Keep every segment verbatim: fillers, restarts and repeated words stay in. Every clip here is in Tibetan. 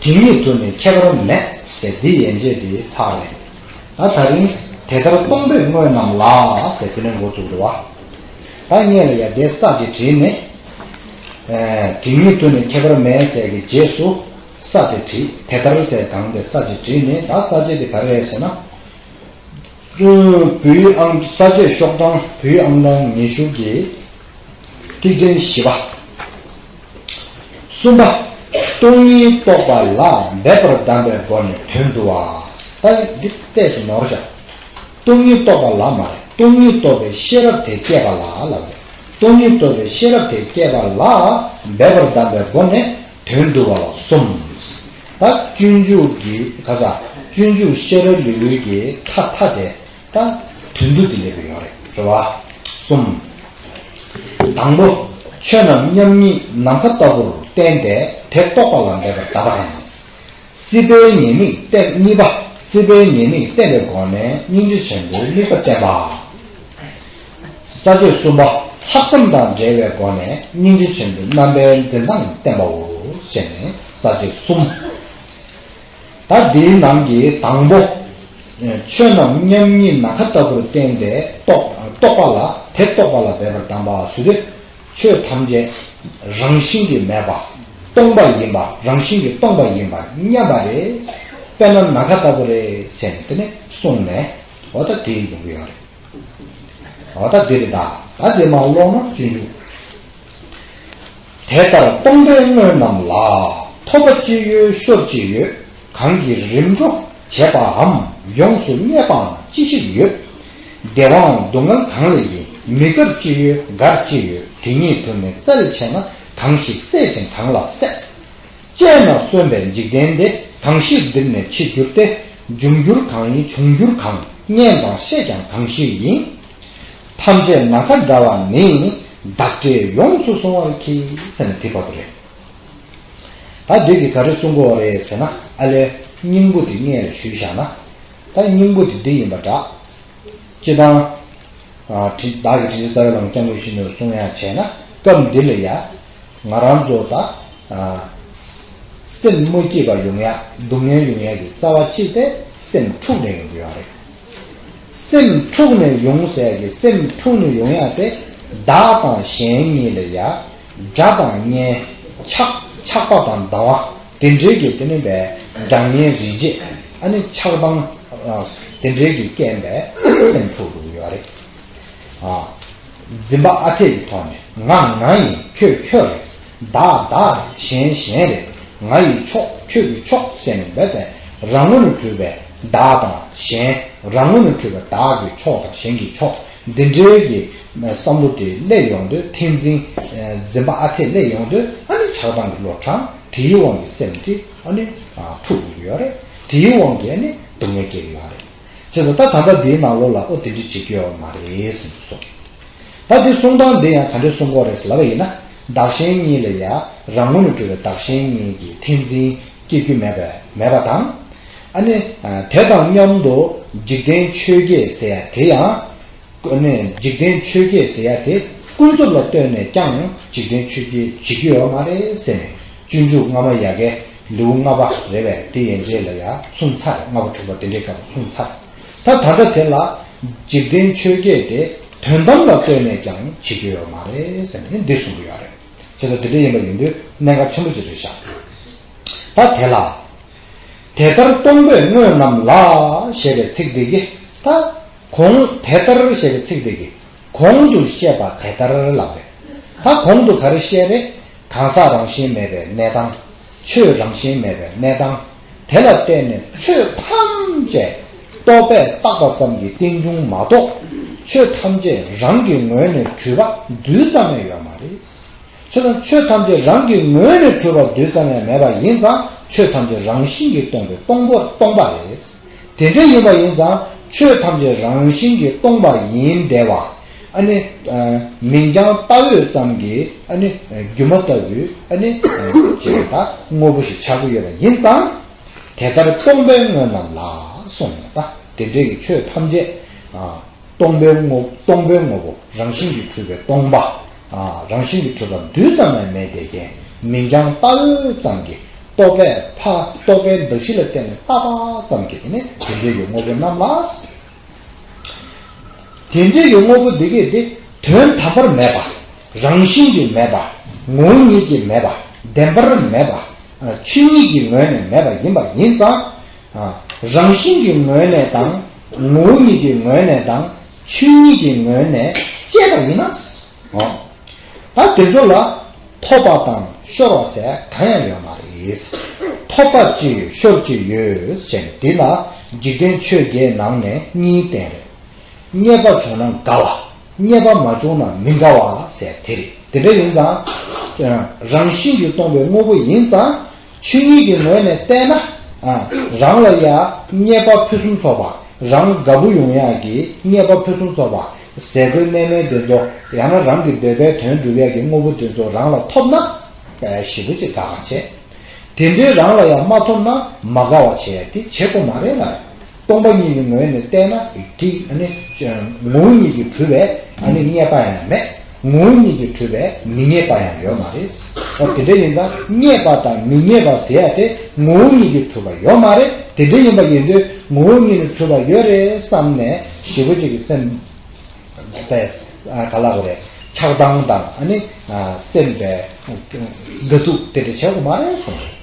དེ་ཉིད་དུ་ནི་ཁྱད་པར་མེད་ཟེར་འདི་ཡན་ཆད་དེ་ཚར་རེད། ད་ད་རིང་དེ་ལྟར་སྟོང་པས་དངོས་རྣམས་ལ་ཟེར་དེ་ནས་འགོ་བཙུགས་འདུག་བ། ད་སྔོན་ལ་ཡ་དེ་ས་ཅིག་བྲིས་ནས། ཨེ། དེ་ཉིད་དུ་ནི་ཁྱད་པར་མེད་ཟེར་གྱི་རྗེས་སུ་ས་དེ་བྲིས། དེ་ལྟར་ཟེར་གང་དེ་ས་ཅིག་བྲིས་ནས། ད་ས་ཅིག་དེ་ག་རེ་རེད་ཟེར་ན། བོད་ཡིག་ཨང་། ས་བཅད་ཤོག་གྲངས་བོད་ཡིག་ཨང་གྲངས་ཉི་ཤུ་གི་ཐིག་ཕྲེང་བཞི་པ། གསུམ་པ། སྟོང་ཉིད་རྟོགས་པ་ལ་འབད་པར་གདམས་པའི་སྒོ་ནས་དོན་བསྡུ་བ། ད་འདི་ཏོག་ཙམ་ནོར་བཞག་སྟོང་ཉིད་རྟོགས་པ་ལ་མ་རེད། སྟོང་ཉིད་རྟོགས་པའི་ཤེས་རབ་དེ་སྐྱེས་པ་ལ་ལབ་རེད། སྟོང་ཉིད་རྟོགས་པའི་ཤེས་རབ་དེ་སྐྱེས་པ་ལ་འབད་པར་གདམས་པའི་སྒོ་ནས་དོན་བསྡུ་བ་ལ་གསུམ། ད་སྤྱོད་འཇུག་གི་ག་ས། སྤྱོད་འཇུག་ཤེས་རབ་ལེའུ་གི་མཐའ་མཐའ་དེ་ད་དོན་བསྡུ་དེ་སླེབས་ཡོད་རེད། རེད་བ། གསུམ། དང་པོ། ཆོས་རྣམས་མཉམ་ཉིད་ནམ་མཁའ་ལྟ་བུར་བསྟན་ཏེ་དེ་རྟོགས་པ་ལ་འབད་པར་གདམས་པ་དང་། སྲིད་པའི་ཉེས་དམིགས་བསྟན། གཉིས་པ། སྲིད་པའི་ཉེས་དམིགས་བསྟན་པའི་སྒོ་ནས་སྙིང་རྗེ་ཆེན་པོའི་དམིགས་པ་བསྟན་པ། ས་བཅད་གསུམ་པ། ལྷག་བསམ་དང་འབྲེལ་བའི་སྒོ་ནས་སྙིང་རྗེ་ཆེན་པོའི་རྣམ་པའི་འཛིན་སྟངས་བསྟན་པའོ། ཞེས་ནས་ས་བཅད་གསུམ། ད་འདིའི་ནང་གི་དང་པོ། ཆོས་རྣམས་མཉམ་ཉིད་ནམ་མཁའ་ལྟ་བུར་བསྟན་ཏེ་རྟོགས། རྟོགས་པ་ལ། དེ་རྟོགས་པ་ལ་འབད་པར་གདམས་པ་ཟེར་དུས། ཆོས་ཐམས་ཅད་རང་བཞིན་གྱིས་མེད་པ། སྟོང་པ་ཡིན་པ། རང་བཞིན་གྱིས་སྟོང་པ་ཡིན་པ་མཉམ་པ་རེད། དཔེར་ན་ནམ་མཁའ་ལྟ་བུ་རེད་ཟེར་ནས་དེ་ནས་གསུངས་ནས། འོ་ད་དེ་ཡིན་དགོས་ཀྱི་ཡོད་རེད། འོ་ད་དེ་རེད་ད། ད་དེ་མར་ཀློག་ན་སྤྱོད་འཇུག་དེ་ལྟར་སྟོང་པའི་དངོས་རྣམས་ལ། ཐོབ་པ་ཅི་ཡོད་ཤོར་ཅི་ཡོད། གང་གིས་རིམ་གྲོ་བྱེད་པའམ། ཡོངས་སུ་རྙེད་པའང་ཅི་ཞིག་ཡོད། བདེ་བའམ་སྡུག་བསྔལ་གང་ལ་ཡིན། མི་དགར་ཅི་ཡོད་དགར་ཅི་ཡོད། དེ་ཉིད་དུ་ནི་བཙལ་བྱས་ན། གང་ཞིག་སྲེད་ཅིང་གང་ལ་སྲེད། དཔྱད་ན་གསོན་པའི་འཇིག་རྟེན་འདི། གང་ཞིག་འདིར་ནི་འཆི་འགྱུར་ཏེ། འབྱུང་འགྱུར་གང་ཡིན་འབྱུང་འགྱུར་གང་། རྙེད་དང་ཤེས་ཀྱང་གང་ཞིག་ཡིན། ཐམས་ཅད་ནམ་མཁའ་འདྲ་བ་ནི། བདག་བྲལ་ཡོངས་སུ་བཟུང་བར་གྱིས། ཟེར་ནས་དེ་བར་དུ་རེད། ད་འདི་གིས་ག་རེ་གསུང་གི་ཡོད་རེད་ཟེར་ན། ཨ་ལས་སྙིང་པོ་དེ་སྔོན་ལ་ཞུས་བཞག་ན། ད་སྙིང་པོ་དེ་འདི་ཡིན་པ་འདྲ། སྤྱིར་བཏང་། ཨ། དྲི། བདག་གིས་དྲིན་ཅན་རྩ་བའི་བླ་མ་སྐྱབས་མགོན་ཆེན་པོས་གསུང་ཡ་བྱས་ན། སྐབས་འདི་ལ་ཡ། ང་རང་ཚོ་ད། ཨ། སེམས་མ་སྐྱིད་པ་ཡོང་ཡ། སྡུག་བསྔལ་ཡོང་ཡ་གི་རྩ་བ་གཅིག་དེ་སེམས་འཁྲུགས་ནས་ཡོང་གི་ཡོད་རེད། སེམས་འཁྲུགས་ནས་ཡོང་ཟེར་གི། སེམས་འཁྲུགས་ནས་ཡོང་ཡ་དེ། བདག་དང་གཞན་གཉིས་ལ་ཡ། དགྲ་དང་གཉེན། ཆགས། ཆགས་པ་དང་སྡང་བ། དེ་འདྲའི་གི་དེ་ནི་བའི་དགྲ་གཉེན་རིགས་བརྒྱད། ཨ་ནི་ཆགས་སྡང་། ཨ། དེ་འདྲའི་གི་རྐྱེན་པས་སེམས་འཁྲུགས་འགྲོ་གི་ཡོད་རེད། ཨ། འཛིན་པ་ཨ་འཐས་ཀྱི་ཐོག་ནས། ང་ང་ཡིན། ཁྱོད་ཁྱོད་རེད། བདག་བདག་རེད། གཞན་གཞན་རེད། ང་ཡི་ཕྱོགས་ཁྱོད་ཀྱི་ཕྱོགས་ཟེར་ནས་འབད་པས། རང་ངོས་ནས་གྲུབ་པའི་བདག་དང་གཞན། རང་ངོས་ནས་གྲུབ་པའི་བདག་གི་ཕྱོགས་དང་གཞན་གྱི་ཕྱོགས། འདི་འདྲའི་གི་བསམ་བློ་དེ་སླེབས་ཡོང་དུས། མཐེབ་འཛིན། འཛིན་པ་ཨ་འཐས་སླེབས་ཡོང་དུས། ཨ་ནི་ཆགས་སྡང་གི་བློ་དྲངས། དེའི་དབང་གིས་སེམས་དེ་ཨ་ནི་འཁྲུགས་ཡོང་གི་ཡོད་རེད། དེའི་དབང་གིས་ཨ་ནི་སྡུག་བསྔལ་སྐྱེ་གི་ཡོད་རེད། བྱས་ཙང་ད་ད་ལྟ་འདིའི་ནང་ལོགས་ལ། ཨོ། དེ་འདྲ་བྱེད་རྒྱུ་ཡོད་མ་རེད་ཟེར་ནས་གསུངས། ད་འདི་གསུང་སྟངས་འདི་ཡང་ག་འདྲ་གསུང་གི་ཡོད་རེད་ཟེར་ལབ་པ་ཡིན་ན། བདག་གཞན་གཉིས་ལ་ཡ། རང་ངོས་ནས་གྲུབ་པའི་བདག་གཞན་གཉིས་ཀྱི་མཐེབ་འཛིན་སྐྱེ་རྒྱུ་མེད་པ། མེད་པ་དང་། ཨ་ནི། ཨ། དེ་དང་མཉམ་དུ་འཇིག་རྟེན་ཆོས་བརྒྱད་ཟེར་ཡ་དེ་ཡང་། ཨ་ནི་འཇིག་རྟེན་ཆོས་བརྒྱད་ཟེར་ཡ་དེ་ཀུན་རྫོབ་ལ་ལྟོས་ནས་ཀྱང་འཇིག་རྟེན་ཆོས་བརྒྱད་བྱེད་རྒྱུ་ཡོད་མ་རེད་ཟེར་ནས། སྤྱོད་འཇུག་སྔ་མ་ཡ་གི་ལེའུ་ལྔ་པ་རེད་པས། དེ་ཡན་ཆད་ལ་ཡ་གསུངས་ཚར། ལྔ་པ་དྲུག་པ་དེ་འདྲའི་སྐབས་གསུངས་ཚར། ད་ད་ལྟ་དེ་ལ་འཇིག་རྟེན་ཆོས་བརྒྱད་དེ་དོན་དམ་ལ་ལྟོས་ནས་ཀྱང་བྱེད་རྒྱུ་ཡོད་མ་རེད་ཟེར་ནས་འདི་གསུང་གི་ཡོད་རེད། བྱས་ཙང་དེ་འདྲ་ཡིན་པ་ཡིན་དུས་གནད་འགག་ཆེན་པོ་ཅིག་རེད་ཤག་ད་དེ་ལ། དེ་ལྟར་སྟོང་པས་དངོས་རྣམས་ལ་ཞེས་པའི་ཚིག་འདི་གིས་ད། གོང་། དེ་ལྟར་ཞེས་པའི་ཚིག་འདི་གིས་གོང་དུ་བཤད་པ་དེ་ལྟར་ལབ་རེད། ད་གོང་དུ་ག་རེ་བཤད་རེད། གང་ཟག་རང་བཞིན་མེད་པའི་གནས་སྟངས། ཆོས་རང་བཞིན་མེད་པའི་གནས་སྟངས། དེ་ལ་བརྟེན་ནས་ཆོས་ཐམས་ཅད་རྟོག་པས་བཏགས་པ་ཙམ་གྱི་རྟེན་འབྱུང་མ་གཏོགས། ཆོས་ཐམས་ཅད་རང་གི་ངོས་ནས་གྲུབ་པ་རྡུལ་ཙམ་ཡང་ཡོད་མ་རེད། ཆོས་ཐམས། ཆོས་ཐམས་ཅད་རང་གི་ངོས་ནས་གྲུབ་པ་རྡུལ་ཙམ་ཡང་མེད་པ་ཡིན་ཙང་། ཆོས་ཐམས་ཅད་རང་བཞིན་གྱིས་སྟོང་པའི་སྟོང་པ། སྟོང་པ་རེད། དེ་འདྲ་ཡིན་པ་ཡིན་ཙང་། ཆོས་ཐམས་ཅད་རང་བཞིན་གྱིས་སྟོང་པ་ཡིན་བསྡད་པ། ཨ་ནི། ཨ། མིང་རྐྱང་ལྟ་བུ་ཙམ་གྱི། ཨ་ནི། སྒྱུ་མ་ལྟ་བུའི། ཨ་ནི། ཅེས་པ་དངོས་པོ་ཞིག་ཆགས་ཀྱི་ཡོད་པ་ཡིན་ཙང་། དེ་ལྟར་སྟོང་པའི་དངོས་རྣམས་ལ་གསུངས་ནས། ད་དེ་འདྲའི་གི་ཆོས་ཐམས་ཅད། ཨ། སྟོང་པའི་དངོས། སྟོང་པའི་དངོས་པོ། རང་བཞིན་གྱིས་གྲུབ་པའི་སྟོང་པ། ཨ། རང་བཞིན་གྱིས་གྲུབ་པ་རྡུལ་ཙམ་ཡང་མེད་བསྡད་མཁན། མིང་རྐྱང་ལྟ་བུ་ཙམ་གྱི་ རྟོག་པས་ཕ་རྟོག་པའི་གདགས་གཞི་ལ་བརྟེན་ནས་ལྟ་བ་ཙམ་གྱིས་དེ་ནི་དེ་འདྲའི་གི་དངོས་པོ་རྣམས་ལ། དེ་འདྲའི་གི་དངོས་པོ་འདི་གས་དེ་དོན་དམ་པར་མེད་པ། རང་བཞིན་གྱིས་མེད་པ། ངོ་བོ་ཉིད་ཀྱིས་མེད་པ། བདེན་པར་མེད་པ། ཆོས་ཉིད་ཀྱི་ངོས་ནས་མེད་པ་ཡིན་པ་ཡིན་ཙང་། རང་བཞིན་གྱི་ངོས་ནས་དང་། ངོ་བོ་ཉིད་ཀྱི་ངོས་ནས་དང་། ཆོས་ཉིད་ཀྱི་ངོས་ནས་དཔྱད་པ་ཡིན་ན། ད་དེ་ཚོ་ལ་ཐོབ་པ་དང་ཤོར་བ་ཟེར་གང་ཡང་ཡོད་མ་རེད། ཐོབ་པ་ཅི་ཡོད་ཤོར་ཅི་ཡོད་ཟེར་ནས་དེ་ལ་འཇིག་རྟེན་ཆོས་བརྒྱད་ནང་ནས་གཉིས་བསྟན་རེད། རྙེད་པ་བྱུང་ན་དགའ་བ། རྙེད་པ་མ་བྱུང་ན་མི་དགའ་བ་ཟེར་དེ་རེད། དེ་འདྲ་ཡིན་ཙང་། རང་བཞིན་གྱིས་སྟོང་པའི་དངོས་པོ་ཡིན་ཙང་། ཆོས་ཉིད་ཀྱི་ངོས་ནས་བལྟས་ན། རང་ལ་ཡང་རྙེད་པ་ཕུན་སུམ་ཚོགས་པ། རང་དགའ་པོ་ཡོང་ཡག་གི་རྙེད་པ་ཕུན་སུམ་ཚོགས་པ། ཟས་གོས་གནས་མལ་དེ་ཚོ། ཡང་ན་རང་གི་འདོད་པའི་དོན་འགྲུབ་ཡག་གི་དངོས་པོ་དེ་ཚོ་རང་ལ་ཐོབ་ན། ཞེ་པོ་ཅིག་དགའ་བ་བྱེད། དེ་འདྲའི་རང་ལ་ཡང་མ་ཐོབ་ན་མ་དགའ་བ་བྱེད་ཡག་དེ་བྱེད་དགོས་མ་རེད་ལ། སྟོང་པ་ཉིད་ཀྱི་ངོས་ནས་བལྟས་ན་དེ་ཨ་ནི་ངོ་བོ་ཉིད་ཀྱིས་གྲུབ་པའི་ཨ་ནི་རྙེད་པ་ཡང་མེད། ངོ་བོ་ཉིད་ཀྱིས་གྲུབ་པའི་མི་རྙེད་པ་ཡང་ཡོད་མ་རེད། འོ་དེ་འདྲ་ཡིན་ཙང་རྙེད་པ་དང་མི་རྙེད་པ་ཟེར་ཡ་དེ་ངོ་བོ་ཉིད་ཀྱིས་གྲུབ་པ་ཡོད་མ་རེད། དེ་འདྲ་ཡིན་པ་ཡིན་དུས་ངོ་བོ་ཉིད་ནས་གྲུབ་པ་ཡོད་རེད་བསམ་ནས་ཞེ་པོ་ཅིག་གི་སེམས་པས་ག་ལ་གོ་རེད། ཆགས་སྡང་དང་ཨ་ནི་སེམས་པའི་དགའ་སྡུག་དེ་འདྲ་བྱེད་དགོས་མ་རེད་གསུངས་རེད།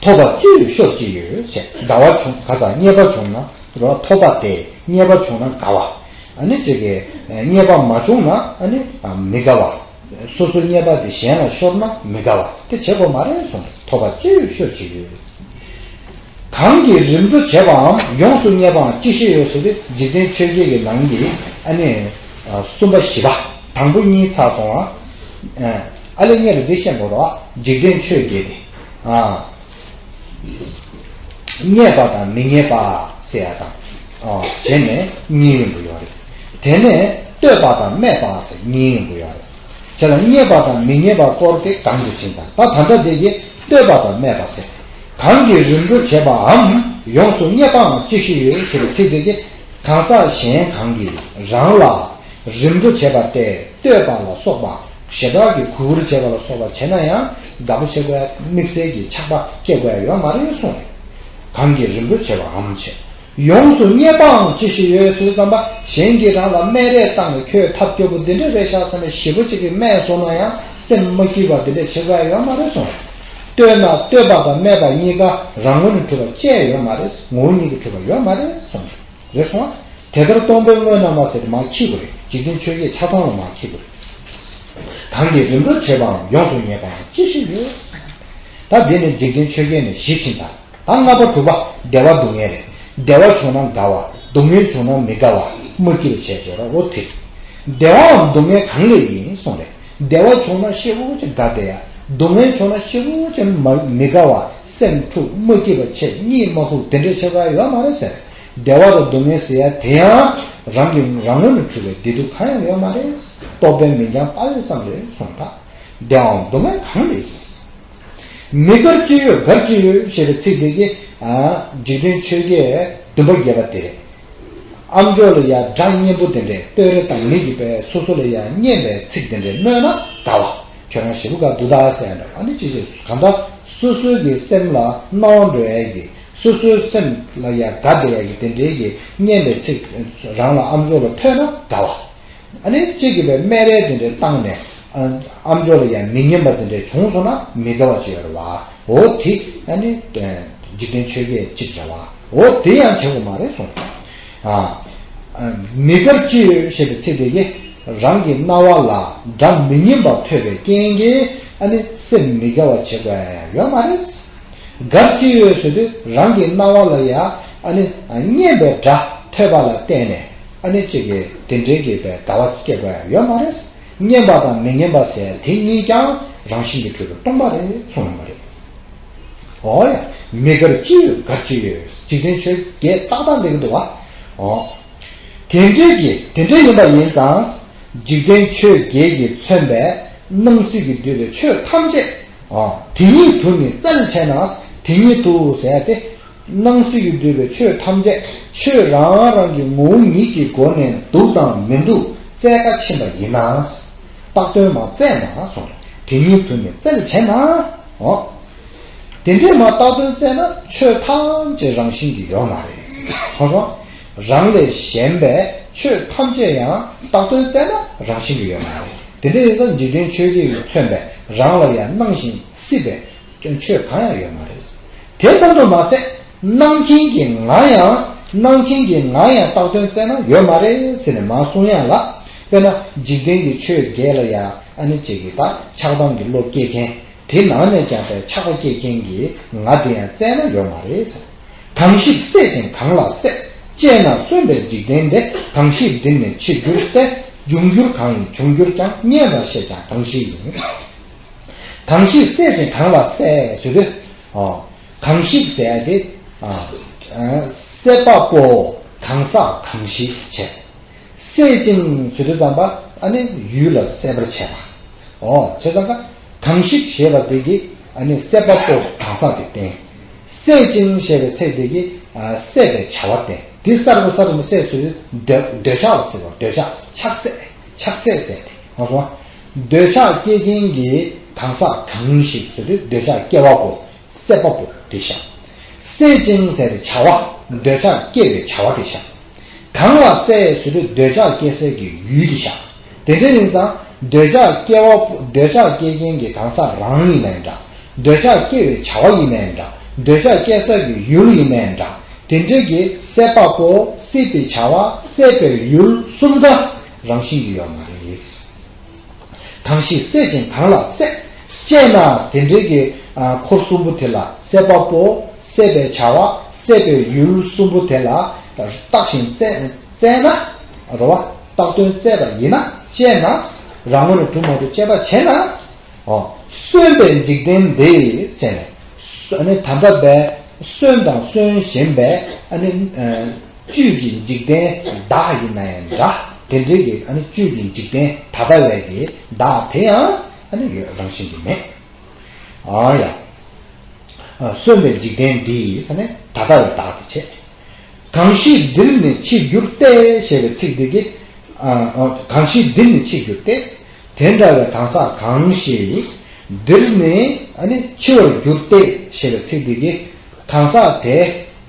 ཐོབ་པ་ཅི་ཡོད་ཤོར་ཅི་ཡོད་ཟེར། དགའ་བ་བྱུང་ག་ས་རྙེད་པ་བྱུང་ན་རོ། ཐོབ་པ་དེ་རྙེད་པ་བྱུང་ན་དགའ་བ། ཨ་ནི་ཅིག་གི་རྙེད་པ་མ་བྱུང་ན་ཨ་ནི་མི་དགའ་བ། སོ་སོའི་རྙེད་པ་དེ་གཞན་ལ་ཤོར་ན་མི་དགའ་བ་དེ་བྱེད་དགོས་མ་རེད་གསུངས་རེད། ཐོབ་པ་ཅི་ཡོད་ཤོར་ཅི་ཡོད། གང་གིས་རིམ་གྲོ་བྱེད་པའམ་ཡོངས་སུ་རྙེད་པའང་ཅི་ཞིག་ཡོད་ཟེར་དུས་འཇིག་རྟེན་ཆོས་བརྒྱད་ཀྱི་ནང་གི་ཨ་ནི་གསུམ་པ་བཞི་པ། དང་པོ་གཉིས་ཚར་སོང་བ། ཨ་ལས་ངས་ལ་འདི་བཤད་དགོས་རེད་བ། འཇིག་རྟེན་ཆོས་བརྒྱད་དེ། རྙེད་པ་དང་མི་རྙེད་པ་ཟེར་ཡ་དང་། བྱས་ནས་གཉིས་ཡོང་གི་ཡོད་རེད། དེ་ནས་ལྟོས་པ་དང་སྨྲས་པ་ཟེར་གཉིས་ཡོང་གི་ཡོད་རེད། བྱས་ལ་རྙེད་པ་དང་མི་རྙེད་པ་སྐོར་དེ་གང་དུ་ཕྱིན་དང་ད་ད་ལྟ་དེ་གི་ལྟོས་པ་དང་སྨྲས་པ་ཟེར། གང་གིས་རིམ་གྲོ་བྱེད་པའམ་ཡོངས་སུ་རྙེད་པའང་ཅི་ཞིག་ཡོད་ཟེར་བའི་ཚིག་དེ་གི་གང་ཟག་གཞན་གང་གིས་རང་ལ་རིམ་གྲོ་བྱེད་པ་སྟེ་ལྟོས་པ་ལ་སོགས་པ་ཞེ་དྲག་གི་གུས་བཀུར་བྱེད་པ་ལ་སོགས་པ་བྱས་ན་ཡང་དགའ་པོ་བྱེད་དགོས་ཡ་དམིགས་བསལ་གྱི་ཆགས་པ་སྐྱེ་དགོས་ཡ་ཡོད་མ་རེད་གསུངས་རེད། གང་གིས་རིམ་གྲོ་བྱེད་པའམ་བྱེད། ཡོངས་སུ་རྙེད་པའང་ཅི་ཞིག་ཡོད་ཟེར་ཙམ་པ་གཞན་གྱིས་རང་ལ་སྨད་རེས་བཏང་ནས་ཁྱོད་ཐབས་སྐྱོ་པོ་འདི་འདྲ་རེད་ཤག་བསམ་ནས་ཞེ་པོ་ཅིག་གིས་སྨད་སོང་ན་ཡང་སེམས་མ་སྐྱིད་པ་འདི་འདྲ་བྱེད་དགོས་ཡ་ཡོད་མ་རེད་གསུངས་རེད། ལྟོས་ན་ལྟོས་པ་དང་སྨྲས་པ་གཉིས་ཀ་རང་ངོས་ནས་གྲུབ་པ་ཅི་ཡང་ཡོད་མ་རེད། ངོ་བོ་ཉིད་ཀྱིས་གྲུབ་པ་ཡོད་མ་རེད་གསུངས་རེད། རེད་སོང་ང་། དེ་ལྟར་སྟོང་པའི་དངོས་རྣམ་པ་ཟེར་ཏེ་མར་འཁྱེར་དགོས་རེད། འཇིག་རྟེན་ཆོས་བརྒྱད་ཆ་ཚང་ལ་མར་འཁྱེར་དགོས་རེད། གང་གིས་རིམ་གྲོ་བྱེད་པའམ་ཡོངས་སུ་རྙེད་པའང་ཅི་ཞིག་ཡོད། ད་འདི་ནི་འཇིག་རྟེན་ཆོས་བརྒྱད་ནས་གཞི་ཕྱིན་དང་། ད་ལྔ་པ་དྲུག་པ་བདེ་བ་སྡུག་བསྔལ་རེད། བདེ་བ་བྱུང་ན་དགའ་བ། སྡུག་བསྔལ་བྱུང་ན་མི་དགའ་བ། མ་སྐྱིད་པ་བྱས་བྱས་ར་འོ་དེ། བདེ་བའམ་སྡུག་བསྔལ་གང་ལས་ཡིན་གསུངས་རེད། བདེ་བ་བྱུང་ན་ཤེས་བོ་ཅིག་དགའ་བསྡད་ཡ། སྡུག་བསྔལ་བྱུང་ན་ཤེས་བོ་ཅིག་མ་མི་དགའ་བ། སེམས་འཁྲུག་མ་སྐྱིད་པ་བྱས་གཉིད་མ་ཁུག་དེ་འདྲ་བྱེད་པ་ཡོད་མ་རེད་ཟེར། བདེ་བ་དང་སྡུག་བསྔལ་ཟེར་ཡ་དེ་ཡང་རང་གི་རང་ངོས་ནས་འཁྲུལ་བའི་བདེ་སྡུག་གང་ཡང་ཡོད་མ་རེད། རྟོག་པས་མིང་རྐྱང་བཏགས་ཡོད་ཙམ་རེད་གསུངས་ད། བདེ་བའམ་སྡུག་བསྔལ་གང་ལས་ཡིན། མི་དགར་ཅི་ཡོད་དགར་ཅི་ཡོད་ཞེས་པའི་ཚིག་དེ་གིས་འཇིག་རྟེན་ཆོས་བརྒྱད་བདུན་པ་བརྒྱད་པ་དེ་རེད། ཨ་མཆོག་ལ་ཡ་སྒྲ་སྙན་པོ་དེ་འདྲས་སྟོད་རེ་དང་མི་གི་པའི་སོ་སོ་ལ་ཡ་སྙན་པའི་ཚིག་དེ་འདྲས་སྨྲས་ན་དགའ་བ། ཁྱོད་རང་ཞེ་པོ་དགའ་འདུག་ད་ཟེར་ཡ་འདྲ་ཨ་ནི་ཅི་ཞིག་གང་ལྟར་སོ་སོའི་གི་སེམས་ལ་སྣང་བ་འགྲོ་ཡ་གི་སོ་སོའི་སེམས་ལ་ཡ་དགའ་བསྡད་ཡ་གི་དེ་འདྲས་གི་སྙན་པའི་ཚིག་རང་ལ་ཨ་མཆོག་ལ་ཐོས་ན་དགའ་བ། ཨ་ནི་གཅིག་གིས་པའི་སྨད་རེས་དེ་འདྲའི་བཏང་ནས་ཨ་ཨ་མཆོག་ལ་ཡང་མི་སྙན་པ་དེ་འདྲའི་བྱུང་སོང་ན་མི་དགའ་བ་ཅིག་ཡོད་རེད་བ། འོ་དེ་ཨ་ནི་འཇིག་རྟེན་ཆོས་བརྒྱད་ཅིག་རེད་བ། འོ་དེ་ཡང་བྱེད་དགོས་མ་རེད་གསུངས། ཨ་མི་དགར་ཅི་ཡོད་ཞེས་པའི་ཚིག་དེ་གིས་རང་གི་རྣ་བ་ལ་སྒྲ་མི་སྙན་པ་ཐོས་པའི་རྐྱེན་གྱིས་ཨ་ནི་སེམས་མི་དགའ་བ་བྱེད་དགོས་ཡ་ཡོད་མ་རེད། དགར་ཅི་ཡོད་ཟེར་དུས་རང་གི་རྣ་བ་ལ་ཡ་ཨ་ནི་སྙན་པའི་སྒྲ་ཐོས་པ་ལ་བརྟེན་ནས་ཨ་ནི་གཅིག་གིས་དེ་འདྲའི་གི་པའི་དགའ་བ་སྐྱེ་དགོས་ཡ་ཡོད་མ་རེད། སྙན་པ་དང་མི་སྙན་པ་ཟེར་དེ་གཉིས་ཀྱང་རང་བཞིན་གྱིས་གྲུབ་པའི་སྟོང་པ་རེད་གསུངས་པ་རེད། འོ་ཡ། མི་དགར་ཅི་ཡོད་དགར་ཅི་ཡོད། འཇིག་རྟེན་ཆོས་བརྒྱད་ཏག་ཏག་འགྲིག་གི་འདུག་བ། འོ། དེ་འདྲའི་གི་དེ་འདྲ་ཡིན་པ་ཡིན་ཙང་། འཇིག་རྟེན་ཆོས་བརྒྱད་ཀྱིས་མཚོན་པའི་སྣང་སྲིད་ཀྱིས་བསྡུས་པའི་ཆོས་ཐམས་ཅད། འོ། དེ་ཉིད་དུ་ནི་བཙལ་བྱས་ན། དེ་ཉིད་དུ་ཟེར་ཏེ། སྣང་སྲིད་ཀྱིས་བསྡུས་པའི་ཆོས་ཐམས་ཅད་ཆོས་རང་རང་གི་ངོ་བོ་ཉིད་ཀྱི་སྒོ་ནས་འདུག་དང་མི་འདུག་བཙལ་ག་ཕྱིན་པ་ཡིན་ན། བཏགས་དོན་མ་བཙལ་ན་གསུངས། དེ་ཉིད་དུ་ནི་བཙལ་བྱས་ན། འོ། དེ་འདྲས་མ་བཏགས་དོན་བཙལ་ན་ཆོས་ཐམས་ཅད་རང་བཞིན་གྱིས་ཡོད་མ་རེད། ཧ་གོ་སོང་། རང་ལས་གཞན་པའི་ཆོས་ཐམས་ཅད་ཡང་བཏགས་དོན་བཙལ་ན་རང་བཞིན་གྱིས་ཡོད་མ་རེད། དེ་འདྲ་ཡིན་ཙང་འཇིག་རྟེན་ཆོས་བརྒྱད་ཀྱིས་མཚོན་པའི་རང་ལ་ཡང་སྣང་ཞིང་སྲིད་པའི་སྐྱོན་ཆོས་གང་ཡང་ཡོད་མ་རེད། དེ་ཙམ་དུ་མ་ཟད། སྣང་མཁན་གྱི་ང་ཡང་སྣང་མཁན་གྱི་ང་ཡང་བཏགས་དོན་བཙལ་ན་ཡོད་མ་རེད་ཟེར་ནས་མར་གསུང་ཡ་ལ། དཔེར་ན་འཇིག་རྟེན་གྱི་ཆོས་བརྒྱད་ལ་ཡང་ཨ་ནི་གཅིག་གིས་ད་ཆགས་སྡང་གི་བློ་སྐྱེ་མཁན། དེ་ནང་ནས་ཀྱང་པའི་ཆགས་པ་སྐྱེ་མཁན་གྱི་ང་དེ་ཡང་བཙལ་ན་ཡོད་མ་རེད། གང་ཞིག་སྲེད་ཅིང་གང་ལ་སྲེད། དཔྱད་ན་གསོན་པའི་འཇིག་རྟེན་འདི། གང་ཞིག་འདིར་ནི་འཆི་འགྱུར་ཏེ། འབྱུང་འགྱུར་གང་ཡིན་འབྱུང་འགྱུར་ཀྱང་། རྙེད་དང་ཤེས་ཀྱང་གང་ཞིག་ཡིན། གང་ཞིག་སྲེད་ཅིང་གང་ལ་སྲེད་ཟེར་དུས། ཨོ། གང་ཞིག་ཟེར་ཡ་དེ། ཨ། ཨ། སྲེད་པ་པོ་གང་ཟག་གང་ཞིག་བྱས། སྲེད་ཅིང་ཟེར་དུས་ཙམ་པ་ཨ་ནི་ཡུལ་ལ་སྲེད་པར་བྱས་པ། ཨོ། བྱས་ཙང་ཀ་གང་ཞིག་ཞེས་པ་དེ་གིས་ཨ་ནི་སྲེད་པ་པོ་གང་ཟག་དེ་བསྟན། སྲེད་ཅིང་ཞེས་པའི་ཚིག་དེ་གིས་ཨ་སྲེད་པའི་བྱ་བ་བསྟན། དེ་གསར་དུ་གསར་དུ་སྲེད་ཟེར་དུས་འདོད་འདོད་ཆགས་ལ་ཟེར་བ། འདོད་ཆགས་ཆགས་སྲེད་ཆགས་སྲེད་ཟེར་ཏེ་ཧ་གོ་སོང་། འདོད་ཆགས་སྐྱེ་མཁན་གྱི་གང་ཟག་གང་ཞིག་ཟེར་དུས་འདོད་ཆགས་སྐྱེ་བ་པོ། སྲེད་པ་པོ་དེ་བཞག་སྲེད་ཅིང་ཟེར་བའི་བྱ་བ། འདོད་ཆགས་སྐྱེ་བའི་བྱ་བ་དེ་བཞག་གང་ལ་སྲེད་ཟེར་དུས་འདོད་ཆགས་སྐྱེ་སའི་གི་ཡུལ་དེ་བཞག་དེ་འདྲ་ཡིན་ཙང་འདོད་ཆགས་སྐྱེ་བ་པོ། འདོད་ཆགས་སྐྱེ་མཁན་གྱི་གང་ཟག་རང་ཡིན་ནའི་འདྲ། འདོད་ཆགས་སྐྱེ་བའི་བྱ་བ་ཡིན་ནའི་འདྲ། འདོད་ཆགས་སྐྱེ་ས་གི་ཡུལ་ཡིན་ནའི་འདྲ། དེ་འདྲ་གི་སྲེད་པ་པོ། སྲེད་པའི་བྱ་བ། སྲེད་པའི་ཡུལ་གསུམ་ཀ་རང་བཞིན་གྱིས་ཡོད་མ་རེད། གང་ཞིག་སྲེད་ཅིང་གང་ལ་སྲེད། དཔྱད་ན་དེ་འདྲའི་གི་ཨ་འཁོར་གསུམ་པོ་དེ་ལ། སྲེད་པ་པོ། སྲེད་པའི་བྱ་བ། སྲེད་པའི་ཡུལ་གསུམ་པོ་དེ་ལ་བརྟགས་ཤིང་བཙལ་བཙལ་ན། རེད་བ། བཏགས་དོན་བཙལ་བ་ཡིན་ན། དཔྱད་ན། རང་ངོས་ནས་གྲུབ་མ་གྲུབ་དཔྱད་པ་བྱས་ན། ཨོ། གསོན་པའི་འཇིག་རྟེན་འདི་ཟེར་ནས། ཨ་ནི་ད་ལྟ་བའི་གསོན་དང་གསོན་བཞིན་པའི་ཨ་ནི་ཨ་བཅུད་ཀྱི་འཇིག་རྟེན་བདག་ཡིན་ན་ཡང་འདྲ། དེ་འདྲའི་གི་ཨ་ནི་བཅུད་ཀྱི་འཇིག་རྟེན་ད་ལྟ་བའི་གི་བདག་དེ་ཡང་ཨ་ནི་ཡོད། རང་བཞིན་གྱིས་མེད། ཨ་ཡ། ཨ་གསོན་པའི་འཇིག་རྟེན་འདི་ཟེར་ནས་ད་ལྟ་བའི་བདག་དེ་བྱས། གང་ཞིག་འདིར་ནི་འཆི་འགྱུར་ཏེ་ཞེས་པའི་ཚིག་འདི་གིས། ཨ་ཨ་གང་ཞིག་འདིར་ནི་འཆི་འགྱུར་ཏེ། དེ་འདྲ་བའི་གང་ཟག་གང་ཞིག་འདིར་ནི་ཨ་ནི་འཆི་བར་འགྱུར་ཏེ་ཞེས་པའི་ཚིག་འདི་གིས་གང་ཟག་དེ་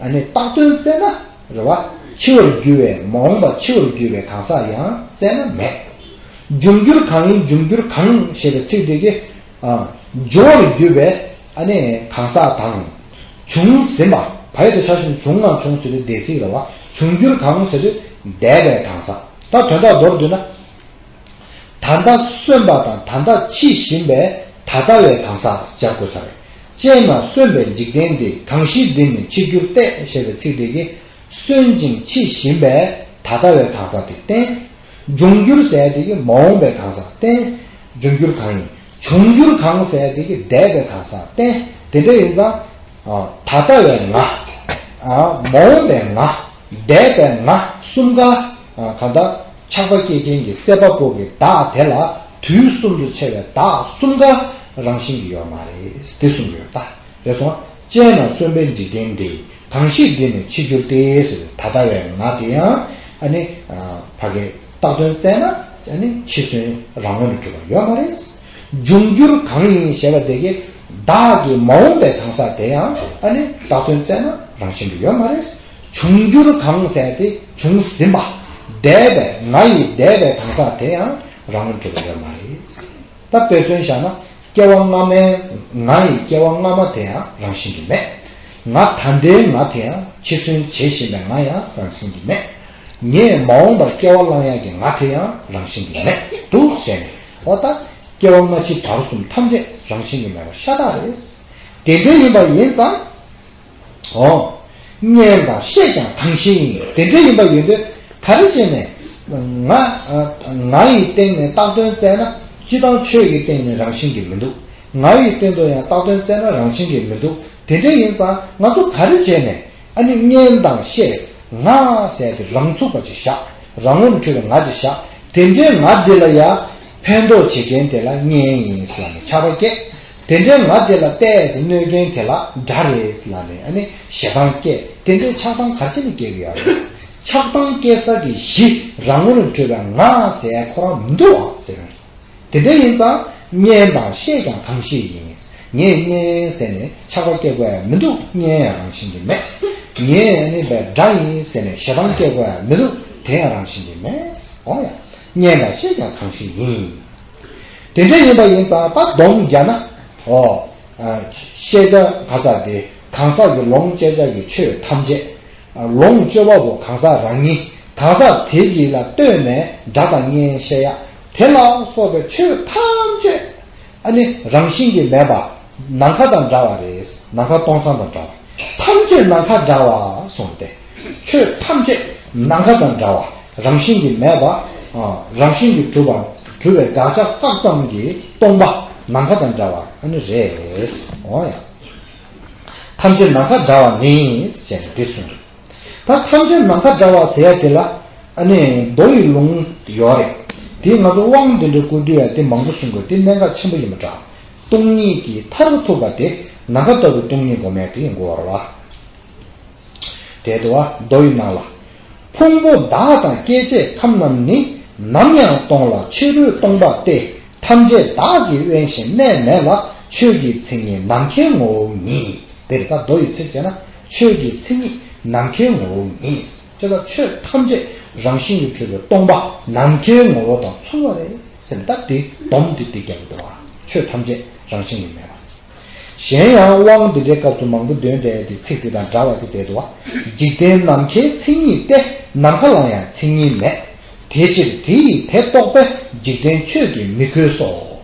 ཨ་ནི་བཏགས་དོན་བཙལ་ན་རེད་བ། འཆི་བར་འགྱུར་བའི་མ་འོངས་པ་འཆི་བར་འགྱུར་བའི་གང་ཟག་ཡང་བཙལ་ན་མེད། འབྱུང་འགྱུར་གང་ཡིན་འབྱུང་འགྱུར་གང་ཞེས་པའི་ཚིག་འདི་གིས། ཨ་འབྱུང་བར་འགྱུར་བའི་ཨ་ནི་གང་ཟག་དང་། བྱུང་ཟིན་པ། བ་ཡ་བཏགས་བྱ་ཞབས་ཀྱུ་བྱུང་ང་བྱུང་ཟེར་དུས་འདས་ཚིག་རེད་བ། འབྱུང་འགྱུར་གང་ཟེར་དུས་འདས་པའི་གང་ཟག་ད་དོན་དག་མདོར་བསྡུས་ན། ད་ལྟ་གསོན་པ་དང་ད་ལྟ་འཆི་བཞིན་པའི་ད་ལྟ་བའི་གང་ཟག་སྦྱར་དགོས་ས་རེད། དཔྱད་ན་གསོན་པའི་འཇིག་རྟེན་འདི། གང་ཞིག་འདིར་ནི་འཆི་འགྱུར་ཏེ་ཞེས་པའི་ཚིག་འདི་གིས་གསོན་ཅིང་འཆི་བཞིན་པའི་ད་ལྟ་བའི་གང་ཟག་དེ་བསྟན། འབྱུང་འགྱུར་ཟེར་དེ་གིས་མ་འོངས་པའི་གང་ཟག་བསྟན། འབྱུང་འགྱུར་གང་ཡིན། འབྱུང་འགྱུར་གང་ཟེར་དེ་གིས་འདས་པའི་གང་ཟག་བསྟན། དེ་འདྲ་ཡིན་ཙང་། ཨ་ད་ལྟ་བའི་ང་། ཨ་མ་འོངས་པའི་ང་། འདས་པའི་ང་གསུམ་ཀ་ཨ་གང་ལྟར་ཆགས་པ་སྐྱེ་མཁན་གྱི་སྲེད་པ་པོ་གི་བདག་དེ་ལ་དུས་གསུམ་དུ་ཆེ་བའི་བདག་གསུམ་ཀ་རང་བཞིན་གྱིས་ཡོད་མ་རེད། དེ་གསུངས་ཡོད་ད། རེད་སོང་། དཔྱད་ན་གསོན་པའི་འཇིག་རྟེན་འདི། གང་ཞིག་འདིར་ནི་འཆི་འགྱུར་ཏེ་ཟེར་ད་ལྟ་བའི་ང་དེ་ཡང་ཨ་ནི་ཕ་གི་བཏགས་དོན་བཙལ་ན་ཨ་ནི་འཆི་གསོན་རང་ངོས་ནས་གྲུབ་པ་ཡོད་མ་རེད། འབྱུང་འགྱུར་གང་ཡིན་ཞེས་པ་དེ་གིས་བདག་གི་མ་འོངས་པའི་གང་ཟག་དེ་ཡང་ཨ་ནི་བཏགས་དོན་བཙལ་ན་རང་བཞིན་དུ་ཡོད་མ་རེད། འབྱུང་འགྱུར་གང་ཟེར་དེ་འབྱུང་ཟིན་པ། འདས་པའི་ང་ཡི་འདས་པའི་གང་ཟག་དེ་ཡང་རང་ངོས་གྲུབ་པ་ཡོད་མ་རེད། ད་དཔེ་མཚོན་བཞག་ན་སྐྱེ་བ་སྔ་མའི་ང་ཡི་སྐྱེ་བ་སྔ་མ་དེ་ཡང་རང་བཞིན་གྱིས་མེད། ང་ད་ལྟའི་ང་དེ་ཡང་འཆི་གསོན་བྱེད་བཞིན་པའི་ང་ཡང་རང་བཞིན་གྱིས་མེད། ངས་མ་འོངས་པར་སྐྱེ་བ་བླང་ཡག་གི་ང་དེ་ཡང་རང་བཞིན་གྱིས་མེད་འདུག་ཟེར་ནས་འོ་ད་སྐྱེ་བ་སྔ་ཕྱི་བར་གསུམ་ཐམས་ཅད་རང་བཞིན་གྱིས་མེད་པ་ཤ་སྟག་རེད། དེ་འདྲ་ཡིན་པ་ཡིན་ཙང་། ཨོ། རྙེད་དང་ཤེས་ཀྱང་གང་ཞིག་ཡིན། དེ་འདྲ་ཡིན་པ་ཡིན་དུས་ག་རེ་བྱས་ནས་ང་ང་ཡི་སྟེང་ནས་བཏགས་དོན་བཙལ་ན་སྤྱིར་བཏང་ཆོས་ཀྱི་སྟེང་ནས་རང་བཞིན་གྱིས་མི་འདུག་ང་ཡི་སྟེང་དུ་ཡང་བཏགས་དོན་བཙལ་ན་རང་བཞིན་གྱིས་མི་འདུག་དེ་འདྲ་ཡིན་ཙང་ང་ཚོ་ག་རེ་བྱས་ནས་ཨ་ནི་རྙེད་དང་ཤེས་ང་ཟེར་ཏེ་རང་ཚུགས་པ་ཅིག་བཞག་རང་ངོས་ནས་གྲུབ་པའི་ང་ཅིག་བཞག་དེ་འདྲའི་ང་འདི་ལ་ཡང་ཕན་ཐོགས་བྱེད་མཁན་དེ་ལ་གཉེན་ཡིན་ཟེར་ནས་ཆགས་པ་སྐྱེ། དེ་འདྲའི་ང་དེ་ལ་བལྟས་ཟེར་གནོད་མཁན་དེ་ལ་དགྲ་རེད་ཟེར་ལབ་ནས་ཨ་ནི་ཞེ་སྡང་སྐྱེ། དེ་འདྲའི་ཆགས་སྡང་ག་རེ་བྱས་ནས་སྐྱེ་གི་ཡོད་རེད། ཆགས་སྡང་སྐྱེ་ས་གི་གཞི་རང་ངོས་ནས་གྲུབ་པའི་ང་ཟེར་ཁོ་རང་མི་འདུག་ཨ་ཟེར། དེ་འདྲ་ཡིན་ཙང་རྙེད་དང་ཤེས་ཀྱང་གང་ཞིག་ཡིན། ངས་རྔན་ཟེར་ནས་ཆགས་པ་སྐྱེ་དགོས་ཡ་མི་འདུག། རྔན་ཡང་རང་བཞིན་གྱིས་མེད། ངས་ནི་བའི་དགྲ་ཡིན་ཟེར་ནས་ཞེ་སྡང་སྐྱེ་དགོས་ཡ་མི་འདུག། དེ་ཡང་རང་བཞིན་གྱིས་མེད། འོ་ཡ། རྔན་དང་བཤད་ཀྱང་གང་ཞིག་ཡིན། དེ་འདྲ་ཡིན་པ་ཡིན་ཙང་ད་སྡོམ་རྒྱག་ན། འོ། ཤེས་བྱ་ག་ས་དེ་གང་ཟག་གི་ལོངས་སྤྱད་བྱ་ཡི་ཆོས་ཐམས་ཅད། ལོངས་སྤྱོད་པ་པོ་གང་ཟག་རང་ཉིད། གང་ཟག་དེ་གཉིས་ལ་ལྟོས་ནས་དགྲ་དང་གཉེན་བཤད་ཡ། དེ་ལ་སོགས་པའི་ཆོས་ཐམས་ཅད། ཨ་ནི་རང་བཞིན་གྱིས་མེད་པ། ནམ་མཁའ་དང་འདྲ་བ་རེད། ནམ་མཁའ་སྟོང་སང་དང་འདྲ་བ། ཐམས་ཅད་ནམ་མཁའ་འདྲ་བ་གསུངས་ཏེ། ཆོས་ཐམས་ཅད་ནམ་མཁའ་དང་འདྲ་བ། རང་བཞིན་གྱིས་མེད་པ། ཨ། རང་བཞིན་གྱིས་གྲུབ་པ། གྲུབ་པའི་དགག་བྱ་བཀག་ཙམ་གྱི་སྟོང་པ་ནམ་མཁའ་དང་འདྲ་བ་ཨ་ནི་རེད། འོ་ཡ། ཐམས་ཅད་ནམ་མཁའ་འདྲ་བ་ནི་ཞེས་ནས་འདི་གསུངས། ད་ཐམས་ཅད་ནམ་མཁའ་འདྲ་བ་ཟེར་ཡ་དེ་ལ་ཨ་ནི་མདོ་ཡི་ལུང་ཡོད་རེད། དེ་ང་ཚོ་དབང་འདི་འདྲ་བསྐུར་དུས་ཡ་དེ་མང་པོ་གསུང་དགོས། དེ་གནད་འགག་ཆེན་པོ་ཡིན་པ་འདྲ། སྟོང་ཉིད་ཀྱི་མཐར་ཐུག་པ་དེ་ནམ་མཁའ་ལྟ་བུའི་སྟོང་ཉིད་སྒོམ་ཡ་དེ་ཡིན་དགོས་པ་རེད་བ། དེ་དུ་བ་མདོ་ཡི་ནང་ལ། ཕུང་པོ་དག་དང་སྐྱེ་མཆེད་ཁམས་རྣམས་ནི། ནམ་ཡང་སྟོང་ལ་ཕྱི་རོལ་སྟོང་པ་སྟེ། ཐམས་ཅད་བདག་གིས་དབེན་ཞིང་གནས་མེད་ལ། ཆོས་ཀྱི་མཚན་ཉིད་ནམ་མཁའི་ངོ་བོ་ཉིད། དེ་རེད། ད་མདོ་ཡི་ཚིག་བྱས་ན་ཆོས་ཀྱི་མཚན་ཉིད་ནམ་མཁའི་ངོ་བོ་ཉིད། དེ་ལ་ཆོས་ཐམས་ཅད་རང་བཞིན་གྱིས་གྲུབ་པའི་སྟོང་པ་ནམ་མཁའི་ངོ་བོ་དང་མཚུངས་པ་རེད་ཟེར་ནས་ད་དེ་སྡོམ་དེ་འདི་རྒྱག་གི་འདུག་བ། ཆོས་ཐམས་ཅད་རང་བཞིན་གྱིས་མེད་པ། གཞན་ཡང་དབང་འདི་འདྲའི་སྐབས་སུ་མང་པོ་འདོན་པའི་དེ་ཚིག་དེ་དང་འདྲ་བ་དེ་བསྡད་འདུག་བ། འཇིག་རྟེན་ནམ་མཁའི་མཚན་ཉིད་སྟེ། ནམ་མཁའ་ལ་ཡང་མཚན་ཉིད་མེད། དེ་ཕྱིར་དེ་ཡི་དེ་རྟོགས་པས་འཇིག་རྟེན་ཆོས་ཀྱིས་མི་གོས་སོ།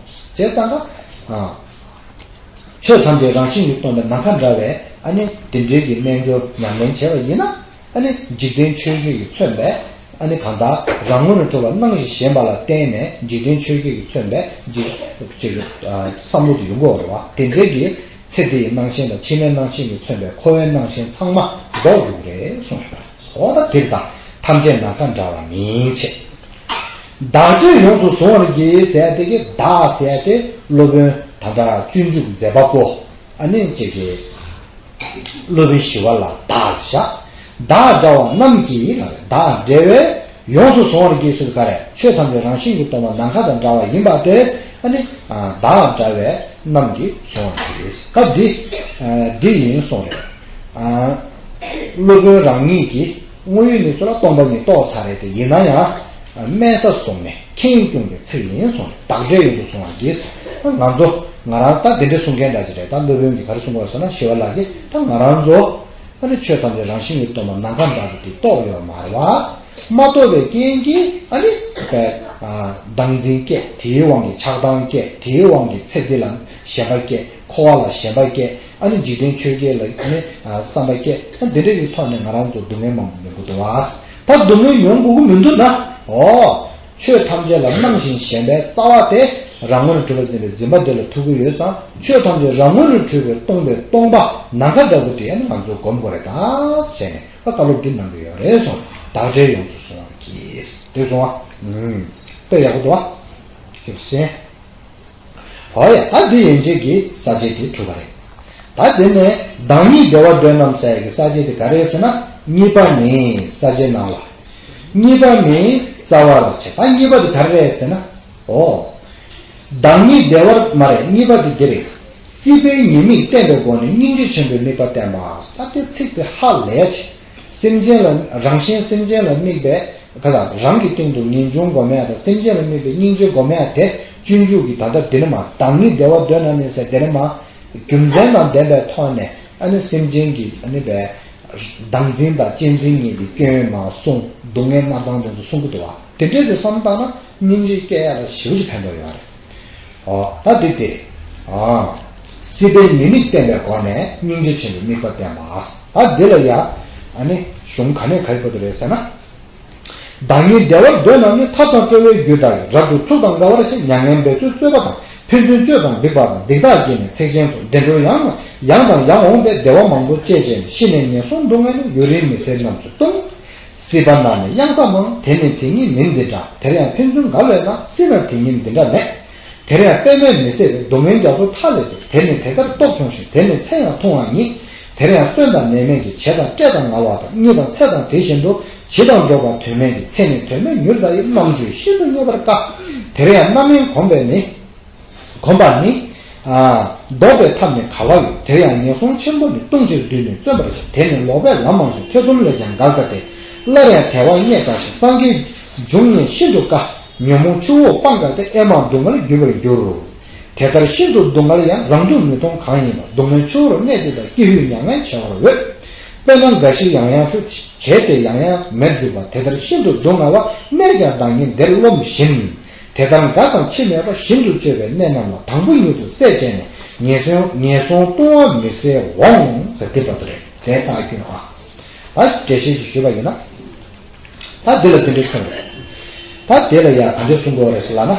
ཅེས་གསུངས་པ། ཆོས་ཐམས་ཅད་རང་བཞིན་གྱིས་སྟོང་པའི་ནམ་མཁའ་འདྲ་བའི་ཨ་ནི་དེ་འདྲའི་གི་རྣལ་འབྱོར་ཉམས་ལེན་བྱས་པ་ཡིན་ན། ཨ་ནི་འཇིག་རྟེན་ཆོས་བརྒྱད་ཀྱིས་མཚོན་པའི་ཨ་ནི་གང་ལྟར་རང་ངོས་ནས་གྲུབ་པ་སྣང་ཞིང་ཞེན་པ་ལ་བརྟེན་ནས་འཇིག་རྟེན་ཆོས་བརྒྱད་ཀྱིས་མཚོན་པའི་འཇིག་ཅིག་བསམ་བློ་དེ་ཡོང་གི་ཡོད་རེད་བ། དེ་འདྲའི་གི་ཚེ་འདི་ཡི་སྣང་ཞེན་དང་ཕྱི་མའི་སྣང་ཞེན་གྱིས་མཚོན་པའི་འཁོར་བའི་སྣང་ཞེན་ཚང་མ་ལྡོག་འགྲོ་གི་རེད་གསུངས་ཡོད་པ། འོ་ན་དེ་དང་ཐམས་ཅད་ནམ་མཁའ་འདྲ་བ་མིན་ཕྱིར། བདག་བྲལ་ཡོངས་སུ་བཟུང་བར་བགྱི་ཟེར་དེ་གི་བདག་ཟེར་དེ་སློབ་དཔོན་ད་ལྟ་སྤྱོད་འཇུག་མཛད་པ་པོ་ཨ་ནི་ཅིག་གི་སློབ་དཔོན་ཞི་བ་ལྷ་བདག་ལ་བཞག། བདག་འདྲ་བ་རྣམས་ཀྱིས་ལ་བདག་འདྲ་བས་ཡོངས་སུ་བཟུང་བར་བགྱི་ཟེར་ག་རེ། ཆོས་ཐམས་ཅད་རང་བཞིན་གྱིས་སྟོང་པ་ནམ་མཁའ་དང་འདྲ་བ་ཡིན་པ་དེ་ཨ་ནི་བདག་འདྲ་བས་རྣམས་ཀྱིས་བཟུང་བར་བགྱི། ད་འདི་འདི་ཡིན་གསུངས་རེད། སློབ་དཔོན་རང་ཉིད་ཀྱིས་དངོས་ཡོད་གནས་ཚུལ་ལ་སྟོང་པ་ཉིད་རྟོགས་ཚར་རེད་དེ། ཡིན་ན་ཡང་དམན་ས་བཟུང་ནས་ཁེངས་སྐྱུང་གི་ཚིག་ཡིན་གསུངས་རེད། བདག་འདྲ་ཡོངས་སུ་བཟུང་བར་བགྱི། ང་ཚོ་ང་རང་ད་དེ་འདྲ་གསུང་མཁན་འདྲ་ཞིག་རེད། ད་སློབ་དཔོན་གྱིས་ག་རེ་གསུང་གི་ཡོད་ཟེར་ན། ཞི་བ་ལྷ་གིས་ད་ང་རང་ཚོ་ཨ་ནི་ཆོས་ཐམས་ཅད་རང་བཞིན་གྱིས་སྟོང་པ་ནམ་མཁའ་འདྲ་པོ་དེ་རྟོགས་ཡོད་མ་རེད་བ། མ་རྟོགས་པའི་རྐྱེན་གྱིས་ཨ་ནི་བདག་འཛིན་སྐྱེ། དེའི་དབང་གིས་ཆགས་སྡང་སྐྱེ། དེའི་དབང་གིས་ཚེ་འདི་ལ་ཞེན་པ་སྐྱེ། འཁོར་བ་ལ་ཞེན་པ་སྐྱེ། ཨ་ནི་འཇིག་རྟེན་ཆོས་བརྒྱད་ལ་ཨ་ནི་བསམ་པ་སྐྱེ། ཨ་འདི་འདྲ་ཡི་ཐོག་ནས་ང་རང་ཚོ་སྡུག་བསྔལ་མང་པོ་མྱོང་གི་འདུག་བ། ད་སྡུག་བསྔལ་མྱོང་དགོས་ཀྱི་མི་འདུག་ན། འོ། ཆོས་ཐམས་ཅད་ལ་སྣང་ཞིང་ཞེན་པའི་རྩ་བ་དེ་རང་ངོས་ནས་གྲུབ་པར་འཛིན་པའི་འཛིན་པ་དེ་ལ་ཐུག་གི་ཡོད་ཙང་། ཆོས་ཐམས་ཅད་རང་ངོས་ནས་གྲུབ་པའི་སྟོང་པའི་སྟོང་པ་ནམ་མཁའ་འདྲ་པོ་དེ་ཨ་ནི་ང་ཚོ་སྒོམ་དགོས་རེད་ད་ཟེར་ནས་བཀའ་སློབ་འདི་གནང་གི་ཡོད་རེད་གསུངས། བདག་འདྲ་ཡོངས་སུ་བཟུང་བར་བགྱི། དེ་གསུངས་པ། དཔེ་ཡག་པོ་འདུག་བ། ཞིག་གསན། འོ་ཡ། ད་འདི་ཡན་ཆད་ཀྱི་ས་བཅད་དེ་གྲུབ་པ་རེད། ད་དེ་ནས་བདག་ཉིད་བདེ་བ་འདོད་རྣམས་ཟེར་ཡ་གི་ས་བཅད་དེ་ག་རེ་རེད་ཟེར་ན། གཉིས་པ་ནི་ས་བཅད་ནང་ལ། གཉིས་པ་ནི་རྩ་བ་རུ་བྱེད། ད་གཉིས་པ་དེ་ག་རེ་རེད་ཟེར་ན། འོ། བདག་ཉིད་བདེ་བར་མ་རེད། གཉིས་པ་དེ་འདི་རེད། སྲིད་པའི་ཉེས་དམིགས་བསྟན་པའི་སྒོ་ནས་སྙིང་རྗེ་ཆེན་པོའི་དམིགས་པ་བསྟན་པ། ད་དེ་ཚིག་དེ་ཧ་ལས་ཆེ། སེམས་ཅན་ལ་རང་གཞན་སེམས་ཅན་ལ་དམིགས་པའི་ག་ལ་རང་གི་སྟེང་དུ་ངེས་འབྱུང་སྒོམ་ཡ་དང་སེམས་ཅན་ལ་དམིགས་པའི་སྙིང་རྗེ་སྒོམ་ཡ་དེ་སྤྱོད་འཇུག་གི་ད་ལྟ་འདི་ནི་མ་བདག་ཉིད་བདེ་བ་འདོད་རྣམས་ནི་ཟེར་འདི་ནི་མ་རྒྱུ་མཚན་དང་ལྡན་པའི་ཐོག་ནས་ཨ་ནི་སེམས་ཅན་གྱི་ཨ་ནི་བའི་བདག་འཛིན་དང་གཅེས་འཛིན་གཉིས་ཀྱི་སྐྱོན་མ་གསུངས། སྡུག་བསྔལ་མནར་ཐང་དེ་ཚོ་གསུང་གི་འདུག་བ། དེ་འདྲའི་ཚེ་བསམ་བཏང་ན་སྙིང་རྗེ་སྐྱེ་ཡ་ལ་ཞེ་པོ་ཅིག་ཕན་ཐོགས་ཡོད་རེད། ཨོ། ད་འདི་སྟེ། ཨ། སྲིད་པའི་ཉེས་དམིགས་བསྟན་པའི་སྒོ་ནས་སྙིང་རྗེ་ཆེན་པོའི་དམིགས་པ་བསྟན་པ། ད་འདི་ལ་ཡ། ཨ་ནི་གཞུང་ག་ནས་ག་རེ་བཀོད་དེ་རེད་ཟེར་ན། བདག་ཉིད་བདེ་བར་འདོད་རྣམས་ནི། ཐབས་དང་སྤྲོ་བའི་རྒྱུ་དག་གིས། རབ་ཏུ་འཁྲུག་དང་དགའ་བར་བྱེད། མྱ་ངན་འབད་ཚུལ་རྩོད་པ་དང་། ཕན་ཚུན་བཅོས་དང་འབིགས་པ་དང་། སྡིག་དག་བགྱིས་ནས་ཚེགས་ཆེན་དུ། བདེ་འགྲོར་ཡང་ཡང་དང་ཡང་འོངས་པའི། བདེ་བ་མང་པོ་སྤྱད་བྱས་ནས། ཤི་ནས་ངན་སོང་སྡུག་བསྔལ་ནི། ཡུན་རིང་མི་བཟད་རྣམས་སུ་ལྟུང་། སྲིད་པ་ནང་ནས་གཡང་ས་མང་། དེ་ནི་དེ་ཉིད་མིན་འདི་འདྲ། དེར་ཡང་ཕན་ཚུན་དགའ་བས་ན། སྲིད་ན་དེ་ཉིད་འདི་འདྲ་མེད། དེར་ཡང་དཔེ་མེད་མི་བཟད་པའི། སྡུག་བསྔལ་རྒྱ་མཚོ་མཐའ་ལས་འདས། དེ་ནི་དེ་ལྟར་རྟོགས་བྱུང་ཞིང་། དེ་ནི་མཚན་ཡང་ཐུང་བ་ཉིད། དེར་ཡང་གསོན་དང་ནད་མེད་ཀྱི། བྱད་དང་བཀྲེས་དང་ངལ་བ་དང་། གཉིད་དང་འཚེ་དང་དེ་བཞིན་དུ། བྱིས་དང་འགྲོགས་པ་དོན་མེད་ཀྱི། ཚེ་ནི་དོན་མེད་མྱུར་འདའ་ཡི། རྣམ་འགྱུར་ཤིན་ཏུ་རྙེད་པར་དཀའ། དེར་ཡང་རྣམ་སྨིན་གོམས་པས་ནི། གོམས་པ་ནི། ཨ། ལྡོག་པའི་ཐབས་ནི་ག་ལ་ཡོད། དེ་ཡང་ངན་སོང་ཆེན་པོ་ནི། ལྟུང་བྱེད་བདུད་ནི་བརྩོན་པར་བྱ། དེ་ནི་ལོག་པའི་ལམ་མང་ཞིང་། ཐེ་ཚོམ་ལས་ཀྱང་འགལ་དཀའ་སྟེ། སླར་ཡང་དལ་བ་རྙེད་དཀའ་ཞིང་། སངས་རྒྱས་འབྱུང་ནི་ཤིན་ཏུ་དཀའ། ཉོན་མོངས་ཆུ་བོ་སྤང་དཀའ་སྟེ། ཨེ་མ་སྡུག་བསྔལ་རྒྱུ་བར་འགྱུར། དེ་ལྟར་ཤིན་ཏུ་སྡུག་བསྔལ་ཡང་། རང་སྡུག་མི་མཐོང་གང་ཡིན་པ། སྡུག་བསྔལ་ཆུ་བོར་གནས་དེ་དག་ཀྱི་ཧུད་མྱ་ངན་བྱེད་པར་འོས། དཔེར་ན་རྒ་ཤི་ཡང་ཡང་འཁྲུག་བྱས་ཏེ་ཡང་ཡང་མེར་འཇུག་པ། དེ་ལྟར་ཤིན་ཏུ་སྡུག་བསྔལ་བ། གནས་ཀྱང་བདག་ཉིད་འདིར་རློམ་བཞིན། དེ་ལྟར་འགའ་དང་ཕྱིས་མེད་པ། ཞིང་དུ་སྤྱོད་པའི་གནས་རྣམས་ལ། དང་པོ་ཉིད་དུ་སྲེད་བཅད་ནས། ངན་སོང་ངན་སོང་ལྟུང་བ་མི་བཟད་འོང་། ཟེར་དེ་ལྟ་བུ་རེད། དེ་ལྟར་སྐྱོན་ཨ། ད་འགྲེལ་བཤད་ཅིག་ཞུས་པ་ཡིན་ན། ད་འདི་ལ་འདི་འདྲའི་ཁྱོན་རེད། ད་དེ་ལ་ཡང་ག་འདྲ་གསུང་དགོས་རེད་ཟེར་ལབ་ན།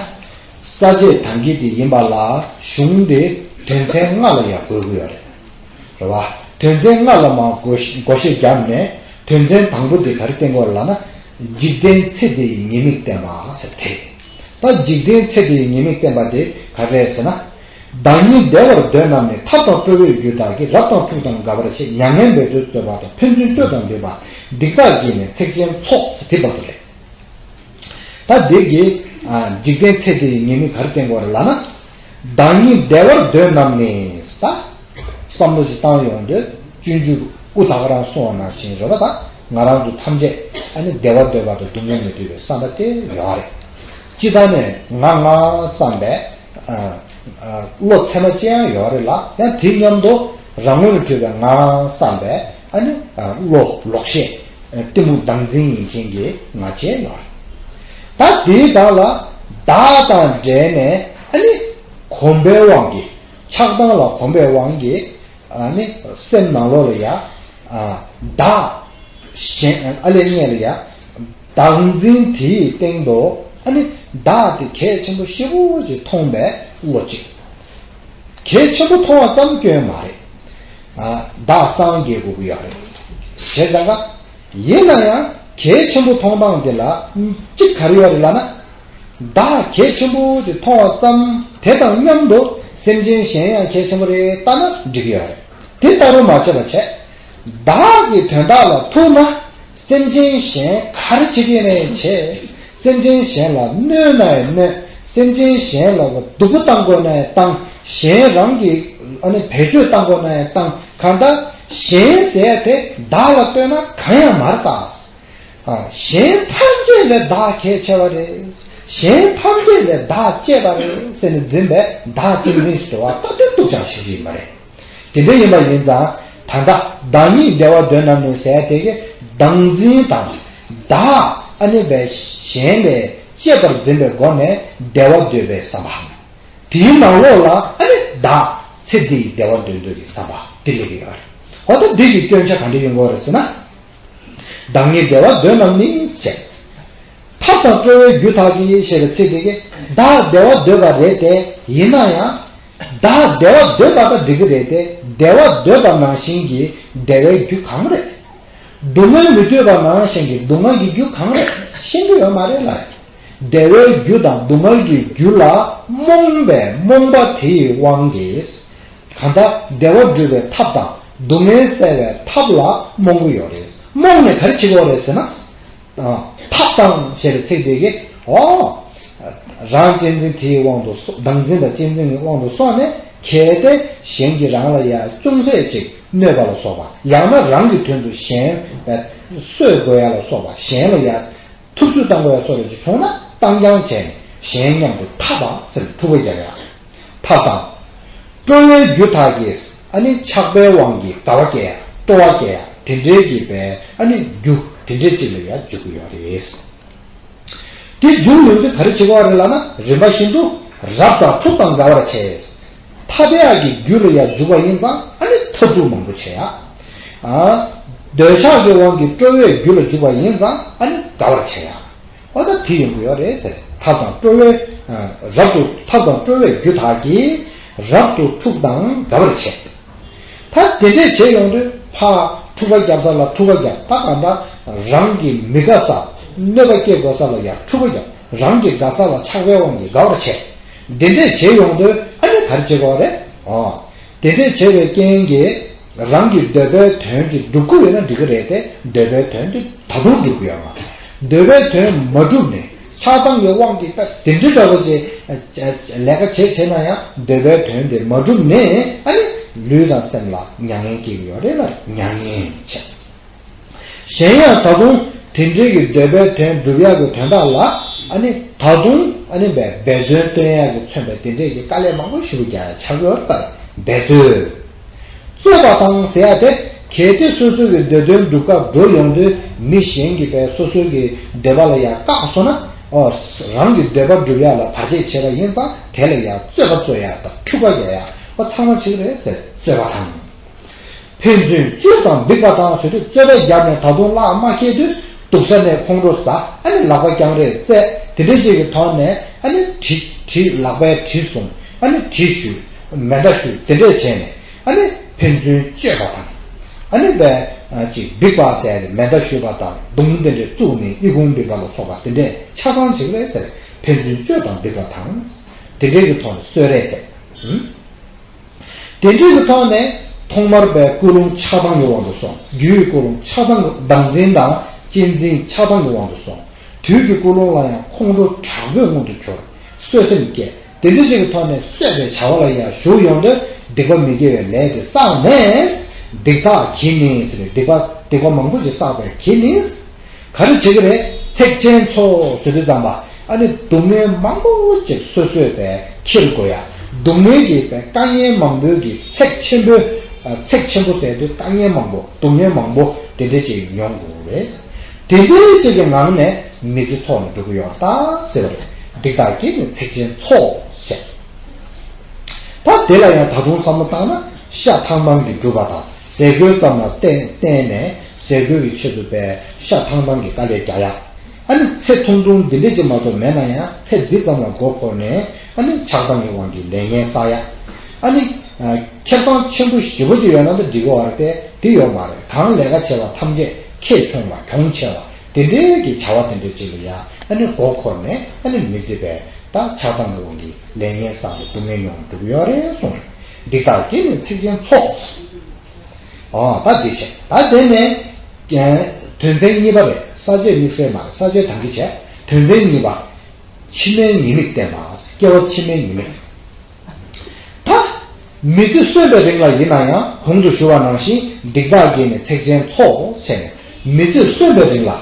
ས་བཅད་དང་གི་དེ་ཡིན་པ་ལ་གཞུང་དེ་དོན་ཚན་ལྔ་ལ་ཡང་བགོ་གི་ཡོད་རེད། རེད་བ། དོན་ཚན་ལྔ་ལ་མར་བགོ་བཤའ་བགོ་བཤའ་བརྒྱབ་ནས། དོན་ཚན་དང་པོ་དེ་ག་རེ་བསྟན་དགོས་ལབ་ན། འཇིག་རྟེན་ཚེ་འདིའི་ཉེས་དམིགས་བསྟན་པ་ཟེར་དེ། ད་འཇིག་རྟེན་ཚེ་འདིའི་ཉེས་དམིགས་བསྟན་པ་དེ་ག་རེ་རེད་ཟེར་ན། བདག་ཉིད་བདེ་བར་འདོད་རྣམས་ནི། ཐབས་དང་སྤྲོ་བའི་རྒྱུ་དག་གིས། རབ་དང་འཁྲུག་དང་འགལ་བར་བྱེད། མྱ་ངན་འབད་དུ་བརྩོན་པ་དང་། ཕན་ཚུན་གཅོད་དང་འདྲིས་པ། སྡིག་པ་བགྱིས་ནས་ཚེགས་ཆེན་འཚོགས། ཟེར་དེ་བར་དུ་རེད། ད་འདི་གི་ཨ། འཇིག་རྟེན་ཚེ་འདིའི་ཉེས་དམིགས་ག་རེ་བསྟན་དགོས་རེད་ལབ་ན། བདག་ཉིད་བདེ་བར་འདོད་རྣམས་ནི། ད་བསམ་བློ་ཞིག་བཏང་ཡོང་དུས་སྤྱོད་འཇུག་ཨུ་ཐ་ཀ་རང་གསུངས་པ་ནང་བཞིན་རེད་པ། ད་ང་རང་ཚོ་ཐམས་ཅད་ཨ་ནི་བདེ་བ་འདོད་པ་དང་སྡུག་བསྔལ་མི་འདོད་པའི་བསམ་པ་དེ་ཡོད་རེད། སྤྱིར་བཏང་ནས་ང་ང་བསམ་པའི་ཨ། ཨ། བློ་ཚད་མ་ཅན་ཡང་ཡོད་རེད་ལ། ཡང་དེ་མཉམ་དུ་རང་ངོས་ནས་གྲུབ་པའི་ང་བསམ་པའི་ཨ་ནི་ཨ། བློ་ལོག་ཤེས། ཨ། གཏི་མུག་བདག་འཛིན་ཡིན་མཁན་གྱི་ང་བཅས་ཡོད་རེད། ད་དེའི་བདག་ལ་བདག་དང་འབྲེལ་ནས་ཨ་ནི་གོམས་པའི་དབང་གིས། ཆགས་སྡང་ལ་གོམས་པའི་དབང་གིས་ཨ་ནི་སེམས་ནང་ལོགས་ལ་ཡ་ཨ། བདག་གཞན་ཨ་ལས་ངེས་ལ་ཡ། བདག་འཛིན་དེའི་སྟེང་དུ་ཨ་ནི་བདག་དེ་གལ་ཆེན་པོ་ཞེ་པོ་ཅིག་མཐོང་བའི་བློ་གཅིག་གལ་ཆེན་པོ་མཐོང་བ་ཙམ་སྐྱོན་མ་རེད། ཨ། བདག་སངས་རྒྱས་དགོས་ཀྱི་ཡོད་རེད། བྱས་ཙང་ཀ་ཡིན་ན་ཡང་གལ་ཆེན་པོ་མཐོང་སྟངས་དེ་ལ་གཅིག་ག་རེ་ཡོད་རེད་ལབ་ན། བདག་གལ་ཆེན་པོ་དེ་མཐོང་བ་ཙམ་དེ་དང་མཉམ་དུ་སེམས་ཅན་གཞན་ཡང་གལ་ཆེན་པོ་རེད་ལྟ་ན་འགྲིག་གི་ཡོད་རེད། དེ་ལྟ་རུ་མ་བྱས་པ་བྱས། བདག་གི་དོན་དག་ལ་ཐུག་ན། སེམས་ཅན་གཞན་ག་རེ་བྱེད་ཀྱི་ནས་བྱེད། སེམས་ཅན་གཞན་ལ་གནོད་ན་ཡང་གནོད། སེམས་ཅན་གཞན་ལ་སྡུག་པོ་བཏང་དགོས་ན་ཡང་བཏང་། གཞན་རང་གི་ཨ་ནི་བེད་སྤྱོད་བཏང་དགོས་ན་ཡང་བཏང་། གང་ལྟར་གཞན་ཟེར་དེ་བདག་ལ་ལྟོས་ན་གང་ཡང་མ་རེད་ད། ཨ། གཞན་ཐམས་ཅད་ལས་བདག་གལ་ཆེ་བ་རེད། གཞན་ཐམས་ཅད་ལས་བདག་གཅེས་པ་རེད་ཟེར་ནས་འཛིན་པའི་བདག་གཅེས་འཛིན་ཞིག་འགྲོ་བ་ལྟ་དུས་སྡུག་ཅག་ཞིག་ཡིན་པ་རེད། དེ་འདྲ་ཡིན་པ་ཡིན་ཙང་། ད་ལྟ་བདག་ཉིད་བདེ་བར་འདོད་རྣམས་ནི་ཟེར་དེ་གི་བདག་འཛིན་དང་། བདག་ཨ་ནི་བས་གཞན་ལས་གཅེས་པར་འཛིན་པའི་སྒོ་ནས་བདེ་བ་འདོད་པའི་བསམ་པ། དེའི་ནང་ལོགས་ལ་ཨ་ནི་བདག་ཚེ་འདིའི་བདེ་བ་འདོད་འདོད་ཀྱི་བསམ་པ་དེ་སླེབས་ཀྱི་ཡོད་རེད། འོ་ད་འདི་གི་སྐྱོན་ཆ་ག་འདྲ་ཡོང་གི་ཡོད་རེད་ཟེར་ན། བདག་ཉིད་བདེ་བར་འདོད་རྣམས་ནི་ཟེར། ཐབས་དང་སྤྲོ་བའི་རྒྱུ་དག་གིས་ཞེས་པའི་ཚིག་དེ་གིས་བདག་བདེ་བ་འདོད་པ་རེད་དེ། ཡིན་ན་ཡང་། བདག་བདེ་བ་འདོད་པ་ད་འགྲིག་གི་རེད་དེ། བདེ་བ་འདོད་པ་ནང་བཞིན་གྱི་བདེ་བའི་རྒྱུ་གང་རེད། སྡུག་བསྔལ་མི་འདོད་པ་ནང་བཞིན་གྱི་སྡུག་བསྔལ་གྱི་རྒྱུ་གང་རེད། ཤེས་ཀྱི་ཡོད་མ་རེད་ལ། བདེ་བའི་རྒྱུ་དང་སྡུག་བསྔལ་གྱི་རྒྱུ་ལ་རྨོངས་པའི་རྨོངས་པ་དེའི་དབང་གིས། གང་ལྟར་བདེ་བ་སྒྲུབ་པའི་ཐབས་དང་སྡུག་བསྔལ་སེལ་བའི་ཐབས་ལ་རྨོངས་ཀྱི་ཡོད་རེད། རྨོངས་ནས་ག་རེ་བྱེད་ཀྱི་ཡོད་རེད་ཟེར་ན། ཨ། ཐབས་དང་ཞེས་པའི་ཚིག་དེ་གིས། འོ། རང་གཅེས་འཛིན་དེའི་དབང་དུ་སོ། བདག་འཛིན་དང་གཅེས་འཛིན་གྱི་དབང་དུ་སོང་ནས། གལ་ཏེ་གཞན་གྱིས་རང་ལ་ཡང་ཅུང་ཟད་ཅིག་གནོད་པ་ལ་སོགས་པ། ཡང་ན་རང་གི་དོན་དུ་གཞན་གསོད་དགོས་ཡ་ལ་སོགས་པ། གཞན་ལ་ཡང་ཐུབ་ཚོད་བཏང་དགོས་ཡ་སོགས་ལ་ཅིག་བྱུང་ན། བཏང་རྐྱང་བྱས་ནས་གཞན་མཉམ་དུ་འཐབ་པ་ཟེར་ནས་འཁྲུག་པ་རྒྱག་ཡ། ཐབས་དང་། སྤྲོ་བའི་རྒྱུ་དག་གིས་ཨ་ནི་ཆགས་པའི་དབང་གིས་དགའ་བ་སྐྱེ་ཡ། སྤྲོ་བ་སྐྱེ་ཡ། དེ་འདྲའི་གི་བའི་ཨ་ནི་རྒྱུ་དེ་འདྲའི་ཅིག་ལ་ཡང་འཇུག་གི་ཡོད་རེད། དེ་འཇུག་ཡོང་དུས་ག་རེ་བྱེད་དགོས་རེད་ལབ་ན། རིམ་པ་བཞིན་དུ་རབ་དང་འཁྲུག་དང་འགལ་བར་བྱེད། འཐབ་ཡག་གི་རྒྱུ་ལ་ཡང་འཇུག་པ་ཡིན་ཙང་ཨ་ནི་འཐབ་འཁྲུག་མང་པོ་བྱེད་ཡ། ཨ། འདོད་ཆགས་ཀྱི་དབང་གིས་སྤྲོ་བའི་རྒྱུ་ལ་འཇུག་པ་ཡིན་ཙང་ཨ་ནི་དགའ་བར་བྱེད་ཡ། ཨོ་ད་དེ་ཡོང་གི་ཡོད་རེད་ཟེར། ཐབས་དང་སྤྲོ་བའི། ཨ། རབ་ཏུ། ཐབས་དང་སྤྲོ་བའི་རྒྱུ་དག་གིས་རབ་ཏུ་འཁྲུག་དང་འགལ་བར་བྱེད། ད་དེ་འདྲས་བྱས་ཡོང་དུས་ཕར་འཁྲུག་པ་རྒྱབ་ས་ལ་འཁྲུག་པ་རྒྱབ། ད་གང་ལྟར་རང་གི་མི་དགའ་ས། གནོད་པ་སྐྱེལ་དགོས་ས་ལ་ཡང་འཁྲུག་པ་རྒྱབ། རང་གི་དགའ་ས་ལ་ཆགས་པའི་དབང་གིས་དགའ་བར་བྱེད། འདི་འདྲས་བྱས་ཡོང་དུས་ཨ་ནི་ག་རེ་བྱེད་དགོས་རེད། ཨོ། དེ་འདྲས་བྱས་པའི་རྐྱེན་གྱིས་རང་གི་འདོད་པའི་དོན་གྱི་སྒྲུབ་དགོས་ཡོད་ན་འགྲིག་གི་རེད་དེ། འདོད་པའི་དོན་དེ་ད་དུང་སྒྲུབ་དགོས་ཡོད་མ་རེད། འདོད་པའི་དོན་མ་བསྒྲུབས་ནས་ ཆགས་སྡང་གི་དབང་གིས་ད་དེ་འདྲ་འདྲ་བོ་ཅིག་ལས་ཀ་བྱེད་བྱེད་ན་ཡང་འདོད་པའི་དོན་དེ་མ་འགྲུབ་ནས་ཨ་ནི་ལུས་དང་སེམས་ལ་མྱ་ངན་སྐྱེ་གི་ཡོད་རེད་ལ། མྱ་ངན་བྱས། གཞན་ཡང་ད་དུང་དེ་འདྲའི་གི་འདོད་པའི་དོན་སྒྲུབ་ཡག་གི་དོན་དག་ལ་ཨ་ནི་ད་དུང་ཨ་ནི་འབད་འབད་བརྩོན་སྟོན་ཡག་གི་མཚོན་པའི་དེ་འདྲའི་གི་དཀའ་ལས་མང་པོ་ཞེ་པོ་རྒྱག་ཡ་ཆགས་ཡོད་ལྟར་འབད་རྩོལ། རྩོད་པ་དང་ཟེར་ཡ་དེ་གལ་ཏེ་སོ་སོ་གི་འདོད་དོན་སྒྲུབ་སྐབས་འགྲོ་ཡོང་དུས་མི་གཞན་གྱིས་པའི་སོ་སོ་གི་འདོད་པ་ལ་ཡང་བཀག་སོང་ན་ཨོ་རང་གི་འདོད་པ་སྒྲུབ་ཡག་ལ་བར་ཆད་བྱེད་པ་ཡིན་ཙང་དེ་ལ་ཡང་རྩོད་པ་རྩོད་ཡག་དང་འཁྲུག་པ་རྒྱག་ཡག་ཨོ་ཚང་མ་བྱེད་ཀྱི་རེད་ཟེར་རྩོད་པ་དང་། ཕན་ཚུན་གཅོད་དང་འབིགས་པ་དང་ཟེར་དུས་རྩོད་པ་བརྒྱབ་ནས་ད་དུང་བརླག་མ་ཁེལ་དུས་སྡུག་ས་ནས་ཁོང་ཁྲོ་ཟ། ཨ་ནི་ལག་པ་རྐྱང་རེད་བཙལ། དེ་འདྲ་ཅིག་གི་ཐོག་ནས་ཨ་ནི་གྲི་གྲི་ལག་པའི་གྲི་བཟུང་། ཨ་ནི་གྲི་གཞུས། མེ་མདའ་གཞུས། དེ་འདྲས་བྱས་ནས་ཨ་ནི་ཕན་ཚུན་གཅོད་པ་དང་། ཨ་ནི་བས་ཅིག་འབིགས་པ་ཟེར་ནས་མེ་མདའ་གཞུས་པ་དང་མདུང་དེ་འདྲས་བཙུགས་ནས་ཨི་ཁུང་འབིགས་པ་ལ་སོགས་པ་དེ་འདྲས་ཆ་ཚང་བྱེད་ཀྱི་རེད་ཟེར། ཕན་ཚུན་གཅོད་དང་འབིགས་པ་དང་། དེ་འདྲས་ཀྱི་ཐོག་ནས་གསོད་རེས་བྱས། དེ་འདྲའི་གི་ཐོག་ནས་ཐོག་མར་པའི་ཀུན་སློང་ཆགས་སྡང་གི་དབང་དུ་སོང་། རྒྱུའི་ཀུན་སློང་ཆགས་སྡང་གི་བདག་འཛིན་དང་གཅེས་འཛིན་ཆགས་སྡང་གི་དབང་དུ་སོང་། དུས་ཀྱི་ཀུན་སློང་ལ་ཡང་ཁོང་ཁྲོ་དྲག་པོས་མངོན་དུ་གྱུར། གསོད་སེམས་སྐྱེ། དེ་འདྲ་ཅིག་གི་ཐོག་ནས་གསོད་པའི་བྱ་བ་ལ་ཡང་ཞུགས་ཡོང་དུས་སྡིག་པ་མི་དགེ་བའི་ལས་དེ་བསགས་ནས། སྡིག་བདག་གིས་ནི་ཟེར་ནས་སྡིག་པ་སྡིག་པ་མང་པོ་ཞིག་བསགས་པའི་གིས་ནི། ག་རེ་བྱེད་ཀྱི་རེད། ཚེགས་ཆེན་ཚོགས་ཟེར་དུས་ཙམ་པ་ཨ་ནི་སྡུག་བསྔལ་མང་པོ་ཅིག་སོ་སོས་པའི་འཁྱེར་དགོས་ཡ། སྡུག་བསྔལ་གྱི་པའི་དཀའ་ངལ་མང་པོའི་གི་ཚེགས་ཆེན་པོའི་ཚེགས་ཆེན་པོ་ཟེར་དུས་དཀའ་ངལ་མང་པོ་སྡུག་བསྔལ་མང་པོ་དེ་འདྲ་ཅིག་མྱོང་དགོས་རེད། དེ་འདྲའི་ཅིག་གི་ངང་ནས་མི་ཚེ་འཚོ་ནས་འགྲོ་གི་ཡོད་ད་ཟེར་བ་རེད། སྡིག་བདག་གིས་ནི་ཚེགས་ཆེན་ཚོགས་ཟེར། ད་དེ་ལ་ཡང་ད་དུང་བསམ་བློ་བཏང་ན་ཤ་ཐང་ཐང་གི་སྒྲུབ་པ་དང་ཟས་གོས་ཙམ་ལ་བརྟེན་བརྟེན་ནས་ཟས་གོས་ཀྱི་ཆེད་དུ་པའི་ཤ་ཐང་ཐང་གི་དཀའ་ལས་རྒྱག་ཡ། ཨ་ནི་ཚེ་ཐུང་ཐུང་འདི་འདྲས་ཅིག་མ་གཏོགས་མེད་ན་ཡང་ཚེ་འདི་ཙམ་ལ་མགོ་འཁོར་ནས་ཨ་ནི་ཆགས་སྡང་གི་དབང་གིས་ལས་ངན་བསགས་ཡ། ཨ་ནི་ཁེ་བཟང་ཆེན་པོ་ཞེ་པོ་ཅིག་ཡོད་ན་ད་འགྲིག་གི་བ་རེད་དེ་འདི་ཡོད་མ་རེད། གང་ལས་ཀ་བྱེད་པ་ཐམས་ཅད་ཁེ་ཆུང་བ་གྱོང་ཆེ་བ་དེ་འདྲའི་གི་བྱ་བ་དེ་འདྲས་ཅིག་ལ་ཡ་ཨ་ནི་མགོ་འཁོར་ནས་ཨ་ནི་མི་ཚེ་པའི་ད་ཆགས་སྡང་གི་དབང་གིས་ལས་ངན་བསགས་ནས་སྡུག་བསྔལ་མྱོང་འགྲོ་གི་ཡོད་རེད་གསུངས། སྡིག་བདག་གིས་ནི་ཚེགས་ཆེན་ཚོགས། ཨོ་ད་འདི་བྱས། ད་དེ་ནས་དོན་ཚན་གཉིས་པ་རེད། ས་བཅད་དམིགས་བསལ་མ་རེད། ས་བཅད་དང་གི་བྱས། དོན་ཚན་གཉིས་པ། ཕྱི་མའི་ཉེས་དམིགས་བསྟན་པ། སྐྱེ་བ་ཕྱི་མའི་ཉེས་དམིགས། ད་མི་ཚེ་གསོན་པའི་རིང་ལ་ཡིན་ན་ཡང་གོང་དུ་ཞུ་བ་ནང་བཞིན་སྡིག་བདག་གིས་ནི་ཚེགས་ཆེན་ཚོགས་ཟེར་ནས་མི་ཚེ་གསོན་པའི་རིང་ལ།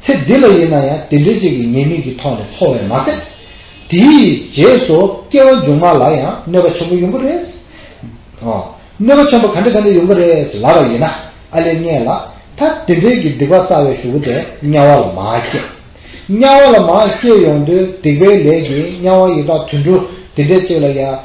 ཚེ་འདི་ལ་ཡིན་ན་ཡང་དེ་འདྲའི་ཅིག་གི་ཉེས་དམིགས་ཀྱི་ཐོག་ནས་འཚོ་བས་མ་ཟད། དེའི་རྗེས་སུ་སྐྱེ་བ་མཇུག་མ་ལ་ཡང་གནོད་པ་ཆེན་པོ་ཡོང་གི་རེད། ཨོ། གནོད་པ་ཆེན་པོ་ག་འདྲ་ག་འདྲ་ཡོང་གི་རེད་ལབ་པ་ཡིན་ན་ཨ་ལས་ངས་ལ་ད་དེ་འདྲའི་གི་སྡིག་པ་བསགས་པའི་གཞུག་གུ་དེ་དམྱལ་བ་ལ་མར་སྐྱེ། དམྱལ་བ་ལ་མར་སྐྱེ་ཡོང་དུས་སྡིག་པའི་ལས་ཀྱིས་དམྱལ་བ་ཡི་དྭགས་དུད་འགྲོ་དེ་འདྲའི་ཅིག་ལ་ཡང་།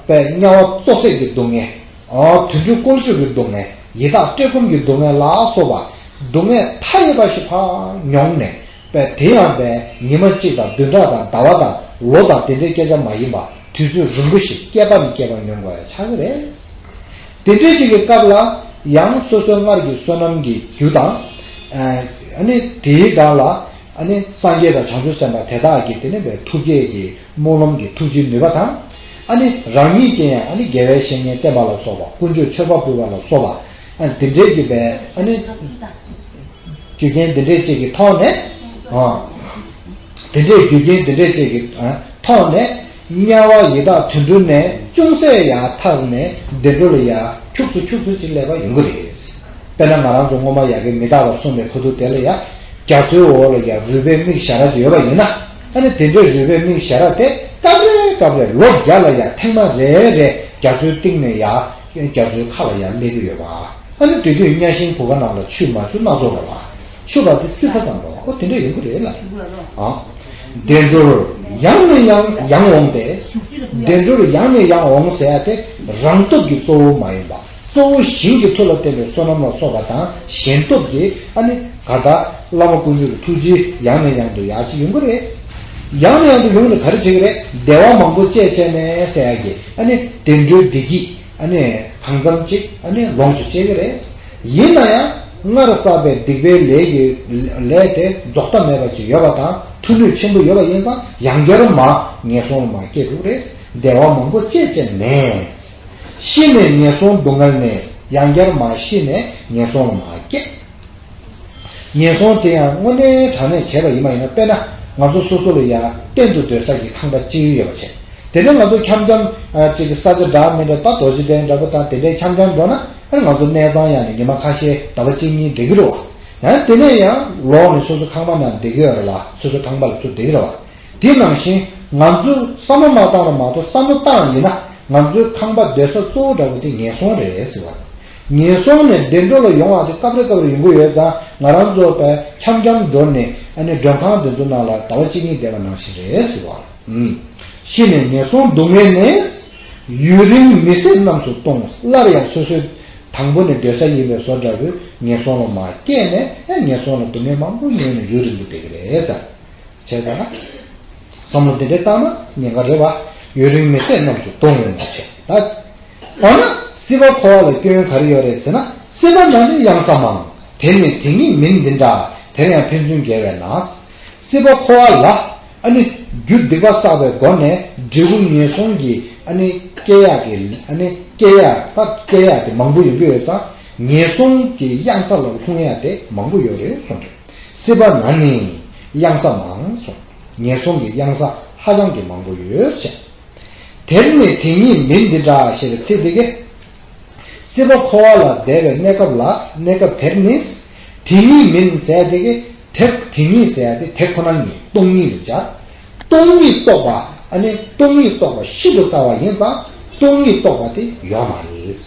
པའི་དམྱལ་བ་བཙོ་བསྲེག་གི་སྡུག་བསྔལ། ཨོ་དུད་འགྲོ་བཀོལ་སྤྱོད་ཀྱི་སྡུག་བསྔལ། ཡི་དྭགས་བཀྲེས་སྐོམ་གྱི་སྡུག་བསྔལ་ལ་སོགས་པ་སྡུག་བསྔལ་མཐའ་ཡས་པ་ཞིག་ཕར་མྱོང་ནས་པའི་དེ་ཡང་པའི་ཉི་མ་གཅིག་དང་བདུན་ཕྲག་དང་ཟླ་བ་དང་ལོ་དང་དེ་འདྲའི་སྐད་ཆ་མ་ཡིན་པ་དུས་ཚོད་རིང་པོ་ཞིག་བསྐལ་པ་ནས་བསྐལ་པ་མྱོང་དགོས་ཡ་ཆགས་ཀྱི་རེད། དེ་འདྲའི་ཅིག་གི་སྐབས་ལ་ཡང་སོ་སོའི་སྔར་གྱི་བསོད་ནམས་ཀྱི་རྒྱུ་དང་། ཨ་ནི་དེའི་སྒང་ལ། ཨ་ནི་སངས་རྒྱས་དང་བྱང་ཆུབ་སེམས་དཔའ་དེ་དག་གི་དེ་ནི་བའི་ཐུགས་བསྐྱེད་ཀྱི་སྨོན་ལམ་གྱི་ཐུགས་རྗེའི་ནུས་པ་དང་། ཨ་ནི་རང་ཉིད་ཀྱིས་ཡང་ཨ་ནི་དགེ་བའི་བཤེས་གཉེན་བསྟེན་པ་ལ་སོགས་པ་དཀོན་མཆོག་མཆོད་པ་ཕུལ་བ་ལ་སོགས་པ། ཨ་ནི་དེ་འདྲའི་གི་བའི་ཨ་ནི་རྒྱུ་རྐྱེན་དེ་འདྲའི་ཅིག་གི་ཐོག་ནས། ཨ། དེ་འདྲའི་རྒྱུ་རྐྱེན་དེ་འདྲའི་ཅིག་གི་ཐོག་ནས་དམྱལ་བ་ཡི་དྭགས་དུད་འགྲོ་ནས་ཅུང་ཟད་ཡར་ཐར་ནས་བདེ་འགྲོ་ལ་ཡར་ཁྱུག་ཙམ་ཁྱུག་ཙམ་ཅིག་སླེབས་པ་ཡོང་གི་རེད། དཔེར་ན་ང་རང་ཚོ་སྔོན་མ་ཡ་གི་མི་རྟག་པ་གསུངས་པའི་ཁ་ཐུག་དེ་ལ་ཡ། རྒྱ་མཚོའི་འོག་ལ་ཡ་རུས་པའི་མིག་ཞར་ར་ཅིག་ཡོད་པ་ཡིན་ན། ཨ་ནི་དེ་འདྲའི་རུས་པའི་མིག་ཞར་ར་དེ་སྐབས་རེ་སྐབས་རེ་ལོ་བརྒྱ་ལ་ཡ་ཐེངས་མ་རེ་རེ་རྒྱ་མཚོའི་གཏིང་ནས་ཡ། རྒྱ་མཚོའི་ཁ་ལ་ཡ་སླེབས་ཀྱི་ཡོད་པ། ཨ་ནི་དེ་དུས་གཉའ་ཤིང་བུ་ག་ནང་ལ་ཆུ་མ་ཆུ་སྣ་ཚོགས་ར་བ། ཆུ་བ་དེ་སྲིད་མཐའ་ཙམ་ར་བ། ཨོ་དེ་འདྲ་ཡོང་གི་རེད་ལ། ཨ། བདེ་འགྲོར་ཡང་ནས་ཡང་ཡང་འོང་སྟེ། བདེ་འགྲོར་ཡང་ནས་ཡང་འོང་ཟེར་ཡ་དེ་རང་སྟོབས་ཀྱི་གཙོ་བོ་མ་ཡིན་པ། གཙོ་བོ་ཞིང་གི་མཐུ་ལ་བརྟེན་པའི་བསོད་ནམས་ལ་སོགས་པ་དང་གཞན་སྟོབས་ཀྱིས་ཨ་ནི་ག་ད་བླ་མ་དཀོན་མཆོག་གི་ཐུགས་རྗེ་ཡང་ནས་ཡང་དུ་ཡར་ཅིག་ཡོང་གི་རེད། ཡང་ནས་ཡང་དུ་ཡོང་ནས་ག་རེ་བྱེད་ཀྱི་རེད། བདེ་བ་མང་པོ་སྤྱད་བྱས་ནས་ཟེར་ཡ་གི་ཨ་ནི་བདེ་འགྲོའི་བདེ་སྐྱིད་ཨ་ནི་གང་འཚམ་ཅིག་ཨ་ནི་ལོངས་སུ་སྤྱད་ཀྱི་རེད། ཡིན་ན་ཡང་སྔར་བསགས་པའི་སྡིག་པའི་ལས་ཀྱི་ལས་དེ་རྫོགས་མཐའ་མེད་པ་ཅིག་ཡོད་པ་དང་མཐུ་ནུས་ཆེན་པོ་ཡོད་པ་ཡིན་ཙང་ཡང་བསྐྱར་མར་ངན་སོང་ལ་མར་སྐྱེ་ཐུབ་རེད། བདེ་བ་མང་པོ་སྤྱད་བྱས་ནས། ཤི་ནས་ངན་སོང་སྡུག་བསྔལ་ནས་ཡང་བསྐྱར་མར་ཤི་ནས་ངན་སོང་ལ་མར་སྐྱེ། ངན་སོང་དེ་ཡང་དངོས་གནས་དྲང་གནས་བྱས་པ་ཡིན་པ་ཡིན་ན། དཔེར་ན། ང་ཚོ་སོ་སོ་ལ་ཡང་གཏན་དུ་སྡོད་ས་ཀྱི་ཁང་པ་གཅིག་ཡོད་པ་བྱས། དེ་ནས་ང་ཚོ་འཁྱམ་འཁྱམ་ཨ་ཅིག་གི་ས་ཆ་འདྲ་མི་འདྲ་ད་རྡོ་རྗེ་གདན་འདྲ་པོ་དང་དེ་འདྲའི་འཁྱམ་འཁྱམ་འགྲོ་ན་ཨ་ནི་ང་ཚོ་གནས་ཚང་ཡང་ནི་ཉི་མ་ཁ་ཤས་ཟླ་བ་གཅིག་གཉིས་བསྡད་ཀྱི་རེད་བ། ཡང་དེ་ནས་ཡང་ལོག་ནས་སོ་སོ་ཁང་པ་ནང་བསྡད་ཀྱི་ཡོད་རེད་ལ། སོ་སོ་ཁང་པ་ལ་ཚུར་བསྡད་ཀྱི་རེད་བ། དེ་ནང་བཞིན་ང་ཚོས་བསམ་བློ་མ་བཏང་ར་མ་གཏོགས། བསམ་བློ་བཏང་ཡིན་ན་ང་ཚོའི་ཁང་པ་སྡོད་ས་གཙོ་བོ་འདྲ་བོ་དེ་ངན་སོང་རེད་ཟེར་བ། ངན་སོང་ནས་བདེ་འགྲོ་ལ་ཡོང་བ་དེ་སྐབས་རེ་སྐབས་རེ་ཡོང་གི་ཡོད་ཙང་། ང་རང་ཚོ་བས་འཁྱམ་འཁྱམ་འགྲོ་ནས་ཨ་ནི་མགྲོན་ཁང་དེ་ཚོ་ནང་ལ་ཟླ་བ་གཅིག་གཉིས་བསྡད་པ་ནང་བཞིན་རེད་ཟེར་བ། ཨུམ། ཤི་ནས་ངན་སོང་སྡུག་བསྔལ་ནི། ཡུན་རིང་མི་བཟད་རྣམས་སུ་སྟོང་། སླར་ཡང་སོ་སོའི་དང་པོ་ནས་སྡོད་ས་ཡིན་པའི་བཟོ་འདྲ་བོའི་ངན་སོང་ལ་མར་སྐྱེས་ནས། ཨ་ངན་སོང་ལ་སྡུག་བསྔལ་མང་པོ་མྱོང་ནས་ཡུན་རིང་དུ་བསྡད་ཀྱི་རེད་ཟེར། བྱས་ཙང་ན། བསམ་བློ་འདི་འདྲ་བཏང་ན་ཉེན་ཁ་རེད་བ། ཡུན་རིང་མི་བཟད་རྣམས་སུ་སྟོང་ཡོང་བ་བྱས། ད། འོ་ན་སྲིད་པ་འཁོར་བ་ལ་སྐྱོན་ག་རེ་ཡོད་རེད་ཟེར་ན། སྲིད་པ་ན་ནི་གཡང་ས་མང་། དེར་ནི་དེ་ཉིད་མིན་འདི་འདྲ། དེར་ཡང་ཕན་ཚུན་འགལ་བས་ན། སྲིད་པ་འཁོར་བ་ལ་ཨ་ནི་རྒྱུ་སྡིག་པ་བསགས་པའི་སྒོ་ནས་འབྲས་བུ་ངན་སོང་གི་ཨ་ནི་སྐྱེ་ཡག་གི་ཨ་ནི་སྐྱེ་ཡག་ད་སྐྱེ་ཡག་དེ་མང་པོ་ཡོང་གི་ཡོད་ཙང་། ངན་སོང་གི་གཡང་ས་ལ་ལྷུང་ཡག་དེ་མང་པོ་ཡོད་རེད་གསུངས་རེད། སྲིད་པ་ན་ནི་གཡང་ས་མང་གསུངས། ངན་སོང་གི་གཡང་ས་ཧ་ཅང་གི་མང་པོ་ཡོད་ཅེས། དེར་ནི་དེ་ཉིད་མིན་འདི་འདྲ་ཞེས་པའི་ཚིག་འདི་གིས། སྲིད་པ་འཁོར་བ་ལ་བསྡད་པའི་གནས་སྐབས་ལ། གནས་སྐབས་དེར་ནི། དེ་ཉིད་མིན་ཟེར་དེ་གིས་དེ་དེ་ཉིད་ཟེར་དེ་དེ་ཁོ་ན་ཉིད་སྟོང་ཉིད་དུ་སྦྱར། སྟོང་ཉིད་རྟོགས་པ་ཨ་ནི་སྟོང་ཉིད་རྟོགས་པ་ཤིན་ཏུ་ལྟ་བ་ཡིན་ཙང་སྟོང་ཉིད་རྟོགས་པ་དེ་ཡོད་མ་རེད།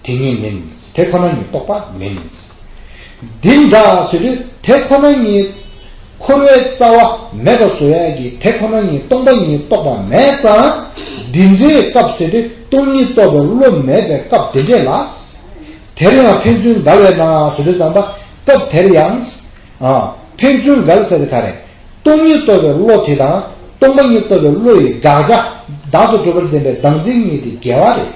དེ་ཉིད་མིན། དེ་ཁོ་ན་ཉིད་རྟོགས་པ་མིན། འདི་འདྲ་ཟེར་དུས་དེ་ཁོ་ན་ཉིད་འཁོར་བའི་རྩ་བ་མེད་པ་བཟོ་ཡག་གི་དེ་ཁོ་ན་ཉིད་སྟོང་པ་ཉིད་རྟོགས་པ་མེད་ཙང་། འདི་འདྲའི་སྐབས་ཟེར་དུས་སྟོང་ཉིད་རྟོགས་པའི་བློ་མེད་པའི་སྐབས་དེ་འདྲས་ལ། དེར་ཡང་ཕན་ཚུན་འགལ་བས་ན་ཟེར་དུས་ཙམ་པ་སྐབས་དེར་ཡང་། ཨ། ཕན་ཚུན་འགལ་ཟེར་དེ་ག་རེ། སྟོང་ཉིད་རྟོགས་པའི་བློ་དེ་དང་སྟོང་པ་ཉིད་རྟོགས་པའི་བློ་ཡི་དགག་བྱ་བདག་ཏུ་གྲུབ་པར་འཛིན་པའི་བདག་འཛིན་གཉིས་དེ་འགལ་བ་རེད།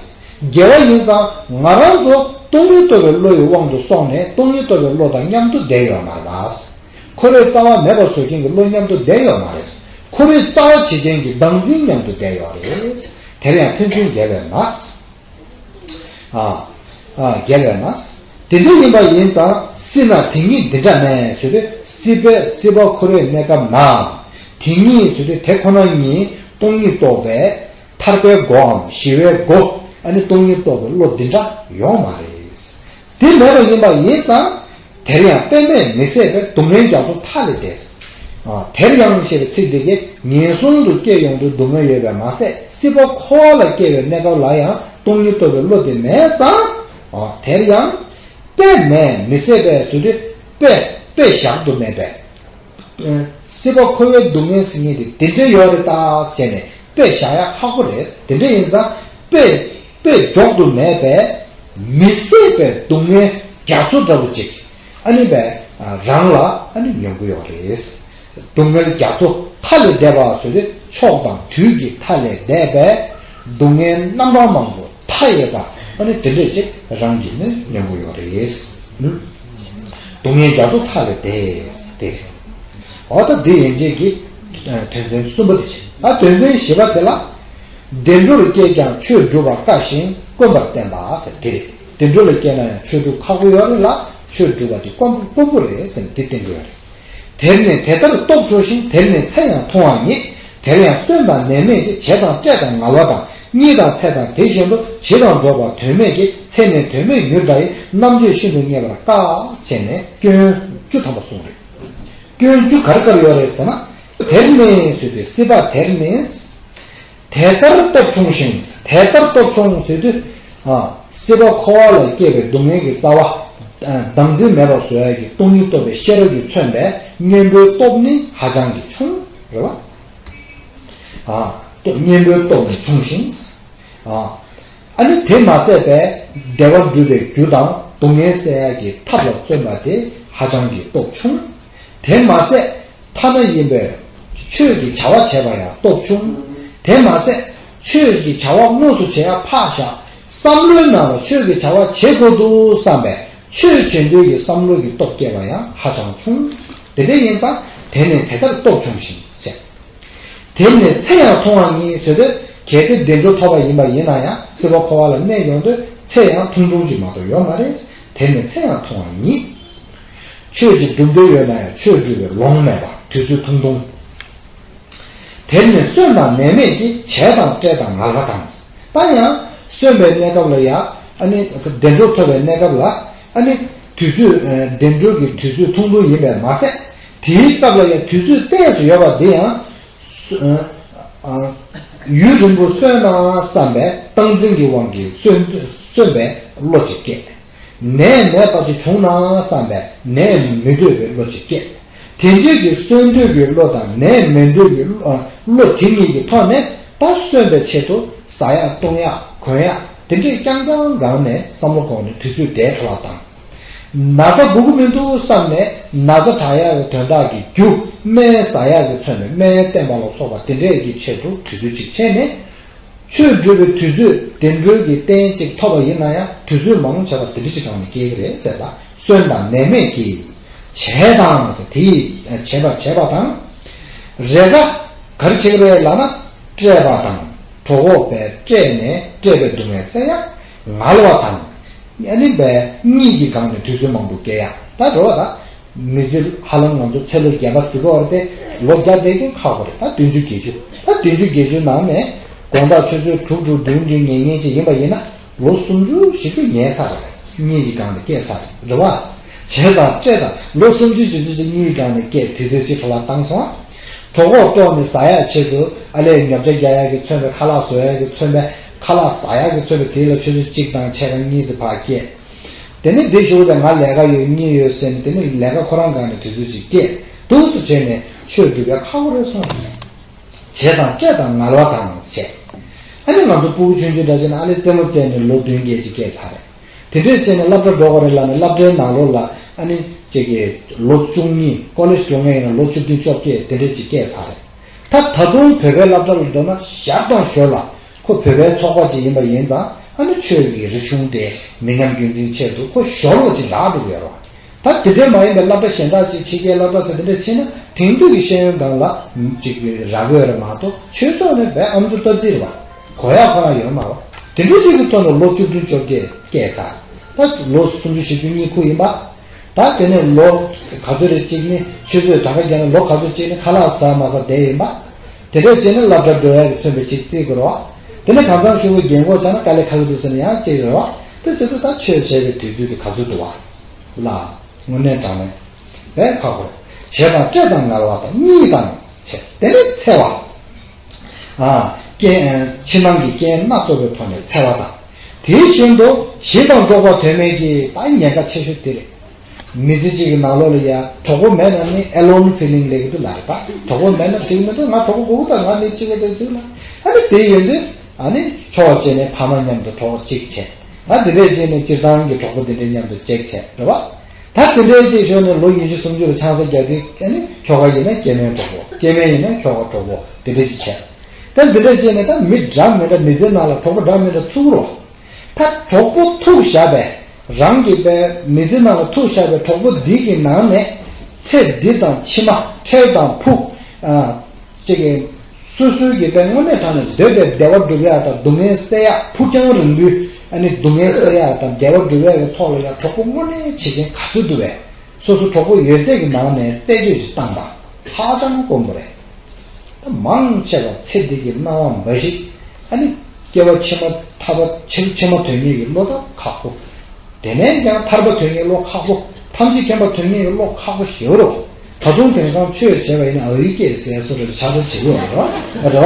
འགལ་བ་ཡིན་ཙང་ང་རང་ཚོ་སྟོང་ཉིད་རྟོགས་པའི་བློ་ཡི་དབང་དུ་སོང་ནས་སྟོང་ཉིད་རྟོགས་པའི་བློ་དང་མཉམ་དུ་བསྡད་ཡོད་མ་རེད་པ། འཁོར་བའི་རྩ་བ་མེད་པར་བཟོ་མཁན་གྱི་བློ་མཉམ་དུ་བསྡད་ཡོད་མ་རེད། འཁོར་བའི་རྩ་བ་བྱེད་མཁན་གྱི་བདག་འཛིན་མཉམ་དུ་བསྡད་ཡོད་རེད། དེར་ཡང་ཕན་ཚུན་འགལ་བས་ན། ཨ། ཨ། འགལ་བས་ན། དེ་འདྲ་ཡིན་པ་ཡིན་ཙང་སྲིད་ན་དེ་ཉིད་འདི་འདྲ་མེད་ཟེར་དུས་སྲིད་པའི་སྲིད་པ་འཁོར་བའི་གནས་སྐབས་ན། དེ་ཉིད་ཟེར་དུས་དེ་ཁོ་ན་ཉིད་སྟོང་ཉིད་རྟོགས་པའི་ཐར་པའི་སྒོའམ་ཞི་བའི་སྒོ་ཨ་ནི་སྟོང་ཉིད་རྟོགས་པའི་བློ་འདི་འདྲ་ཡོང་མ་རེད། དེ་མེད་པ་ཡིན་པ་ཡིན་ཙང་། དེར་ཡང་དཔེ་མེད་མི་བཟད་པའི་སྡུག་བསྔལ་རྒྱ་མཚོ་མཐའ་ལས་འདས། ཨ། དེར་ཡང་ཞེས་པའི་ཚིག་འདི་གིས་ངན་སོང་དུ་སྐྱེ་ཡོང་དུས་སྡུག་བསྔལ་ཡོད་པས་མ་ཟད། སྲིད་པ་འཁོར་བ་ལ་སྐྱེ་བའི་གནས་སྐབས་ལ་ཡང་སྟོང་ཉིད་རྟོགས་པའི་བློ་དེ་མེད་ཙང་། ཨ། དེར་ཡང་དཔེ་མེད་མི་བཟད་པའི་ཟེར་དུས་དཔེ་དཔེ་བཞག་ཏུ་མེད་པའི། ཨ། སྲིད་པ་འཁོར་བའི་སྡུག་བསྔལ་ཟེར་མཁན་དེ་དེ་འདྲ་ཡོད་རེད་ད་ཟེར་ནས་དཔེ་བཞག་ཡ་ཁག་པོ་རེད། དེ་འདྲ་ཡིན་ཙང་དཔེ་དཔེ་འཇོག་ཏུ་མེད་པའི་མི་བཟད་པའི་སྡུག་བསྔལ་རྒྱ་མཚོ་འདྲ་པོ་ཅིག་ཨ་ནི་བས་རང་ལ་ཨ་ནི་མྱོང་གི་ཡོད་རེད། སྡུག་བསྔལ་རྒྱ་མཚོ་མཐའ་ལས་འདས་པ་ཟེར་དུས་ཕྱོགས་དང་དུས་ཀྱི་མཐའ་ལས་འདས་པའི་སྡུག་བསྔལ་རྣམ་པ་མང་པོ་མཐའ་ཡས་པ་ཨ་ནི་དེ་འདྲས་ཅིག་རང་གིས་ནི་མྱོང་གི་ཡོད་རེད། སྡུག་བསྔལ་རྒྱ་མཚོ་མཐའ་ལས་འདས་ཏེ། འོ་ད་འདི་ཡན་ཆད་ཀྱི་དོན་ཚན་གསུམ་པ་དེ་བྱས། ད་དོན་ཚན་བཞི་པ་དེ་ལ། བདེ་འགྲོར་སྐྱེས་ཀྱང་ཆོས་སྒྲུབ་པ་དཀའ་ཞིང་དཀོན་པར་བསྟན་པ་ཟེར་དེ་རེད། བདེ་འགྲོ་ལ་སྐྱེས་ན་ཡང་ཆོས་སྒྲུབ་ཁག་པོ་ཡོད་རེད་ལ། ཆོས་སྒྲུབ་པ་དེ་དཀོན་པོ་དཀོན་པོ་རེད་ཟེར་ནས་དེ་བསྟན་གྱི་ཡོད་རེད། དེར་ནི་དེ་ལྟར་སྟོབས་ཆུང་ཞིང་། དེར་ནི་ཚེ་ཡང་ཐུང་བ་ཉིད། དེར་ཡང་གསོན་དང་ནད་མེད་དེ། བྱད་དང་བཀྲེས་དང་ངལ་བ་དང་། གཉིད་དང་འཚེ་དང་དེ་བཞིན་དུ། ཞི་དང་འགྲོགས་པ་དོན་མེད་ཀྱི། ཚེ་ནི་དོན་མེད་མྱུར་འདའ་ཡི། རྣམ་དཔྱོད་ཤིན་ཏུ་རྙེད་པར་དཀའ། ཟེར་ནས་སྐྱོན་བཅུ་ཐམ་པ་གསུངས་རེད། སྐྱོན་བཅུ་ག་རེ་ག་རེ་ཡོད་རེད་ཟེར་ན། དེར་ནི་ཟེར་དུས་སྲིད་པ་དེར་ནི། དེ་ལྟར་སྟོབས་ཆུང་ཞིང་། དེ་ལྟར་སྟོབས་ཆུང་ཟེར་དུས། ཨ། སྲིད་པ་འཁོར་བ་ལ་སྐྱེས་པའི་སྡུག་བསྔལ་གྱི་རྩ་བ། ཨ། བདག་འཛིན་མེད་པར་བཟོ་ཡ་གི་སྟོང་ཉིད་རྟོགས་པའི་ཤེས་རབ་ཀྱིས་མཚོན་པའི་གཉེན་པོའི་སྟོབས་ནི་ཧ་ཅང་གི་ཆུང་རེད་བ། ཨ། སྟོབས་གཉེན་པོའི་སྟོབས་ནི་ཆུང་ཞིང་། ཨ། ཨ་ནི་དེ་མ་ཟད་པའི་བདེ་བ་སྒྲུབ་པའི་རྒྱུ་དང་སྡུག་བསྔལ་སེལ་ཡ་གི་ཐབས་ལ་བརྩོན་པ་དེ་ཧ་ཅང་གི་སྟོབས་ཆུང་། དེ་མ་ཟད། ཐ་ན་ཡིན་པས་ཆོས་ཀྱི་བྱ་བ་བྱེད་པ་ཡང་སྟོབས་ཆུང་། དེ་མ་ཟད་ཆོས་ཀྱི་བྱ་བ་དངོས་སུ་བྱེད་ཡ་ཕར་བཞག་བསམ་བློའི་ནང་ལ་ཆོས་ཀྱི་བྱ་བ་བྱེད་དགོས་འདུག་བསམ་པས་ཆོས་བྱེད་འདོད་ཀྱི་བསམ་བློ་གི་སྟོབས་སྐྱེ་བ་ཡང་ཧ་ཅང་ཆུང་། དེ་འདྲ་ཡིན་ཙང་དེ་ནི་དེ་ལྟར་སྟོབས་ཆུང་ཞིང་ཟེར། དེ་ནི་ཚེ་ཡང་ཐུང་བ་ཉིད་ཟེར་དུས་གལ་ཏེ་བདེ་འགྲོ་ཐོབ་པ་ཡིན་པ་ཡིན་ན་ཡང་སྲིད་པ་འཁོར་བ་ལ་གནས་ཡོང་དུས་ཚེ་ཡང་ཐུང་ཐུང་ཅིག་མ་གཏོགས་ཡོད་མ་རེད། དེ་ནི་ཚེ་ཡང་ཐུང་བ་ཉིད། ཆོས་ཅིག་སྒྲུབ་འདོད་ཡོད་ན་ཡང་ཆོས་སྒྲུབ་པའི་ལོང་མེད་པ་དུས་ཚོད་ཐུང་ཐུང་ དེར་ནི་གསོན་དང་ནད་མེད་ཀྱི། བྱད་དང་བཀྲེས་དང་ངལ་བ་དང་། ད་ཡང་གསོན་པའི་གནས་སྐབས་ལ་ཡང་ཨ་ནི་བདེ་འགྲོ་ཐོབ་པའི་གནས་སྐབས་ལ་ཨ་ནི་དུས་ཚོད་ཨ་བདེ་འགྲོའི་གི་དུས་ཚོད་ཐུང་ཐུང་ཡིན་པས་མ་ཟད། དེའི་སྐབས་ལ་ཡང་དུས་ཚོད་ཏོག་ཙམ་ཡོད་པ་འདི་ཡང་ཨ་ཨ་ཡུན་རིང་པོ་གསོན་ན་བསམ་པའི་སྟངས་འཛིན་གྱི་དབང་གིས་གསོན་གསོན་པའི་བློ་ཅིག་སྐྱེ། ནད་མེད་པ་ཅིག་བྱུང་ན་བསམ་པའི་ནད་མི་འདོད་པའི་བློ་ཅིག་སྐྱེ། དེ་འདྲའི་གི་གསོན་འདོད་ཀྱི་བློ་དང་ནད་མི་འདོད་ཀྱི་བློ་བློ་དེ་གཉིས་ཀྱི་ཐོག་ནས་ད་གསོན་པའི་ཆེད་དུ་ཟ་ཡག་བཏུང་ཡག་གོན་ཡག་དེ་འདྲས་རྐྱང་རྐྱང་སྒང་ནས་བསམ་བློ་འཁོར་ནས་དུས་ཚོད་འདས་འགྲོ་བ་དང་། ན་ཚ་འགོ་གི་མི་འདུག་བསམ་ནས་ན་ཚ་དྲག་ཡག་གི་དོན་དག་གི་རྒྱུ་སྨན་ཟ་ཡག་གི་ཚོད་ནས་སྨན་བསྟེན་པ་ལ་སོགས་པ་དེ་འདྲས་ཀྱི་ཆེད་དུ་དུས་ཚོད་ཅིག་ཆད་ནས། ཆོས་སྒྲུབ་པའི་དུས་ཚོད་བདེ་འགྲོའི་གི་རྟེན་ཅིག་ཐོབ་པ་ཡིན་ན་ཡང་དུས་ཚོད་མང་ཆེ་བ་དེ་འདྲ་ཅིག་སྒང་ནས་སྐྱེ་གི་རེད་ཟེར་ལ། གསོན་དང་ནད་མེད་ཀྱི། བྱད་དང་ཟེར་དེ་ཡིས་བྱེད་པ་བྱེད་པ་དང་། རེས་འགའ་ག་རེ་བྱེད་ཀྱི་རེད་ལབ་ན། བཀྲེས་པ་དང་གྲོད་ཁོག་པས་བཀྲེས་ནས་བཀྲེས་པའི་སྡུག་བསྔལ་སེལ་ཡག་ངལ་བ་དང་། ཨ་ནི་བས་གཉིད་ཀྱི་སྒང་ནས་དུས་ཚོད་མང་པོ་སྐྱེལ་ཡག་ད་འགྲོ་བ་ད། མི་ཚེ་ཧ་ལམ་ང་ཚོ་ཚེ་ལོ་བརྒྱ་པ་ཟེར་གྱི་ཡོད་རེད་དེ། ལོ་བརྒྱ་བསྡད་ཀྱང་ཁག་པོ་རེད། ད་བདུན་ཅུ་བརྒྱད་ཅུ་ད་བདུན་ཅུ་བརྒྱད་ཅུ་ནང་ནས་དགོང་དག་ཆུ་ཚོད་དྲུག་དྲུག་བདུན་བདུན་ཉལ་ཉལ་ཅིག་ཡིན་པ་ཡིན་ན་ལོ་སུམ་ཅུ་ཞིག་ཏུ་ཉལ་ཚར་རེད། གཉིད་ཀྱི་སྒང་ནས་སྐྱེལ་ཚར་རེད། རེད་བ། བྱད་དང་བཀྲེས་དང་ལོ་སུམ་ཅུ་བཞི་བཅུ་ཅིག་གཉིད་ཀྱི་སྒང་ནས་སྐྱེལ་དུས་ཚོད་ཅིག་འཕྲོ་བརླག་བཏང་སོང་། གྲོད་ཁོག་དཀྲོགས་ནས་ཟ་ཡག་ཆེད་དུ་ཨ་ལས་ཉོ་ཆ་རྒྱག་ཡག་གི་མཚོན་པའི་ཁ་ལག་བཟོ་ཡག་གི་མཚོན་པའི་ཁ་ལག་ཟ་ཡག་གི་མཚོན་པའི་དེ་ལ་ཆུ་ཚོད་གཅིག་དང་ཕྱེད་ཀ་གཉིས་ཙམ་ཕར་སྐྱེལ། དེ་ནས་འདི་ཞུ་བ་དང་ང་ལས་ཀ་ཡོད་གཉིད་ཡོད་ཟེར་ནས་དེ་ནས་ལས་ཀ་ཁོ་རང་སྒང་ནས་དུས་ཚོད་ཅིག་སྐྱེལ་འདུག་སུ་བྱས་ནས་ཆོས་སྒྲུབ་ཡ་ཁག་པོ་རེད་སོང་། བྱད་དང་བཀྲེས་དང་ངལ་བ་དང་བྱས། ཨ་ནི་ང་ཚོ་ཕྲུ་གུ་ཆུང་ཆུང་འདྲ་བྱས་ན་ཨ་ནི་རྩེད་མོ་རྩེས་ནས་ལོ་བདུན་བརྒྱད་ཅིག་སྐྱེལ་ཚར་རེད། དེ་འདྲས་བྱས་ནས་སློབ་གྲྭ་འགྲོ་དགོས་རེད་ལབ་ནས་སློབ་གྲྭའི་ནང་ལོགས་ལ་ཨ་ནི་ཅིག་གི་ལོ་བཅུ་གཉིས་ཀོ་ལེཇ་འགྲོ་མཁན་ཡིན་ན་ལོ་བཅུ་བདུན་བཅོ་བརྒྱད་དེ་འདྲས་ཅིག་སྐྱེལ་ཚར་རེད། ད་ད་དུང་བོད་པའི་སློབ་གྲྭ་ལ་འགྲོ་ན་ཞར་དང་ཞོར་ལ། ཁོ་བོད་པའི་ཚོགས་པ་ཅིག་ཡིན་པ་ཡིན་ཙང་ཨ་ནི་ཆོས་ཀྱི་རིག་གཞུང་དེ་མི་ཉམས་རྒྱུན་འཛིན་ཆེད་དུ་ཁོ་ཞོར་ལ་ཅིག་རག་འགྲོ་གི་ཡོད་རེད། ད་དེ་འདྲ་མ་ཡིན་པའི་སློབ་གྲྭ་གཞན་དག་ཅིག་ཕྱི་རྒྱལ་སློབ་གྲྭ་ཟེར་དེ་འདྲ་ཕྱིན་ན་དེང་དུས་ཀྱི་ཤེས་ཡོན་སྒང་ལ་ཅིག་རག་གི་ཡོད་རེད་མ་གཏོགས་ཆོས་ཕྱོགས་ནས་བས་ཨམ་ཅོག་ལྟ་རྩིས་རེད་བ། གོ་ཡག་ཁོ་རང་ཡོད་མ་རེད། དེ་འདྲ་ཅིག་གི་ཐོག་ནས་ལོ་བཅུ་བདུན་བཅོ་བརྒྱད་སྐྱེས་ཚར། ད་ལོ་སུམ་ཅུ་བཞི་བཅུ་གཉིས་ཁུག་ཡིན་པ། ད་དེ་ནས་ལོ་ག་ཚོད་རེ་གཅིག་ནི་ཆུ་ཚོད་གྲངས་ཀ་བརྒྱབ་ན་ལོ་ག་ཚོད་གཅིག་ནི་ཁ་ལག་ཟ་མ་ཟ་བསྡད་ཡིན་པ། དེ་འདྲ་བྱས་ནས་སློབ་གྲྭ་འགྲོ་ཡག་གི་མཚོན་པའི་གཅིག་བརྩི་དགོས་རེད་བ། དེ་ནས་གང་འཚམ་ཤོག་བུ་རྒན་གོག་ཆགས་ན་དཀའ་ལས་ཁག་གི་འདུག་ཟེར་ན་ཡང་གཅིག་རེད་བ། དེ་ཟེར་དུས་ད་ཆོས་བྱས་པའི་དུས་ཚོད་དེ་ག་ཚོད་འདུག་བ། ལ། དངོས་གནས་དྲང་གནས། བས་ཁག་པོ། བྱད་དང་བཀྲེས་དང་ངལ་བ་དང་གཉིད་དང་བྱས། དེ་ནས་འཚེ་བ། ཨ། རྐྱེན། ཕྱི་ནང་གི་རྐྱེན་སྣ་ཚོགས་པའི་ཐོག་ནས་འཚེ་བ་དང་། དེའི་བཞིན་དུ་ཞི་དང་འགྲོགས་པ་དོན་མེད་ཀྱི་ད་ཉེན་ཁ་ཆེ་ཤོས་དེ་རེད། མི་ཚེ་གཅིག་གི་ནང་ལོགས་ལ་ཡ་གྲོགས་པོ་མེད་ན་ནི་alone feeling ལབ་ཀྱི་འདུག་ལ་རེད་པ། གྲོགས་པོ་མེད་ན་འགྲིག་མི་འདུག་ང་གྲོགས་པོ་དགོས་ཀྱི་འདུག་ང་མི་གཅིག་པོ་དེ་གཅིག་ལ། ཨ་ནི་དེ་ཡིན་དུས་ཨ་ནི་ཕྱོགས་གཅིག་ནས་ཕ་མ་མཉམ་དུ་གྲོགས་གཅིག་བྱས། ད་དེ་འདྲས་བྱས་ནས་སྤྱིར་བཏང་གི་གྲོགས་པོ་དེ་འདྲས་མཉམ་དུ་གཅིག་བྱས་རེད་པ། ད་དེ་འདྲའི་ཅིག་ཤོར་ནས་ལོ་ཉི་ཤུ་སུམ་ཅུ་ལ་ཆང་ས་རྒྱག་དུས་ཨ་ནི་ཁྱོ་ག་ཡིན་ན་སྐྱེ་དམན་གྲོགས་པོ། སྐྱེ་དམན་ཡིན་ན་ཁྱོ་ག་གྲོགས་པོ་དེ་འདྲ་ཅིག་བྱས། ད་འདི་འདྲ་བྱས་ནས་ད་མི་འདྲ་མི་འདྲ་མི་ཚེ་ནང་ལ་གྲོགས་པོ་འདྲ་མི་འདྲ་ཚུགས་རོགས། ད་གྲོགས་པོ་ཐུག་བཞག་པས་རང་གི་པའི་མི་ཚེ་ནང་ལ་ཐུག་བཞག་པའི་གྲོགས་པོ་འདི་གི་ནང་ནས་ཚེ་འདི་དང་ཕྱི་མ་འཕྲལ་དང་ཕུགས། ཨ། ཅིག་གིས་སོ་སོའི་གི་དཔེ་དངོས་གནས་དྲང་གནས་འདོད་པའི་བདེ་བ་སྒྲུབ་ཡག་དང་སྡུག་བསྔལ་སེལ་ཡག་ཕུགས་རྒྱང་རིང་པོའི་ཨ་ནི་སྡུག་བསྔལ་སེལ་ཡག་དང་བདེ་བ་སྒྲུབ་ཡག་གི་ཐོག་ལ་ཡང་གྲོགས་པོ་དངོས་གནས་བྱེད་མཁན་ག་ཚོད་འདུག་བས། སོ་སོ་གྲོགས་པོ་ཡོད་ཚད་ཀྱི་ནང་ནས་རྩད་གཅོད་ཅིག་བཏང་པ་ཧ་ཅང་དཀོན་པོ་རེད། ད་མང་ཆེ་བ་ཚེ་འདི་གི་སྣང་བ་འབའ་ཞིག་ཨ་ནི་སྐྱེ་བ་ཕྱི་མ་ཐར་པ་ཕྱི་ཕྱི་མ་དོན་གཉེར་གྱི་བློ་ཐག་ཁག་པོ། དེ་ནས་ཀྱང་ཐར་པ་དོན་གཉེར་བློ་ཁག་པོ། ཐམས་ཅད་མཁྱེན་པ་དོན་གཉེར་བློ་ཁག་པོ་ཞེ་པོ་རེད། ད་དུང་དེང་སང་ཆོས་བྱས་པ་ཡིན་ན་ཨ་ཡི་སྐད་ཟེར་སོ་རེ་ཆགས་སྡང་བྱེད་ཀྱི་ཡོད་རེད་བ། རེད་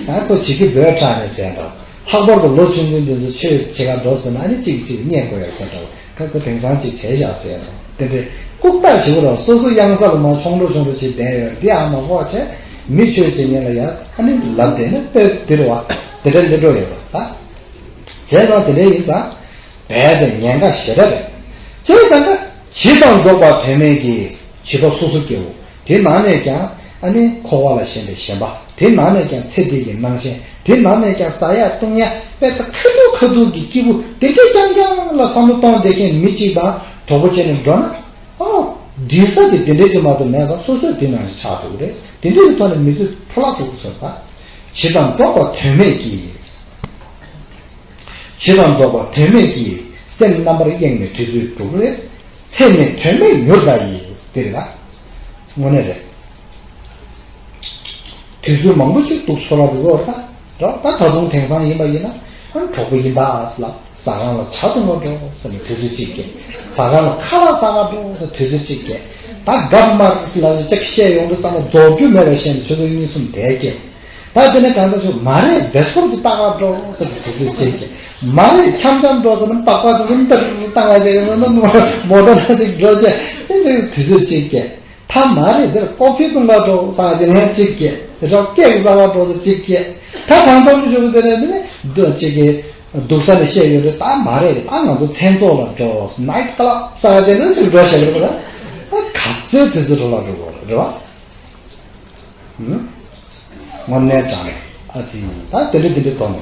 བ། ཨ་ཁོ་བྱེད་ཀྱི་འབོད་དྲགས་ནས་ཟེར་འདྲ། ལྷག་པར་དུ་ལོ་ཆུང་ཆུང་འདི་ཚོ་ཆོས་བྱེད་ག་འགྲོ་ཟེར་ན་ཨ་ནི་གཅིག་གིས་གཅིག་ལ་བསྙད་དགོས་ཡོད་ཟེར་འདྲ། ཁ་ཁོ་དེང་སང་གཅིག་བྱས་བཞག་ཟེར་འདྲ། དེ་འདྲའི་ལྐུགས་རྟགས་ཞིག་རེད། སོ་སོ་གཡང་ས་ལ་མར་མཆོང་འགྲོ་མཆོང་འགྲོ་བྱས་བསྡད་ཡོད་རེད། འདི་ཨ་མ་ཧོ་བྱས་མི་ཆོས་བྱེད་མཁན་ལ་ཡ་ཨ་ནི་ལབ་བསྡད་ན་དཔེ་འདི་རེད་བ། དེ་འདྲ་སླེབས་འགྲོ་ཡོད་རེད་ད། བྱས་ཙང་དེ་འདྲ་ཡིན་ཙང་། རྦད་དེ་ཉེན་ཁ་ཞེ་དྲག་རེད། བྱས་ཙང་ཀ་བྱིས་དང་འགྲོགས་པ་དོན་མེད་ཀྱི། བྱིས་པ་སོ་སོ་སྐྱེ་བོ། དེ་ནང་ནས་ཀྱང་ཨ་ནི་འཁོར་བ་ལ་ཞེན་པའི་ཞེན་པ། དེ་ནང་ནས་ཀྱང་ཚེ་འདི་གི་སྣང་ཞེན། དེ་ནང་ནས་ཀྱང་ཟ་ཡག་བཏུང་ཡག་དཔེ་ད་ཁ་ཐུག་ཁ་ཐུག་གི་སྐྱིད་པོ་དེ་འདྲས་རྐྱང་རྐྱང་ལ་བསམ་བློ་གཏོང་བསྡད་མཁན་མི་གཅིག་དང་གྲོགས་པོ་བྱས་ནས་འགྲོ་ན། ཨོ། འགྲིག་ས་དེ་དེ་འདྲས་ཅིག་མ་གཏོགས་མེད་ཙང་སོ་སོས་དེ་ནང་བཞིན་ཆགས་འགྲོ་གི་རེད། དེ་འདྲས་ཀྱི་ཐོག་ནས་མི་ཚེ་འཕྲོ་བརླག་འགྲོ་གི་ཟེར་བ། བྱིས་དང་འགྲོགས་པ་དོན་མེད་ཀྱི། བྱིས་དང་འགྲོགས་པ་དོན་མེད་ཀྱི། སེམས་རྣམ་པར་གཡེངས་ནས་དུས་ཚོད་འགྲུབ་རེད། ཚེ་ནི་དོན་མེད་མྱུར་འདའ་ཡི། དེ་རེད་ལ། དངོས་གནས་རེད། དུས་ཚོད་མང་པོ་ཅིག་འདུག་ཚོར་བ་རེད་ལོ་ར། ར་ད་ད་དུང་དེང་སང་ཡིན་པ་ཡིན་ན་ཨ་གྲོགས་པོ་ཡིན་ད་ལ་ཟ་ཁང་ལ་ཇ་འཐུང་ག་འགྲོ་ཟེར་ནས་དུས་ཚོད་གཅིག་བསྐྱལ། ཟ་ཁང་ལ་ཁ་ལག་ཟ་ག་འགྲོ་ཟེར་དུས་ཚོད་གཅིག་བསྐྱལ། ད་དགའ་མ་རེད་ལ་ཅིག་བཤད་ཡོང་དུས་ཙམ་ལ་རྫོགས་རྒྱུ་མེད་པ་བཤད་ནས་ཆུ་ཚོད་གཉིས་གསུམ་དེ་བསྐྱལ། ད་དེ་ནས་གང་ཟག་ཚོས་མ་རེད་བེ་སོར་གྱི་ལྟ་ག་འགྲོ་ཟེར་དུས་ཚོད་གཅིག་བསྐྱལ། མ་རེད་འཆམ་འཆམ་འགྲོ་ཟེར་ན་པགས་པ་དེ་ཚོ་འདིར་བཏང་བ་ཞིག་ཡོང་ན་མོ་ཊ་ལ་ཅིག་འགྲོ་བྱས་ཟེར་ནས་དུས་ཚོད་གཅིག་བསྐྱལ། ད་མ་རེད་འདིར་ཀོ་ཕི་བཏུང་ག་འགྲོ་ཟེར་ཅིག་ནས་གཅིག་བསྐྱལ། དེ་འཕྲོ་ཀེག་ཟ་ག་འགྲོ་ཟེར་གཅིག་བསྐྱལ། ད་གང་ཙམ་ཞུ་གི་དེ་ནས་དེ་ནས་འདི་གཅིག་གི་སྡུག་ས་ནས་བཤད་ཡོད་རེད། ད་མ་རེད་ད་ང་ཚོ་མཚན་ཚོགས་ལ་འགྲོ་ནའི་ཊི་ཀ་ལབ་ཟེར་ཅིག་ནས་ཅིག་འགྲོ་བཞག་གི་རེད་པ། ད་ག་ཚོད་དུས་ཚོད་འགྲོ་ལ་འགྲོ་དགོས་རེད་པ། དངོས་གནས་དྲང་ཨ་ཙི་ད་དེ་འདྲ་དེ་འདྲ་དོན་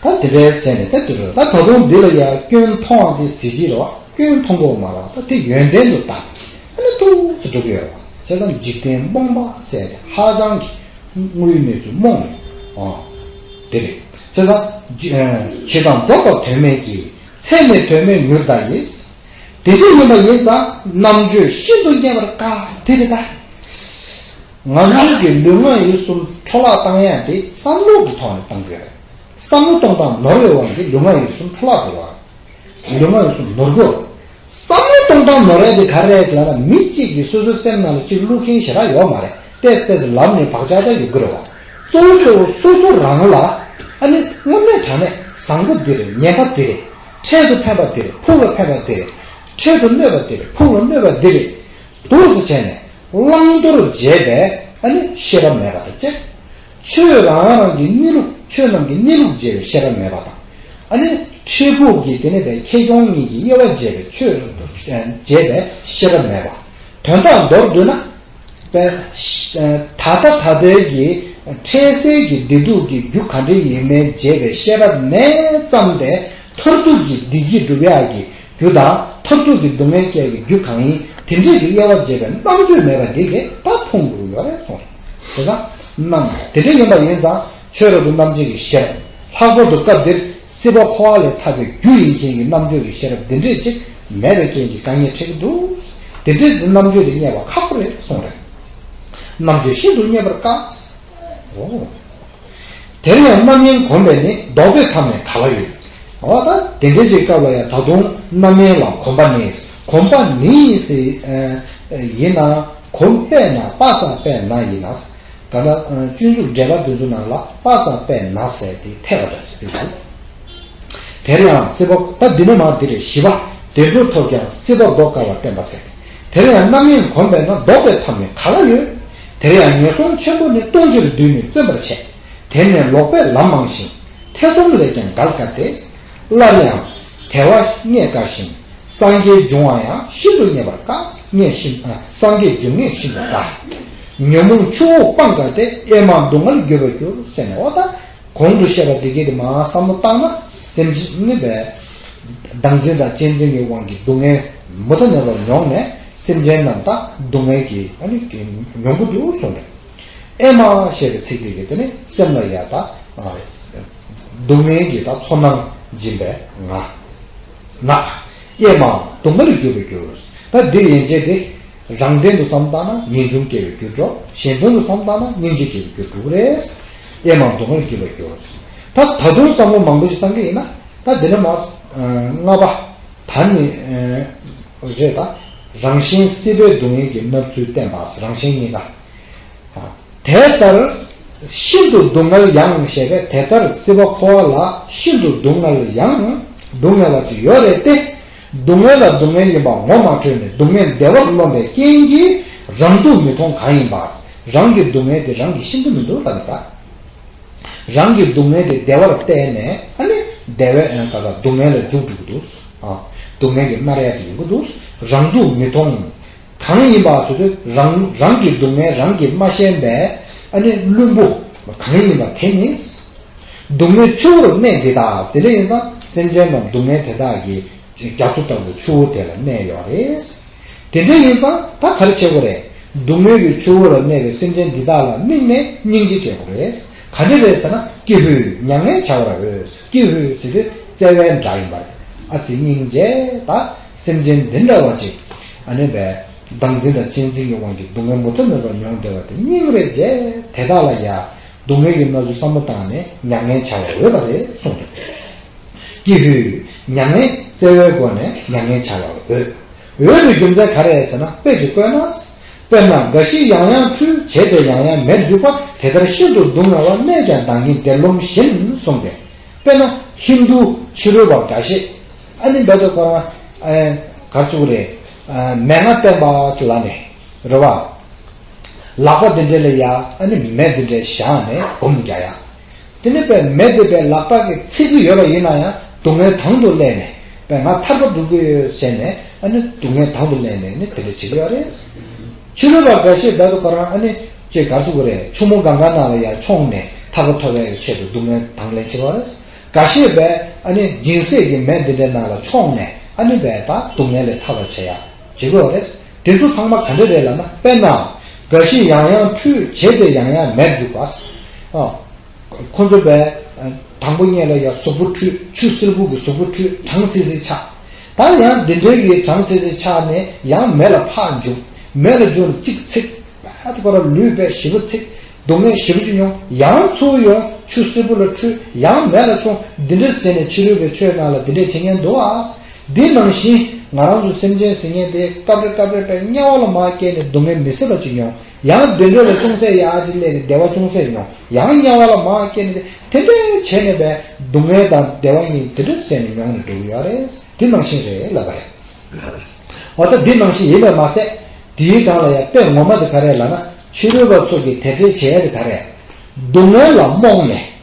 ད་དེ་འདྲའི་ཟེར་ནས་ད་དེ་རེད། ད་ད་དུང་འདི་ལ་ཡ་སྐྱོན་མཐོང་བ་དེ་གཟི་བརྗིད་རེད་བ། སྐྱོན་མཐོང་གོ་མ་རེད་བ། ད་དེ་ཡོན་ཏན་དུ་བལྟ་ཨ་ནི་ཏོག་ཙམ་འགྲོ་གི་ཡོད་རེད་བ། བྱས་ཙང་འཇིག་རྟེན་རྨོངས་པ་ཟེར་ཏེ་ཧ་ཅང་གི་དངོས་ཡོད་གནས་ཚུལ་རྨོངས་ནས་ཨ་དེ་རེད། བྱས་ཙང་ཇི་ཨ་བྱེད་དང་འགྲོགས་པ་དོན་མེད་ཀྱི་ཚད་མེད་དོན་མེད་མྱུར་བདག་ཡིས། དེ་འདྲ་ཡིན་པ་ཡིན་ཙང་རྣམ་དཔྱོད་ཤིན་ཏུ་རྙེད་པར་དཀའ། དེ་རེད་ད། ང་ཚོ་གི་ལུས་ངག་ཡིད་གསུམ་འཕྲོ་བརླག་བཏང་ཡ་དེ་བསམ་བློ་གི་ཐོག་ནས་བཏང་དགོས་རེད། བསམ་བློ་གཏོང་སྟངས་ནོར་བའི་དབང་གིས་ལུས་ངག་ཡིད་གསུམ་འཕྲོ་བརླག་འགྲོ་བ་རེད། ལུས་ངག་ཡིད་གསུམ་ནོར་དགོས་རེད། བསམ་བློ་གཏོང་སྟངས་ནོར་ཡ་དེ་ག་རེ་རེད་ལབ་ན་མི་གཅིག་གིས་སོ་སོའི་སེམས་ནང་ལ་གཅིག་བླུག་མཁན་ཞེ་དྲག་ཡོད་མ་རེད། ཏེས་ཏེས་ལམ་ནས་བག་ཆགས་ད་ཡོད་གི་རེད་བ། གཙོ་བོ་གཙོ་བོ་སོ་སོ་རང་ལ་ཨ་ནི་དངོས་གནས་དྲང་གནས་བཟང་པོ་འདི་རེད། ངན་པ་འདི་རེད། འཕྲལ་དུ་ཕན་པ་འདི་རེད། ཕུགས་ལ་ཕན་པ་འདི་རེད། འཕྲལ་དུ་གནོད་པ་འདི་རེད། ཕུགས་ལ་གནོད་པ་འདི་རེད། འདུག་སེ་བྱས་ནས་བླང་དོར་བྱས་པའི་ཨ་ནི་ཤེས་རབ་མེད་པ་དང་གཅིག་ཆོས་རང་རང་གི་གནས་ལུགས་ཆོས་རྣམས་ཀྱི་གནས་ལུགས་བྱས་པའི་ཤེས་རབ་མེད་པ་དང་། ཨ་ནི་འཕྲལ་ཕུགས་ཀྱི་དེ་ནས་པའི་ཁེ་གྱོང་གཉིས་ཀྱི་དབྱེ་བ་འབྱེད་པའི་ཆོས་བྱས་པའི་ཤེས་རབ་མེད་པ། དོན་དག་མདོར་བསྡུས་ན། པའི་ད་ལྟ་ད་ལྟའི་གི་འཕྲལ་སེལ་གྱི་བདེ་སྡུག་གི་རྒྱུ་ག་འདྲ་ཡིན་མིན་འབྱེད་པའི་ཤེས་རབ་མེད་ཙམ་དེ་མཐར་ཐུག་གི་བདེ་སྐྱིད་སྒྲུབ་ཡག་གི་རྒྱུ་དང་མཐར་ཐུག་གི་སྡུག་བསྔལ་སྐྱེ་གི་རྒྱུ་གང་ཡིན་དེ་འདྲས་ཀྱི་དབྱེ་བ་འབྱེད་པའི་རྣམ་དཔྱོད་མེད་པ་འདི་གས་ད་ཕུང་དགོས་ཡོད་རེད་གསུངས། དེ་ཙང་རྣམ་དེ་འདྲ་ཡིན་པ་ཡིན་ཙང་ཆོས་རབ་ཏུ་རྣམ་འབྱེད་ཀྱི་ཤེས་རབ་ལྷག་པར་དུ་སྐབས་འདིར་སྲིད་པ་འཁོར་བ་ལས་ཐར་པའི་རྒྱུ་ཡིན་མཁན་གྱི་རྣམ་དཔྱོད་ཀྱི་ཤེས་རབ་འདི་འདྲས་ཅིག་མེད་པའི་རྐྱེན་གྱིས་དཀའ་ངལ་འཕྲད་ཀྱི་འདུག་དེ་འདྲས་རྣམ་དཔྱོད་དེ་རྙེད་པ་ཁག་པོ་རེད་གསུངས་རེད། རྣམ་དཔྱོད་ཤིན་ཏུ་རྙེད་པར་དཀའ། འོ། དེར་ཡང་རྣམ་གཡེང་གོམས་པས་ནི་ལྡོག་པའི་ཐབས་ནི་ག་ལ་ཡོད། འོ་ད་དེ་འདྲའི་ཅིག་སྐབས་ལ་ཡང་ད་དུང་རྣམ་གཡེང་ལ་གོམས་པ་ནི། གོམས་པ་ནི་ཟེར་ཡིན་ན་གོམས་པས་ན་པ་སངས་པས་ན་ཡིན་ན། ད་ལྟ་སྤྱོད་འཇུག་འགྲེལ་པ་འདི་ཚོ་ནང་ལ་པ་སངས་པས་ན་ཟེར་དེ་འཐད་པ་འདྲ་ཞིག་བརྩི་འདུག་དེར་ཡང་སྲིད་པ་ད་འདི་ནས་མར་འདི་རེད། བཞི་པ་བདེ་འགྲོ་ཐོབ་ཀྱང་སྲིད་པ་ལྡོག་དཀའ་བར་བསྟན་པ་ཟེར། དེར་ཡང་རྣམ་གཡེང་གོམས་པས་ན་ལྡོག་པའི་ཐབས་ནི་ག་ལ་ཡོད། དེར་ཡང་ངན་སོང་ཆེན་པོ་ནི་སྟོང་ཕྱིར་བསྡུས་ནས་བརྩོན་པར་བྱས། དེ་ནས་ལོག་པའི་ལམ་མང་ཞིང་། ཐེ་ཚོམ་ལས་ཀྱང་འགལ་དཀའ་སྟེ། སླར་ཡང་དལ་བ་རྙེད་དཀའ་ཞིང་། སངས་རྒྱས་འབྱུང་བ་ཡང་ཤིན་ཏུ་རྙེད་པར་དཀའ། རྙེད་ཤིན་ཨ་སངས་རྒྱས་འབྱུང་ངེས་ཤིན་ཏུ་དཀའ། ཉོན་མོངས་ཆུ་བོ་སྤང་དཀའ་སྟེ། ཨེ་མ་སྡུག་བསྔལ་རྒྱུ་བར་འགྱུར་ཟེར་ནས་འོ་ད་གོང་དུ་བཤད་པ་འདི་གས་དེ་མར་བསམ་བློ་བཏང་ན་སེམས་ཅན་ནི་བས་བདག་འཛིན་དང་གཅེས་འཛིན་གྱི་དབང་གིས་སྡུག་བསྔལ་མུ་མཐའ་མེད་པར་མྱོང་ནས་སེམས་ཅན་རྣམས་དག་སྡུག་བསྔལ་གྱིས་ཨ་ནི་མྱོང་གི་འདུག་གསུངས་རེད། ཨེ་མ་ཞེས་པའི་ཚིག་དེ་གིས་དེ་ནི་སེམས་ལ་ཡ་ད་སྡུག་བསྔལ་གྱི་ད་ཚོར་སྣང་སྦྱིན་པའི་ངག་ངག་ཨེ་མ་སྡུག་བསྔལ་རྒྱུ་བར་འགྱུར། ད་འདི་ཡན་ཆད་དེ་རང་དོན་དུ་བསམ་བཏང་ན་ངེས་འབྱུང་སྐྱེ་བའི་རྒྱུར་འགྲོ། གཞན་དོན་དུ་བསམ་བཏང་ན་སྙིང་རྗེ་སྐྱེ་བའི་རྒྱུར་འགྲོ་གི་རེད། ཨེ་མ་སྡུག་བསྔལ་རྒྱུ་བར་འགྱུར། ད་ད་དུང་བསམ་བློ་མང་པོ་ཞིག་བཏང་གི་ཡིན་ན་ད་འདི་ནས་མར་ལྔ་པ་ད་ནི་རེད། ད་རང་གཞན་སྲིད་པའི་སྡུག་བསྔལ་གྱི་རྣམ་ཚུལ་བསྟན་པ་རང་གཞན་གཉིས་ཀ་དེ་ལྟར་ཤིན་ཏུ་སྡུག་བསྔལ་ཡང་ཞེས་པས་དེ་ལྟར་སྲིད་པ་འཁོར་བ་ལ་ཤིན་ཏུ་སྡུག་བསྔལ་ཡང་སྡུག་བསྔལ་བ་ཅིག་ཡོད་རེད་དེ། སྡུག་བསྔལ་ལ་སྡུག་བསྔལ་ཡིན་པ་ངོ་མ་འཕྲོད་ནས་སྡུག་བསྔལ་བདེ་བར་རློམ་པའི་རྐྱེན་གྱིས་རང་སྡུག་མི་མཐོང་གང་ཡིན་པ། རང་གི་སྡུག་བསྔལ་དེ་རང་གིས་ཤེས་ཀྱི་མི་འདུག་ལབ་ནས་ད། རང་གི་སྡུག་བསྔལ་དེ་བདེ་བར་བལྟས་ནས་ཨ་ནི་བདེ་བའི་ཨ་ག་ས་སྡུག་བསྔལ་ལ་འཇུག་འགྲོ་གི་འདུག་ཨ། སྡུག་བསྔལ་གྱི་མནར་ཡ་དེ་ཡོང་གི་འདུག་རང་སྡུག་མི་མཐོང་། གང་ཡིན་པ་ཟེར་དུས་རང་རང་གི་སྡུག་བསྔལ་རང་གིས་མ་ཤེས་པས་ཨ་ནི་བླུན་པོ་གང་ཡིན་པ་དེ་ནི། སྡུག་བསྔལ་ཆུ་བོར་གནས་འདི་དག་དེ་འདྲ་ཡིན་ཙང་སེམས་ཅན་རྣམས་སྡུག་བསྔལ་དེ་དག་གི་རྒྱ་མཚོ་ལྟ་བུ་ཆུ་བོ་དེ་ལ་གནས་ཡོད་རེད། དེ་འདྲ་ཡིན་ཙང་ད་ག་རེ་བྱེད་དགོས་རེད། སྡུག་བསྔལ་གྱི་ཆུ་བོ་ལ་གནས་པའི་སེམས་ཅན་འདི་དག་ལ་དམིགས་ནས་སྙིང་རྗེ་སྐྱེ་དགོས་རེད། ག་འདྲ་རེད་ཟེར་ན་ཀྱི་ཧུད་མྱ་ངན་བྱ་བར་འོས། ཀྱི་ཧུད་ཟེར་དུས་བརྩེ་བའི་སྒྲ་ཡིན་པ་རེད། ཨ་ཙི་སྙིང་རྗེ་ད་སེམས་ཅན་འདི་འདྲ་བ་ཅིག་ཨ་ནི་བས། བདག་འཛིན་དང་གཅེས་འཛིན་གྱི་དབང་གིས་སྡུག་བསྔལ་མུ་མཐུད་མེད་པར་མྱོང་བསྡད་པ་དེ་རྙིང་རེད་བྱས། དེ་དག་ལ་ཡང་སྡུག་བསྔལ་གྱི་གནས་ཚུལ་བསམ་བློ་བཏང་ནས་མྱ་ངན་བྱ་བར་འོས་པ་རེད་གསུངས་འདུག་ཀྱི་ཧུད། མྱ་ངན་བརྩེ་བའི་སྒོ་ནས་མྱ་ངན་བྱ་བར་འོས། འོས་པའི་རྒྱུ་མཚན་ག་རེ་ཟེར་ན། དཔེ་ཅིག་བཀོད་ན། དཔེར་ན་རྒ་ཤི་ཡང་ཡང་འཁྲུལ། བྱས་ཏེ་ཡང་ཡང་མེར་འཇུག་པ། དེ་ལྟར་ཤིན་ཏུ་སྡུག་བསྔལ་བ། གནས་ཀྱང་བདག་ཉིད་བདེར་རློམ་བཞིན་གསུངས་ཏེ། དཔེར་ན་ཧིན་རྡུ་ཕྱི་རོལ་པ་འགའ་ཤས། ཨ་ནི་འབད་དུ་ཁོ་རང་ཨེ་ག་རེ་ཟེར་དགོས་རེད། ཨ་མན་ངག་བསྟན་པ་ཟེར་ལབ་ནས་རེད་བ། ལག་པ་འདི་འདྲ་ལ་ཡ་ཨ་ནི་མེ་འདི་འདྲ་བཞག་ནས་སྦོམ་རྒྱག་ཡ། དེ་ནས་པའི་མེ་དེ་པའི་ལག་པ་གིས་ཚིག་གི་ཡོད་པ་ཡིན་ན་ཡང་སྡུག་བསྔལ་དང་དུ་སླེབས་ནས་པའི་ང་ཐར་པ་སྒྲུབ་ཀྱི་ཡོད་ཟེར་ནས་ཨ་ནི་སྡུག་བསྔལ་དང་དུ་སླེབས་ནས་ནི་དེ་འདྲ་བྱེད་ཀྱི་ཡོད་རེད། ཕྱི་རོལ་པ་འགའ་ཤས་འབད་དུ་ཁོ་རང་ཨ་ནི་ཅེས་ག་རེ་ཟེར་དགོས་རེད། ཆུ་མོ་གང་ག་ནང་ལ་ཡར་མཆོངས་ནས་ཐར་པ་ཐོབ་པའི་ཆེད་དུ་སྡུག་བསྔལ་དང་ལེན་བྱེད་པ་རེད། འགའ་ཤས་པས་ཨ་ནི་སྦྱིན་སྲེག་གི་མེ་འདི་འདྲའི་ནང་ལ་མཆོངས་ནས་ཨ་ནི་པས་ད་སྡུག་བསྔལ་ལས་ཐར་བར་བྱེད་ཡ་བྱེད་དགོས་རེད། དེ་ཚོ་ཚང་མ་ག་འདྲ་རེད་ལབ་ན། དཔེར་ན་རྒ་ཤི་ཡང་ཡང་འཁྲུལ། བྱས་ཏེ་ཡང་ཡང་མེར་འཇུག་པ། ཨ། ཁོ་ཚོ་པས་དང་པོ་ཉིད་ལ་ཡ་གཟུགས་པོ་འཁྲུད། ཆུ་སིལ་བུ་གི་གཟུགས་པོ་འཁྲུད། གྲང་སིལ་སིལ་ཆགས། ད་ཡང་འདི་འདྲའི་གི་གྲང་སིལ་སིལ་ཆགས་ནས་ཡང་མེ་ལ་ཕར་འཇུག་མེ་ལ་འཇུག་ནས་གཅིག་ཚིག་ད་ཁོ་རང་ལུས་པས་ཞེ་པོ་ཚིག་སྡུག་བསྔལ་ཞེ་པོ་ཅིག་མྱོང་། ཡང་ཚུར་ཡོང་ཆུ་སིལ་བུ་ལ་འཁྲུད། ཡང་མེ་ལ་མཆོངས། འདི་འདྲ་བྱས་ནས་ཕྱི་རོལ་པའི་ཆོས་ནང་ལ་འདི་འདྲས་བྱེད་མཁན་འདུག་ཨ། འདི་ནང་བཞིན་ང་རང་ཚོ་སེམས་ཅན་ཟེར་མཁན་དེ་སྐབས་རེ་སྐབས་རེ་པའི་དམྱལ་བ་ལ་མར་སྐྱེས་ནས་སྡུག་བསྔལ་མི་བཟད་པ་ཅིག་མྱོང་། ཡང་བདེ་འགྲོ་ལ་ཅུང་ཟད་ཡར་ཅིག་སླེབས་ནས་བདེ་བ་ཅུང་ཟད་མྱོང་། ཡང་དམྱལ་བ་ལ་མར་སྐྱེས་ནས་དེ་འདྲ་བྱས་ནས་པའི་སྡུག་བསྔལ་དང་བདེ་བ་གཉིས་དེ་འདྲ་བྱས་ནས་མྱོང་ནས་འགྲོ་གི་ཡོད་རེད། འདི་ནང་བཞིན་རེད་ལབ་པ་རེད། འོ་ད་འདི་ནང་བཞིན་ཡིན་པས་མ་ཟད། དེའི་སྒང་ལ་ཡང་དཔེ་ངོ་མ་དེ་ག་རེ་ལབ་ན། ཕྱི་རོལ་པ་ཚོ་གིས་དེ་འདྲའི་བྱེད་ཡ་དེ་ག་རེ། སྡུག་བསྔལ་ལ་རྨོངས་ནས།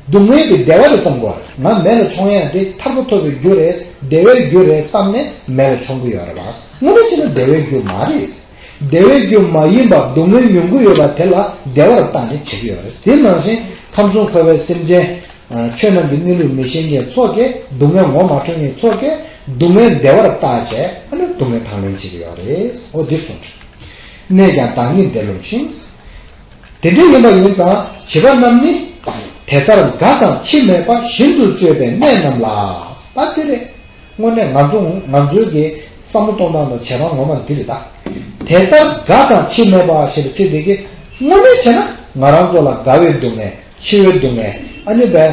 སྡུག་བསྔལ་དེ་བདེ་བ་རེད་བསམ་གོ། ང་མེ་ལ་མཆོང་ཡ་དེ་ཐར་པ་ཐོབ་པའི་རྒྱུ་རེད། བདེ་བའི་རྒྱུ་རེད་བསམ་ནས་མེ་ལ་མཆོང་གི་ཡོད་རེད་པ། དངོས་གནས་བྱས་ན་བདེ་བའི་རྒྱུ་མ་རེད། བདེ་བའི་རྒྱུ་མ་ཡིན་པ་སྡུག་བསྔལ་མྱོང་གི་ཡོད་པ་དེ་ལ་བདེ་བར་བལྟས་ནས་བྱེད་ཀྱི་ཡོད་རེད། དེ་ནང་བཞིན་ཁམས་གསུམ་འཁོར་བའི་སེམས་ཅན། ཆོས་རྣམས་ཀྱི་གནས་ལུགས་མི་ཤེས་མཁན་ཚོ་གིས་སྡུག་བསྔལ་ངོ་མ་འཕྲོད་མཁན་ཚོ་གིས་སྡུག་བསྔལ་བདེ་བར་བལྟས་བྱས་ཨ་ནི་སྡུག་བསྔལ་དང་ལེན་བྱེད་ཀྱི་ཡོད་རེད། འོ་འདི་གསུངས་རེད། གནས་ཀྱང་བདག་ཉིད་བདེར་རློམ་ཞིང་། དེ་འདྲ་ཡིན་པ་ཡིན་ཙང་བྱིས་པ་རྣམས་ནི། དེ་ལྟར་རྒ་དང་འཆི་མེད་པ། བཞིན་དུ་སྤྱོད་པའི་གནས་རྣམས་ལ། ད་དེ་རེད། དངོས་གནས་ང་ཚོ་ང་ཚོའི་གི་བསམ་བློ་གཏོང་སྟངས་དང་བྱེད་སྟངས་ངོ་མ་འདི་རེད་ད། དེ་ལྟར་རྒ་དང་འཆི་མེད་པ་ཞེས་པའི་ཚིག་འདི་གིས་དངོས་གནས་བྱས་ན་ང་རང་ཚོ་ལ་རྒ་བའི་སྡུག་བསྔལ། འཆི་བའི་སྡུག་བསྔལ། ཨ་ནི་བས་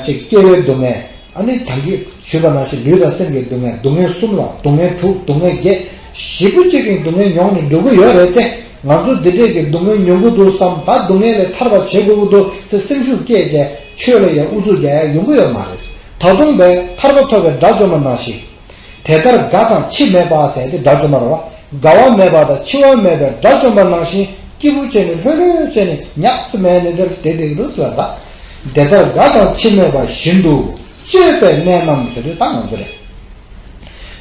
ཅིག་སྐྱེ་བའི་སྡུག་བསྔལ། ཨ་ནི་ད་གིན་ཞུས་པ་ནང་བཞིན་ལུས་དང་སེམས་ཀྱི་སྡུག་བསྔལ། སྡུག་བསྔལ་གསུམ་ལ་སྡུག་བསྔལ་དྲུག་སྡུག་བསྔལ་བརྒྱད། ཞེ་པོ་ཅིག་གི་སྡུག་བསྔལ་མྱོང་ནས་འགྲོ་གི་ཡོད་རེད་དེ། ང་ཚོ་འདི་འདྲས་ཀྱི་སྡུག་བསྔལ་མྱོང་གི་འདུག་བསམ། ད་སྡུག་བསྔལ་ལས་ཐར་བ་བྱེད་དགོས་ཀྱི་འདུག་ཟེར་སེམས་ཤུགས་སྐྱེད་བྱས་ཆོས་ལ་ཡང་ཨུ་ཚུགས་རྒྱག་ཡ་ཡོང་གི་ཡོད་མ་རེད། ད་དུང་བས་ཐར་པ་ཐོབ་པའི་དགྲ་བཅོམ་པ་ནང་བཞིན། དེ་ལྟར་རྒ་དང་འཆི་མེད་པ་ཟེར་ཏེ་དགྲ་བཅོམ་པ་རེད་བ། རྒ་བ་མེད་པ་དང་འཆི་བ་མེད་པའི་དགྲ་བཅོམ་པ་ནང་བཞིན་སྐྱིད་པོ་བྱས་ནས་ལྷོད་ལྷོད་བྱས་ནས་ཉག་སི་མེད་ནས་འདིར་བསྡད་བསྡད་ཀྱི་འདུག་ཟེར་བ་ད། དེ་ལྟར་རྒ་དང་འཆི་མེད་པ་བཞིན་དུ་སྤྱོད་པའི་གནས་རྣམས་ཟེར་དུས་ད་ང་ཚོ་རེད།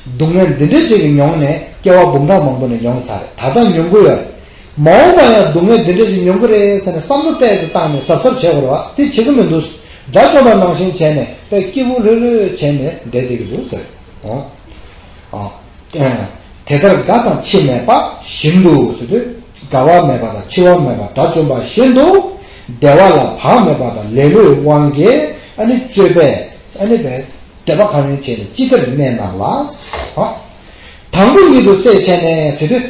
སྡུག་བསྔལ་འདི་འདྲ་ཅིག་གི་མྱོང་ནས་སྐྱེ་བ་འབུམ་ཕྲག་མང་པོ་ནས་མྱོང་ཚར་རེད། ད་ལྟ་མྱོང་གི་ཡོད་རེད། མ་འོངས་པ་ཡང་སྡུག་བསྔལ་འདི་འདྲ་ཅིག་མྱོང་གི་རེད་ཟེར་ནས་བསམ་བློ་ཏོག་ཙམ་བཏང་ནས་གཟབ་གཟབ་བྱེད་དགོས་རེད་བ། དེ་བྱེད་ཀྱི་མི་འདུག་དགྲ་བཅོམ་པ་ནང་བཞིན་བྱས་ནས་དཔེ་སྐྱིད་པོ་ལྷོད་ལྷོད་བྱས་ནས་བསྡད་བསྡད་ཀྱི་འདུག་ཟེར། འོ། ཨ། དེ་ལྟར་རྒ་དང་འཆི་མེད་པ་བཞིན་དུ་ཟེར་དུས་རྒ་བ་མེད་པ་དང་འཆི་བ་མེད་པ་དགྲ་བཅོམ་པ་བཞིན་དུ་བདེ་བ་ལ་བག་མེད་པ་དང་ལེ་ལོའི་དབང་གིས་ཨ་ནི་སྤྱོད་པས་ཨ་ནི་བས་འདོད་པ་གང་ཡོང་བྱས་ནས་ཅི་ལྟར་གནས་རྣམས་ལ། དང་པོ་ཉིད་དུ་བསྲེ་བྱས་ནས་ཟེར་དུས།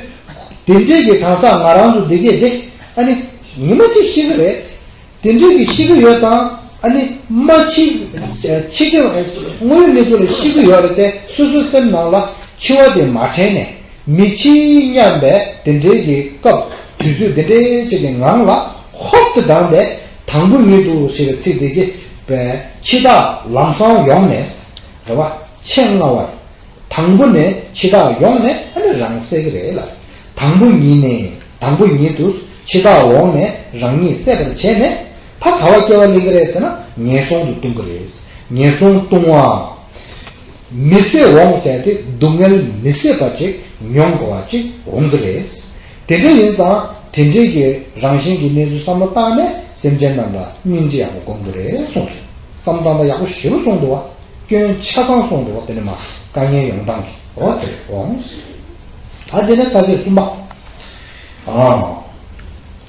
དེ་འདྲའི་གི་གང་ཟག་ང་རང་ཚོ་འདི་གས་དེ་ཨ་ནི་ཉི་མ་གཅིག་ཤི་གི་རེད། དེ་འདྲའི་གི་ཤི་གི་ཡོད་དང་ཨ་ནི་མ་ཤི། ཤི་གི་དངོས་ཡོད་གནས་ཚུལ་ལ་ཤི་གི་ཡོད་རེད་དེ་སོ་སོའི་སེམས་ནང་ལ་འཆི་བ་དེ་མ་དྲན་ནས་མི་འཆི་སྙམ་པའི་དེ་འདྲའི་གི་སྐབས་དུས་ཚོད་དེ་འདྲའི་ཅིག་གི་ངང་ལ་ཧོབ་ཏེ་ལྡང་སྟེ་དང་པོ་ཉིད་དུ་ཞེས་པའི་ཚིག་དེ་གི་བས་འཆི་བདག་ལམ་སང་ཡོང་ནས་རེད་བ། ཆེས་སྔ་བར། དང་པོ་ནས་འཆི་བདག་ཡོང་ནས་ཨ་ནི་རང་བསད་ཀྱི་རེད་ལ། དང་པོ་ཉིད་ནས་དང་པོ་ཉིད་དུ་འཆི་བདག་འོང་ནས་རང་ཉིད་བསད་པར་བྱས་ནས་ད་ག་བ་སྐྱེ་བ་ལེན་གྱི་རེད་ཟེར་ན་ངན་སོང་དུ་ལྟུང་གི་རེད། ངན་སོང་ལྟུང་བ། མི་བཟད་འོང་ཟེར་ཏེ་སྡུག་བསྔལ་མི་བཟད་པ་ཅིག་མྱོང་དགོས་པ་ཅིག་འོང་གི་རེད། དེ་འདྲ་ཡིན་ཙང་དེ་འདྲའི་གི་རང་བཞིན་གྱི་གནས་ཚུལ་བསམ་བློ་བཏང་ནས་སེམས་ཅན་རྣམས་ལ་སྙིང་རྗེ་ཡག་པོ་སྒོམ་དགོས་རེད་གསུངས་རེད། བསམ་བློ་བཏང་སྟངས་ཡག་པོ་ཞེ་པོ་གསུངས་འདུག་བ། སྐྱོན་ཆ་ཚང་གསུངས་འདུག་བ། དེ་ནི་མ་དཀའ་ངལ་ཡོང་སྟངས་ཀྱི་འོ་དེ་འོང་། ད་དེ་ནས་ས་བཅད་གསུམ་པ། ཨ།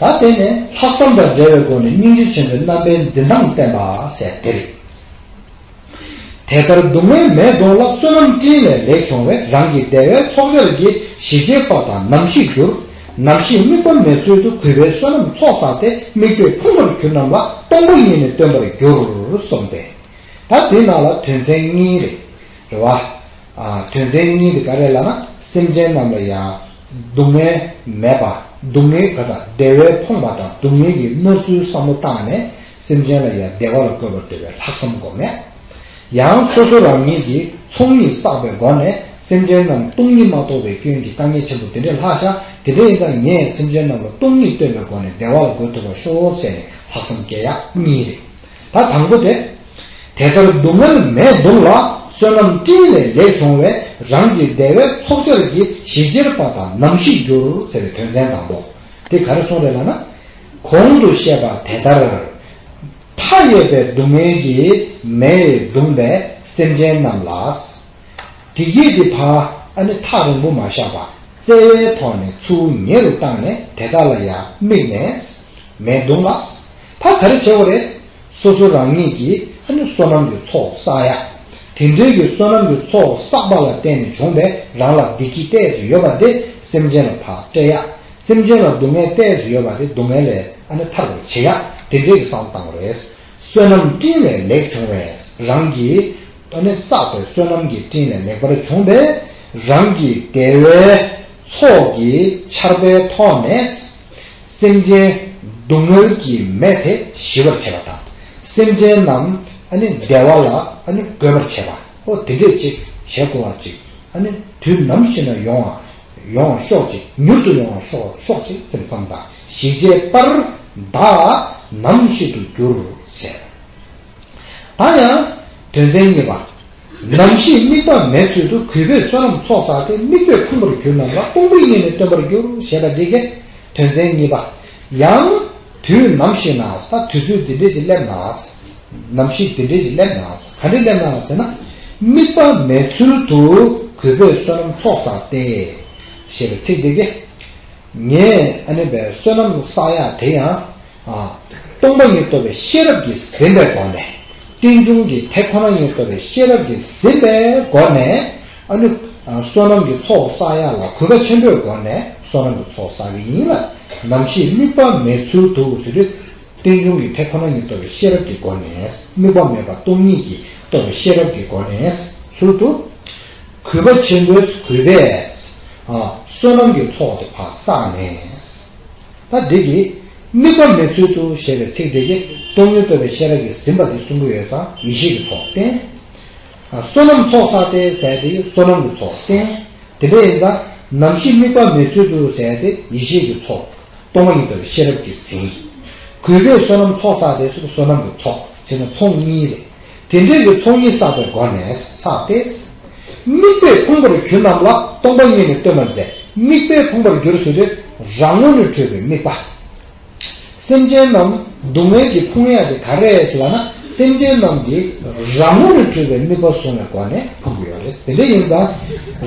ད་དེ་ནས་ལྷག་བསམ་དང་བྲལ་བའི་སྒོ་ནས་སྙིང་རྗེ་ཆེན་པོའི་རྣམ་པའི་འཛིན་སྟངས་བསྟན་པ་ཟེར་དེ་རེད། དེ་ལྟར་སྡུག་བསྔལ་མེད་གདུང་ལ། བསོད་ནམས་སྤྲིན་ལས་ལེགས་བྱུང་བས། རང་གི་བདེ་བའི་ཚོགས་ཆར་གྱིས། ཞི་བྱེད་པ་དང་ནམ་ཞིག་འགྱུར། ནམ་ཞིག་དམིགས་པ་མེད་ཚུལ་དུ། གུས་པས་བསོད་ནམས་ཚོགས་བསགས་ཏེ། དམིགས་པས་ཕུང་པོར་གྱུར་རྣམས་ལ། སྟོང་པ་ཉིད་ནི་སྟོན་པར་འགྱུར་གསུངས་ཏེ། ད་དེའི་ནང་ལ་དོན་ཚན་གཉིས་རེད། རེད་བ། ཨ། དོན་ཚན་གཉིས་དེ་ག་རེ་ལབ་ན། སེམས་ཅན་རྣམས་ལ་ཡང་སྡུག་བསྔལ་མེད་པ། སྡུག་བསྔལ་ག་ད་བདེ་བས་ཕོངས་པ་དང་སྡུག་བསྔལ་གྱི་མནར་ཚུལ་བསམ་བློ་བཏང་ནས། སེམས་ཅན་ལ་ཡང་བདེ་བ་ལ་འགོད་པར་འདོད་པའི་ལྷག་བསམ་སྒོམ་ཡ། ཡང་སོ་སོ་རང་ཉིད་ཀྱིས་ཚོགས་གཉིས་བསགས་པའི་སྒོ་ནས། སེམས་ཅན་རྣམས་སྟོང་ཉིད་མ་རྟོགས་པའི་སྐྱོན་གྱིས་དཀའ་ངལ་ཆེན་པོ་དེ་འདྲས་ལྷག་ཤག་དེ་འདྲ་ཡིན་ཙང་ངས་སེམས་ཅན་རྣམས་ལ་སྟོང་ཉིད་སྟོན་པའི་སྒོ་ནས་བདེ་བ་ལ་འགོད་ཐུབ་པར་ཤོག་ཟེར་ནས་ལྷག་བསམ་སྐྱེ་ཡ་གཉིས་རེད། ད་དང་པོ་དེ། དེ་ལྟར་སྡུག་བསྔལ་མེད་གདུང་ལ། བསོད་ནམས་སྤྲིན་ལས་ལེགས་བྱུང་བས། རང་གི་བདེ་བའི་ཚོགས་ཆར་གྱིས། ཞི་བྱེད་པ་དང་ནམ་ཞིག་འགྱུར་ཟེར་བའི་དོན་ཚན་དང་པོ། དེ་ག་རེ་གསུངས་རེད་ལབ་ན། གོང་དུ་བཤད་པ་དེ་ལྟར། མཐའ་ཡས་པའི་སྡུག་བསྔལ་གྱི་མེ་ཡིས་གདུངས་པའི་སེམས་ཅན་རྣམས་ལ། དེ་ཡིས་དེ་ཕར་ཨ་ནི་ཐག་རིང་པོ་མ་བཞག་པ། བརྩེ་བའི་ཐོག་ནས་ཚུར་ཉེ་རུ་བཏང་ནས། དེ་དག་ལ་ཡང་དམིགས་ནས་མེ་གདུང་ལ། ད་ག་རེ་བྱེད་དགོས་རེད། སོ་སོ་རང་ཉིད་ཀྱིས་ཨ་ནི་བསོད་ནམས་ཀྱི་ཚོགས་བསགས་ཡ། དེ་འདྲའི་གི་བསོད་ནམས་ཀྱི་ཚོགས་བསགས་པ་ལ་བརྟེན་ནས་བྱུང་བའི་རང་ལ་བདེ་སྐྱིད་ཏོག་ཙམ་ཡོད་པ་དེ་སེམས་ཅན་ལ་ཕར་སྤྲད་ཡ། སེམས་ཅན་ལ་སྡུག་བསྔལ་ཏོག་ཙམ་ཡོད་པ་དེ་སྡུག་བསྔལ་ལས་ཨ་ནི་ཐར་བར་བྱེད་ཡ། དེ་འདྲའི་གི་བསམ་བློ་བཏང་དགོས་རེད། བསོད་ནམས་སྤྲིན་ལས་ལེགས་བྱུང་བས། རང་གིས་ཨ་ནི་བསགས་པའི་བསོད་ནམས་ཀྱི་སྤྲིན་ལས་ལེགས་པར་བྱུང་བས། རང་གི་བདེ་བའི་ཚོགས་ཀྱི་ཆར་པའི་ཐོག་ནས། སེམས་ཅན་སྡུག་བསྔལ་གྱི་མེ་དེ་ཞི་བར་བྱེད་པ་དང་། སེམས་ཅན་རྣམས་ཨ་ནི་བདེ་བ་ལ་ཨ་ནི་འགོད་པར་བྱེད་པ། ཨོ་དེ་འདྲས་ཅིག་བྱེད་དགོས་པ་ཅིག་ཨ་ནི་དུས་ནམ་ཞིག་ན་ཡོང་བ་ཡོང་བ་ཤོག་ཅིག་མྱུར་དུ་ཡོང་བ་ཤོག་ཤོག་ཅིག་སེམས་བསམ་དང་། ཞི་བྱེད་པར་བདག་ནམ་ཞིག་ཏུ་འགྱུར་ཟེར། ད་ཡང་དོན་ཚན་གཉིས་པ། ནམ་ཞིག་དམིགས་པ་མེད་ཚུལ་དུ། གུས་པས་བསོད་ནམས་ཚོགས་བསགས་ཏེ། དམིགས་པས་ཕུང་པོར་གྱུར་རྣམས་ལ། སྟོང་པ་ཉིད་ནི་སྟོན་པར་འགྱུར། ཞེས་པ་འདི་གའི་དོན་ཚན་གཉིས་པ། ཡང་དུས་ནམ་ཞིག་ན། ད་དུས་ཚོད་འདི་འདྲས་ཅིག་སླེབས་ན། ནམ་ཞིག་འདི་འདྲས་ཅིག་སླེབས་ན། ག་འདྲས་སླེབས་ན་ཟེར་ན། དམིགས་པ་མེད་ཚུལ་དུ་གུས་པས་བསོད་ནམས་ཚོགས་བསགས་ཏེ། ཞེས་པའི་ཚིག་འདི་གའི། ངས་ཨ་ནི་བའི་བསོད་ནམས་བསགས་ཡག་དེ་ཡང་། ཨ། སྟོང་པ་ཉིད་རྟོགས་པའི་ཤེས་རབ་ཀྱིས་ཟིན་པའི་སྒོ་ནས། རྟེན་འབྱུང་གི་དེ་ཁོ་ན་ཉིད་རྟོགས་པའི་ཤེས་རབ་ཀྱིས་ཟིན་པའི་སྒོ་ནས། ཨ་ནི། ཨ། བསོད་ནམས་ཀྱི་ཚོགས་བསགས་ཡག་ལ་གུས་པ་ཆེན་པོའི་སྒོ་ནས་བསོད་ནམས་ཀྱི་ཚོགས་བསགས་ཀྱི་ཡིན་ལ། ནམ་ཞིག་དམིགས་པ་མེད་ཚུལ་དུ་ཟེར་དུས། རྟེན་འབྱུང་གི་དེ་ཁོ་ན་ཉིད་རྟོགས་པའི་ཤེས་རབ་ཀྱི་སྒོ་ནས། དམིགས་པ་མེད་པ་སྟོང་ཉིད་ཀྱིས་རྟོགས་པའི་ཤེས་རབ་ཀྱི་སྒོ་ནས་ཚུལ་དུ། གུས་པ་ཆེན་པོས་གུས་པས། ཨ། བསོད་ནམས་ཀྱི་ཚོགས་དེ་ཕར་བསགས་ནས། ད་འདི་གིས་དམིགས་པ་མེད་ཚུལ་དུ་ཞེས་པའི་ཚིག་དེ་གིས་སྟོང་ཉིད་རྟོགས་པའི་ཤེས་རབ་ཀྱིས་ཟིན་པ་དེ་གསུང་གི་ཡོད་ཙང་ཡེ་ཤེས་ཀྱི་ཚོགས་བསྟན། ཨ། བསོད་ནམས་ཚོགས་བསགས་ཏེ་ཟེར་དེ་གིས་བསོད་ནམས་ཀྱི་ཚོགས་བསྟན། དེ་འདྲ་ཡིན་ཙང་ནམ་ཞིག་དམིགས་པ་མེད་ཚུལ་དུ་ཟེར་དེ་ཡེ་ཤེས་ཀྱི་ཚོགས། སྟོང་པ་ཉིད་རྟོགས་པའི་ཤེས་རབ་ཀྱིས་ཟིན། གུས་པས་བསོད་ནམས་ཚོགས་བསགས་ཏེ་ཟེར་བསོད་ནམས་ཀྱི་ཚོགས་བྱས་ན་ཚོགས་གཉིས་རེད། དེ་འདྲའི་གི་ཚོགས་གཉིས་བསགས་པའི་སྒོ་ནས་བསགས་ཏེ། དམིགས་པས་ཕུང་པོར་གྱུར་རྣམས་ལ། སྟོང་པ་ཉིད་ནི་སྟོན་པར་མཛད། དམིགས་པས་ཕུང་པོར་གྱུར་ཟེར་དུས་རང་ངོས་ནས་གྲུབ་པའི་དམིགས་པ། སེམས་ཅན་རྣམས་སྡུག་བསྔལ་གྱིས་ཕུང་ཡག་དེ་ག་རེ་རེད་ཟེར་ལབ་ན། སེམས་ཅན་རྣམས་ཀྱི་རང་ངོས་ནས་གྲུབ་པའི་དམིགས་པ་བཟུང་བའི་སྒོ་ནས་ཕུང་གི་ཡོད་རེད། དེ་འདྲ་ཡིན་ཙང་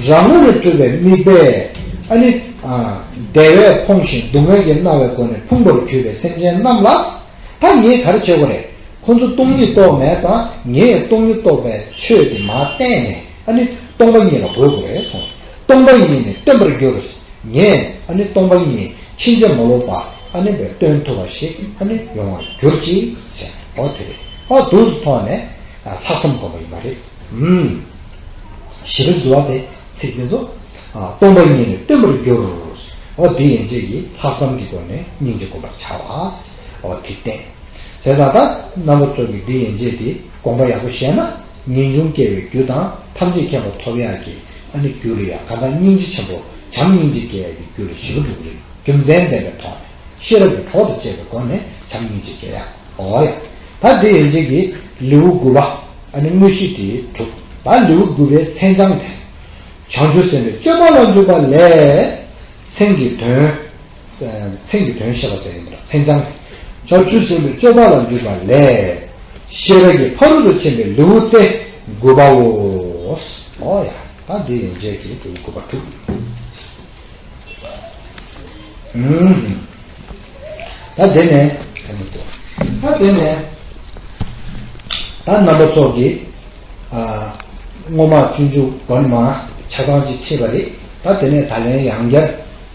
རང་ངོས་ནས་གྲུབ་པའི་དམིགས་པས་ཨ་ནི། ཨ། བདེ་བས་ཕོངས་ཤིང་སྡུག་བསྔལ་གྱིས་མནར་བའི་སྒོ་ནས་ཕུང་པོར་གྱུར་པའི་སེམས་ཅན་རྣམས་ལ། ད་ངས་ག་རེ་བྱེད་དགོས་རེད། ཁོ་ཚོ་སྟོང་ཉིད་རྟོགས་མེད་ཙང་ངས་སྟོང་ཉིད་རྟོགས་པའི་ཆོས་དེ་མར་བསྟན་ནས་ཨ་ནི་སྟོང་པ་ཉིད་ལ་འགོད་དགོས་རེད་གསུངས། སྟོང་པ་ཉིད་ནི་སྟོན་པར་འགྱུར། ངས་ཨ་ནི་སྟོང་པ་ཉིད་ཕྱིན་ཅི་མ་ལོག་པ་ཨ་ནི་བས་སྟོན་ཐུབ་པ་ཞིག་ཨ་ནི་ཡོང་བར་གྱུར་ཅིག་ཟེར། འོ་དེ་རེད། འོ་འདུག་སེ་ཐོག་ནས་ལྷག་བསམ་སྒོམ་པ་ཡིན་པ་རེད། ཨུམ། ཞེས་པའི་འདུལ་བ་དེ་ཚིག་དེ་ཚོ། ཨ། སྟོང་པ་ཉིད་ནི་སྟོན་པར་འགྱུར། འོ་དེ་ཡན་ཆད་ཀྱིས་ལྷག་བསམ་གྱི་སྒོ་ནས་སྙིང་རྗེ་སྒོམ་པར་བྱ་བ། འོ་དེ་བསྟན། དེ་ལྟར་ད་རྣམ་པ་ཚོ་གིས་འདི་ཡན་ཆད་དེ་དགོངས་པ་ཡག་པོ་བཞེས་ན། ངེས་འབྱུང་སྐྱེ་བའི་རྒྱུ་དང་ཐམས་ཅད་མཁྱེན་པ་ཐོབ་ཡག་གི་ཨ་ནི་རྒྱུ་ལ་ཡང་གང་ལྟར་སྙིང་རྗེ་ཆེན་པོ། བྱམས་སྙིང་རྗེ་སྐྱེ་ཡག་གི་རྒྱུ་ལ་ཞེ་པོ་འགྲོ་གི་རེད། རྒྱུ་མཚན་ལྡན་པའི་ཐོག་ནས་ཤེས་རབ་ཀྱི་གྲོགས་དང་བཅས་པའི་སྒོ་ནས་བྱམས་སྙིང་རྗེ་སྐྱེ་ཡག་འོ་ཡ། ད་འདི་ཡན་ཆད་ཀྱི་ལེའུ་དགུ་པ་ཨ་ནི་དངོས་གཞི་དེ་གྲུབ། ད་ལེའུ་དགུ་པའི་མཚན་བྱང་དེ། བྱང་ཆུབ་སེམས་དཔའི་སྤྱོད་པ་ལ་འཇུག་པ་ལས། མཚན་གྱི་དོན། མཚན་གྱི་དོན་བཤད་པ་ཟེར་ཡིན་པ་མཚན་བྱང་། བྱང་ཆུབ་སེམས་དཔའི་སྤྱོད་པ་ལ་འཇུག་པ་ལས། ཤེས་རབ་ཀྱི་ཕ་རོལ་ཏུ་ཕྱིན་པའི་ལེའུ་སྟེ་དགུ་པའོ། འོ་ཡ། ད་འདི་ཡན་ཆད་ཀྱི་ལེའུ་དགུ་པ་གྲུབ། ཨུམ། ད་དེ་ནས། ད་དེ་ནས། ད་རྣམ་པ་ཚོ་གིས། ཨ། སྔོན་མ་སྤྱོད་འཇུག་སྒོ་ནས་མར་ཆ་ཚང་ཅིག་ཁྲིད་པ་རེད། ད་དེ་ནས་ད་ལན་ཡང་བསྐྱར་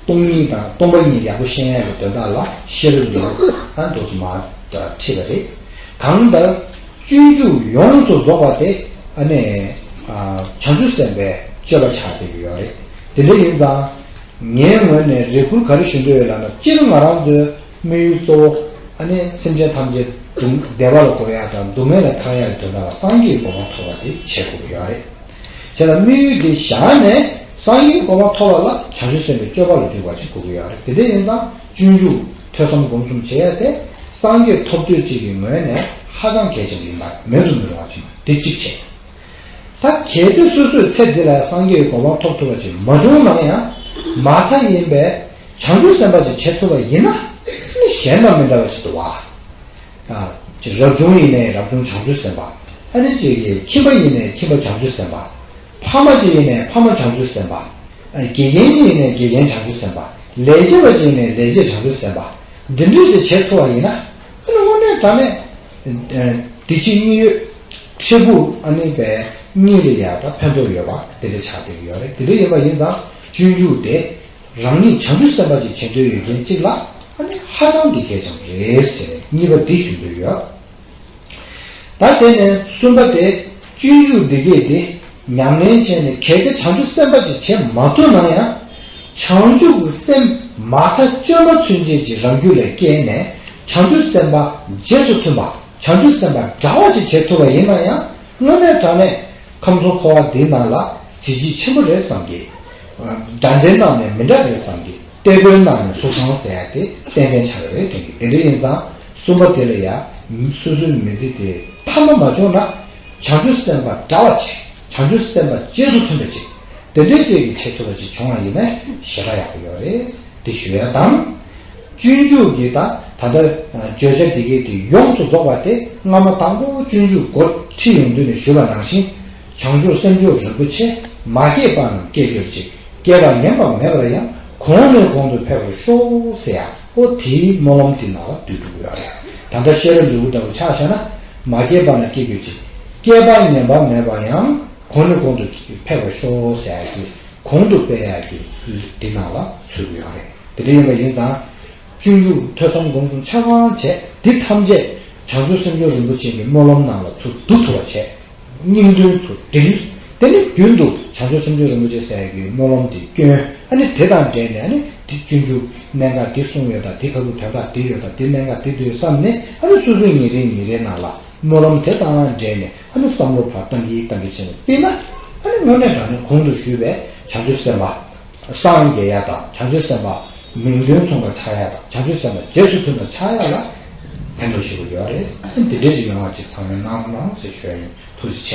སྟོང་ཉིད་དང་སྟོང་པ་ཉིད་ཡག་པོ་ཤེས་ཡ་གི་དོན་དག་ལ་ཤེས་རབ་ལེའུ་ཨ་འདུག་སེ་མར་ཁྲིད་པ་རེད། གང་ལྟར་སྤྱོད་འཇུག་ཡོངས་སུ་རྫོགས་པ་དེ་ཨ་ནི་ཨ་བྱང་ཆུབ་སེམས་དཔའི་སྤྱོད་པ་ཆགས་བསྡད་ཀྱི་ཡོད་རེད། དེ་འདྲ་ཡིན་ཙང་། ངའི་ངོས་ནས་རེ་སྐུལ་ག་རེ་ཞུ་འདོད་ཡོད་ལབ་ན། སྤྱིར་ང་རང་ཚོའི་དམིགས་ཡུལ་གཙོ་བོ་ཨ་ནི་སེམས་ཅན་ཐམས་ཅད་སྡུག་བདེ་བ་ལ་འགོད་ཡག་དང་སྡུག་བསྔལ་ལས་ཐར་ཡག་གི་དོན་དག་ལ་སངས་རྒྱས་ཀྱི་གོ་འཕང་ཐོབ་པ་དེ་བྱེད་དགོས་ཀྱི་ཡོད་རེད། བྱས་ཙང་དམིགས་ཡུལ་དེ་བཞག་ནས་སངས་རྒྱས་ཀྱི་གོ་འཕང་ཐོབ་པ་ལ་བྱང་ཆུབ་སེམས་དཔའི་སྤྱོད་པ་ལ་འཇུག་པ་ཅིག་དགོས་ཀྱི་ཡོད་རེད། དེ་འདྲ་ཡིན་ཙང་སྤྱོད་འཇུག་ཐོས་བསམ་སྒོམ་གསུམ་བྱེད་ཡ་དེ་སངས་རྒྱས་ཐོབ་འདོད་ཅིག་གི་ངོས་ནས་ཧ་ཅང་གལ་ཆེན་པོ་ཡིན་པ་མེད་དུ་མི་རུང་བ་ཅིག་དེ་གཅིག་བྱས། ད་གལ་ཏེ་སོ་སོའི་ཚེ་འདི་ལ་སངས་རྒྱས་ཀྱི་གོ་འཕང་ཐོབ་ཐུབ་པ་ཅིག་མ་བྱུང་ན་ཡང་། མ་མཐའ་ཡིན་པའི་བྱང་ཆུབ་སེམས་དཔའ་ཅིག་བྱེད་ཐུབ་པ་ཡིན་ན། ཨ་ནི་གཞན་དང་མི་འདྲ་བ་ཅིག་འདུག་བ། ཨ། ཅིག་རབ་བྱུང་ཡིན་ནའི་རབ་བྱུང་བྱང་ཆུབ་སེམས་དཔའ། ཨ་ནི་ཅིག་གི་ཁྱིམ་པ་ཡིན་ནའི་ཁྱིམ་པ་བྱང་ཆུབ་སེམས་དཔའ། ཕ་མ་ཅིག་ཡིན་ནའི་ཕ་མ་བྱང་ཆུབ་སེམས་དཔའ། ཨ། དགེ་རྒན་ཅིག་ཡིན་ནའི་དགེ་རྒན་བྱང་ཆུབ་སེམས་དཔའ། ལས་བྱེད་པ་ཅིག་ཡིན་ནའི་ལས་བྱེད་བྱང་ཆུབ་སེམས་དཔའ། འདི་འདྲ་ཅིག་བྱེད་ཐུབ་པ་ཡིན་ན། ཨ་ནི་དངོས་གནས་དྲང་གནས། ཨ། བདེ་སྐྱིད་གཉིས་ཡོད། འཕྲལ་ཕུགས་ཨ་ནི་པའི་གཉིས་ལ་ཡ་ད་ཕན་ཐོགས་ཡོད་པ་དེ་འདྲ་ཆགས་བསྡད་ཀྱི་ཡོད་རེད། དེ་འདྲ་ཡིན་པ་ཡིན་ཙང་སྤྱོད་འཇུག་དེ་རང་ཉིད་བྱང་ཆུབ་སེམས་དཔའ་ཅིག་བྱེད་འདོད་ཡོད་མཁན་གཅིག་ལ་ཨ་ནི་ཧ་ཅང་གི་གལ་ཆེན་པོ་རེད་ཟེར་ནས་གཉིས་པ་འདི་ཞུ་འདོད་ཡོད། ད་དེ་ནས་གསུམ་པ་དེ་སྤྱོད་འཇུག་འདི་གས་དེ་ཉམས་ལེན་བྱས་ནས་གལ་ཏེ་བྱང་ཆུབ་སེམས་དཔའ་ཅིག་བྱེད་མ་ཐུབ་ན་ཡང་། བྱང་ཆུབ་ཀྱི་སེམས་མ་མཐའ་བཅོས་མ་ཚུན་ཆད་ཀྱི་རང་རྒྱུད་ལ་སྐྱེས་ནས་བྱང་ཆུབ་སེམས་དཔའ་རྗེས་སུ་མཐུན་པ། བྱང་ཆུབ་སེམས་དཔའ་འདྲ་བ་ཅིག་བྱེད་ཐུབ་པ་ཡིན་ན་ཡང་། དངོས་གནས་དྲང་གནས་ཁམས་གསུམ་འཁོར་བ་འདིའི་ནང་ལ་གཟི་བརྗིད་ཆེན་པོ་རེད་བསམ་གི། དགྲ་འདྲེ་རྣམས་ནི་མི་འདྲ་རེད་བསམ་གི། གཏེ་སྒོའི་ནང་ནས་གཟུགས་བཟང་ཟེར་ཡ་དེ་ཏན་ཏན་ཆགས་ཀྱི་རེད་དྲན་གི། དེ་འདྲ་ཡིན་ཙང་གསུམ་པ་དེ་ལ་ཡ་སོ་སོའི་མི་ཚེ་དེ་ཐ་མ་མ་བྱུང་ན། བྱང་ཆུབ་སེམས་དཔའ་འདྲ་བ་ཅིག་བྱང་ཆུབ་སེམས་དཔའ་རྗེས་སུ་མཐུན་པ་ཅིག་དེ་འདྲའི་ཅིག་གི་བྱེད་ཐུབ་པ་ཅིག་བྱུང་བ་ཡིན་ན་ཞེ་དྲག་ཡག་པོ་ཡོད་རེད། དེ་ཞུ་ཡ་དང་། སྤྱོད་འཇུག་གི་ད་ད་ལྟ་བརྗོད་བྱ་འདི་གའི་དེ་ཡོངས་སུ་རྫོགས་པ་དེ་སྔ་མ་དང་པོ་སྤྱོད་འཇུག་འགོ་ཁྲིད་ཡོང་དུས་ནས་ཞུས་པ་ནང་བཞིན། བྱང་ཆུབ་སེམས་མཆོག་རིན་པོ་ཆེ། མ་སྐྱེས་པ་རྣམས་སྐྱེ་གྱུར་ཅིག་སྐྱེས་པ་ངན་པ་མེད་པར་ཡང་། གོང་ནས་གོང་དུ་འཕེལ་བར་ཤོག་ཟེར་ཡ། ཨོ་དེའི་སྨོན་ལམ་དེ་ནང་ལ་འདུས་འགྲོ་གི་ཡོད་རེད། ད་ལྟ་ཤེས་རབ་ལེའུ་ལྟ་བུ་ཆ་བཞག་ན། མ་སྐྱེས་པ་རྣམས་སྐྱེ་གྱུར་ཅིག་སྐྱེས་པ་ངན་པ་མེད་པར་ཡང་། གོང་ནས་གོང་དུ་འཕེལ་བར་ཤོག་ཟེར་ཡ་གི་གོང་དུ་སྤེལ་ཡ་གི་ཚུལ་འདི་ནང་ལ་ཚུད་ཀྱི་ཡོད་རེད། དེ་འདྲ་ཡིན་པ་ཡིན་ཙང་། སྤྱོད་འཇུག་ཐོས་བསམ་སྒོམ་གསུམ་ཆ་ཚང་བྱས། འདི་ཐམས་ཅད་བྱང་ཆུབ་སེམས་མཆོག་རིན་པོ་ཆེ་གི་སྨོན་ལམ་ནང་ལ་ཚུར་བསྡུ་ཐུབ་པ་བྱས། སྙིང་དོན་ཚུར་སྒྲིལ། དེ་ནི་རྒྱུན་དུ་བྱང་ཆུབ་སེམས་མཆོག་རིན་པོ་ཆེ་ཟེར་ཡ་གི་སྨོན་ལམ་འདི་སྐྱོན། ཨ་ནི་དེ་དང་འབྲེལ་ནས་ཨ་ནི་འདི་སྤྱོད་འཇུག་གནད་འགག་འདི་གསུངས་ཡོད་ད། འདི་ཁ་ཐུག་དོན་དག་འདི་ཡོད་ད། འདི་གནད་འགག་འདི་འདུག་བསམ་ནས། ཨ་ནི་སོ་སོའི་ཉིན་རེ་ཉིན་རེའི་ནང་ལ་སྨོན་ལམ་དེ་དང་འབྲེལ་ནས་ཨ་ནི་བསམ་བློ་ཕར་བཏང་གི་བཏང་གི་བྱས་ནས་སྤེལ་ན། ཨ་ནི་དངོས་གནས་དྲང་གནས་གོང་དུ་ཞུས་པའི་བྱང་ཆུབ་སེམས་དཔའ། སངས་རྒྱས་ཡ་དང་། བྱང་ཆུབ་སེམས་དཔའ་མིང་དོན་མཚུངས་པ་ཆགས་ཡ་དང་། བྱང་ཆུབ་སེམས་དཔའ་རྗེས་སུ་མཐུན་པ་ཆགས་ཡ་ལ་ཕན་ཐོགས་ཞེ་པོ་ཡོད་རེད། འདི་འདྲ་ཞིག་ཡོང་བ་ཅིག་ཚང་མས་གནང་རོགས་གནང་ཟེར་ཞུ་ཡ་ཡིན། ཐུགས་རྗེ་ཆེ།